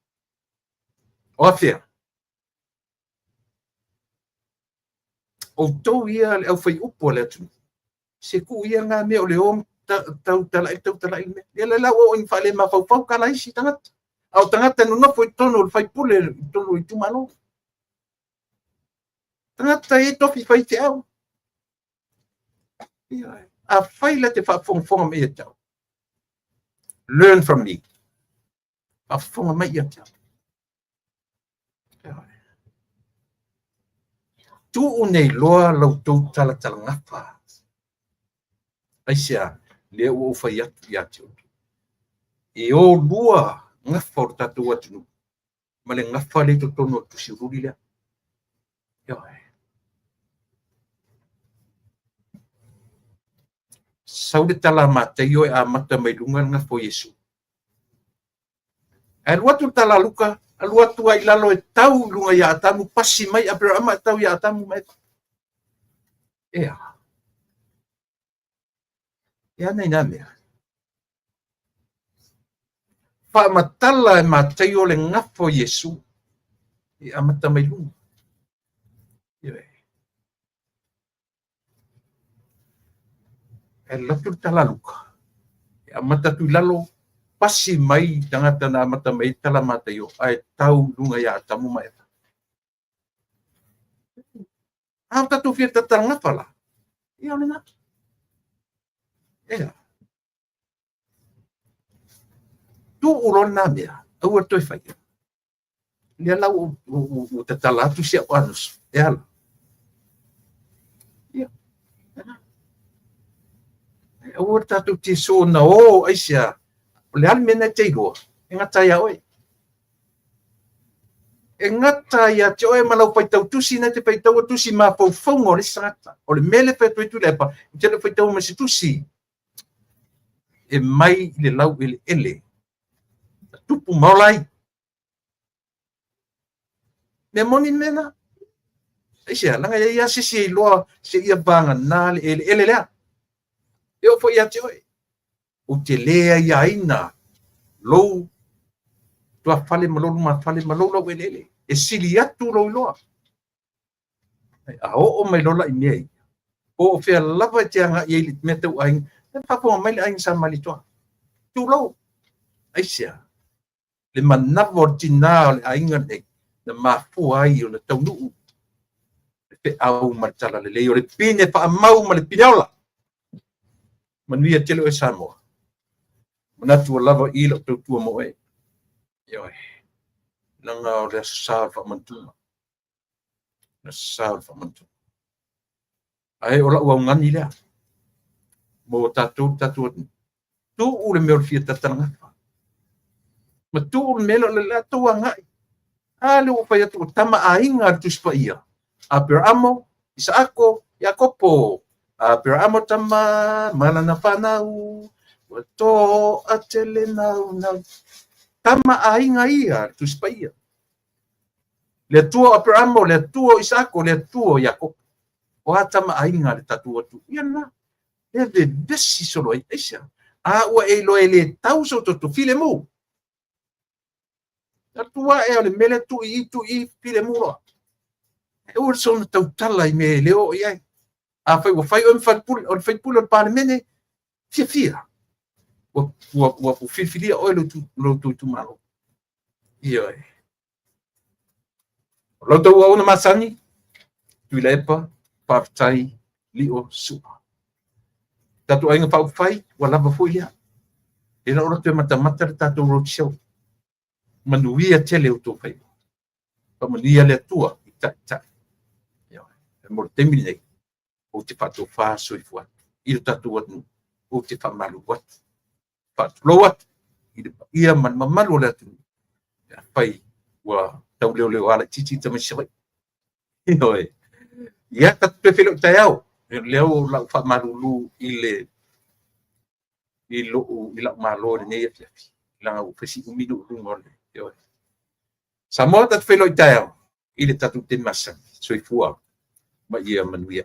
O afea? Outou ia le aufaiupu a le atunuu, se tuu ia lena mea o le o tautalai tautalai le mea. Ia lea la ua oo ina faalemafaufau tala a isi tagata. A o tagata e nonofo i totonu o le faipule i totonu o itumalo. Tagata e tofi faifeau. Afai la te faafogafoga mai ia te au, learn from me. Faafofoga mai ia te au. Tuu nei loa la outou talatalagafa. Aisea? Lea ua ou fai atu ia te outou, e o lua gafa o le tatou atunuu ma le gafa lea i totonu o le tusiululi lea. Ioe. Sau le tala a Mataio e amata mai luga le gafa o Iesu. Ae alu atu le tala a Luka, alu atu ai i lalo e tau i luga ia Atamu, pasi mai Aperama e tau ia Atamu ma Eva. Ea. E ana i nā mea. Faamatala e Mataio le gafa o Iesu e amata mai luga. Ioe. E alu atu le tala a Luka, e amata atu i lalo, pasi mai tagata na amata mai ai tala a Mataio, ae tau i luga ia Atamu ma Eva. A o tatou fia tatalagafa la, ia o lena. Ea. Tuu loa lena mea, aua le toe faia. Lea la ua tatala atu si au anusu, e ala. Ia. Aua le tatou tieso na o aisea, o le a le mea na e te iloa, e gata ia oe. E gata ia te oe ma lau faitau tusi na e te faitaua tusi mafaufauga o le isi tagata. O le mea lea e fai atu ai Tuilaepa, ou te le o faitaua ma se tusi e mai i le laueleele na tupu ma ola ai. Mea moni le mea lena. Aisea, leaga e i ai lava se isi e iloa seia vagana le eleele lea. E oo foi ia te oe. Ou te le aiaina lou tuafale ma lou lumafale ma lou laueleele. E sili atu lou iloa. A oo mai loa la i mea ia, po o fea lava e te agai ai i le mea tau aiga, e faafofoga mai le aiga Sa Malietoa. Tulou. Aisea? Le manava o le tinā o le aiga lenei na mafua ai ona taunuu le feau ma le talalelei o le pine faamau ma le pine ola. Manuia tele oe Samoa. Manatu ua lava i lau tautua mo oe. Ioe. Leaga o le aso sa o le faamanatuga. Le aso sa o le faamanatuga. Ae o lau augani lea mo tatou le tatou atunuu. Tuu le mea o le fia tatalagafa. Ma tuu le mea lea o le latou agai. A lea ua fai atu o tama aiga a le Tusi Paia. Aperaamo, Isaako, Iakopo. Aperaamo tama ma lana fanau, ua toatele naunau. Tama aiga ia a le Tusi Paia. Le Atua o Aperaamo, le Atua o Isaako, le Atua o Iakopo. O a tama aiga a le tatou Atua. Ia lena. Lea vevesi solo ai. Aisea? A ua e iloa e le tau sou toto, filemu. Atu ae o le mea lea tuu i i, tuu i i, filemu loa. E aua le soona tautala i mea e le oo i ai. Afai ua fai oe ma faipule, o le faipule o le Palemene, fiafia. Ua, ua, ua, ua filifilia oe lo outou itumalo. Ioe. O la outou auauna masani, Tuilaepa, faafetai, lio, sua. Tatou aiga faaupufai, ua lava foi lea. E la o toe matamata le tatou road show. Manuia tele outou faiva. Faamanuia le Atua i taitai. Ioe. E mo le taimi lenei, ou te faatofa soifua atu i le tatou atunuu, ou te faamalulu atu, faatulou atu i le paia ma le mamalu o le atunuu, pe afai ua tauleoleoa laitiiti tamaiti Savaii. Ioe. Ia, tatou toe feiloai taeao. Lea ua lau faamalulu i le i lou i lau malo i lenei afiafi, leaga ua fai si umi lou luga o le ioe. Samoa, tatou feiloai taeao i le tatou taimi masani. Soifua ma ia manuia.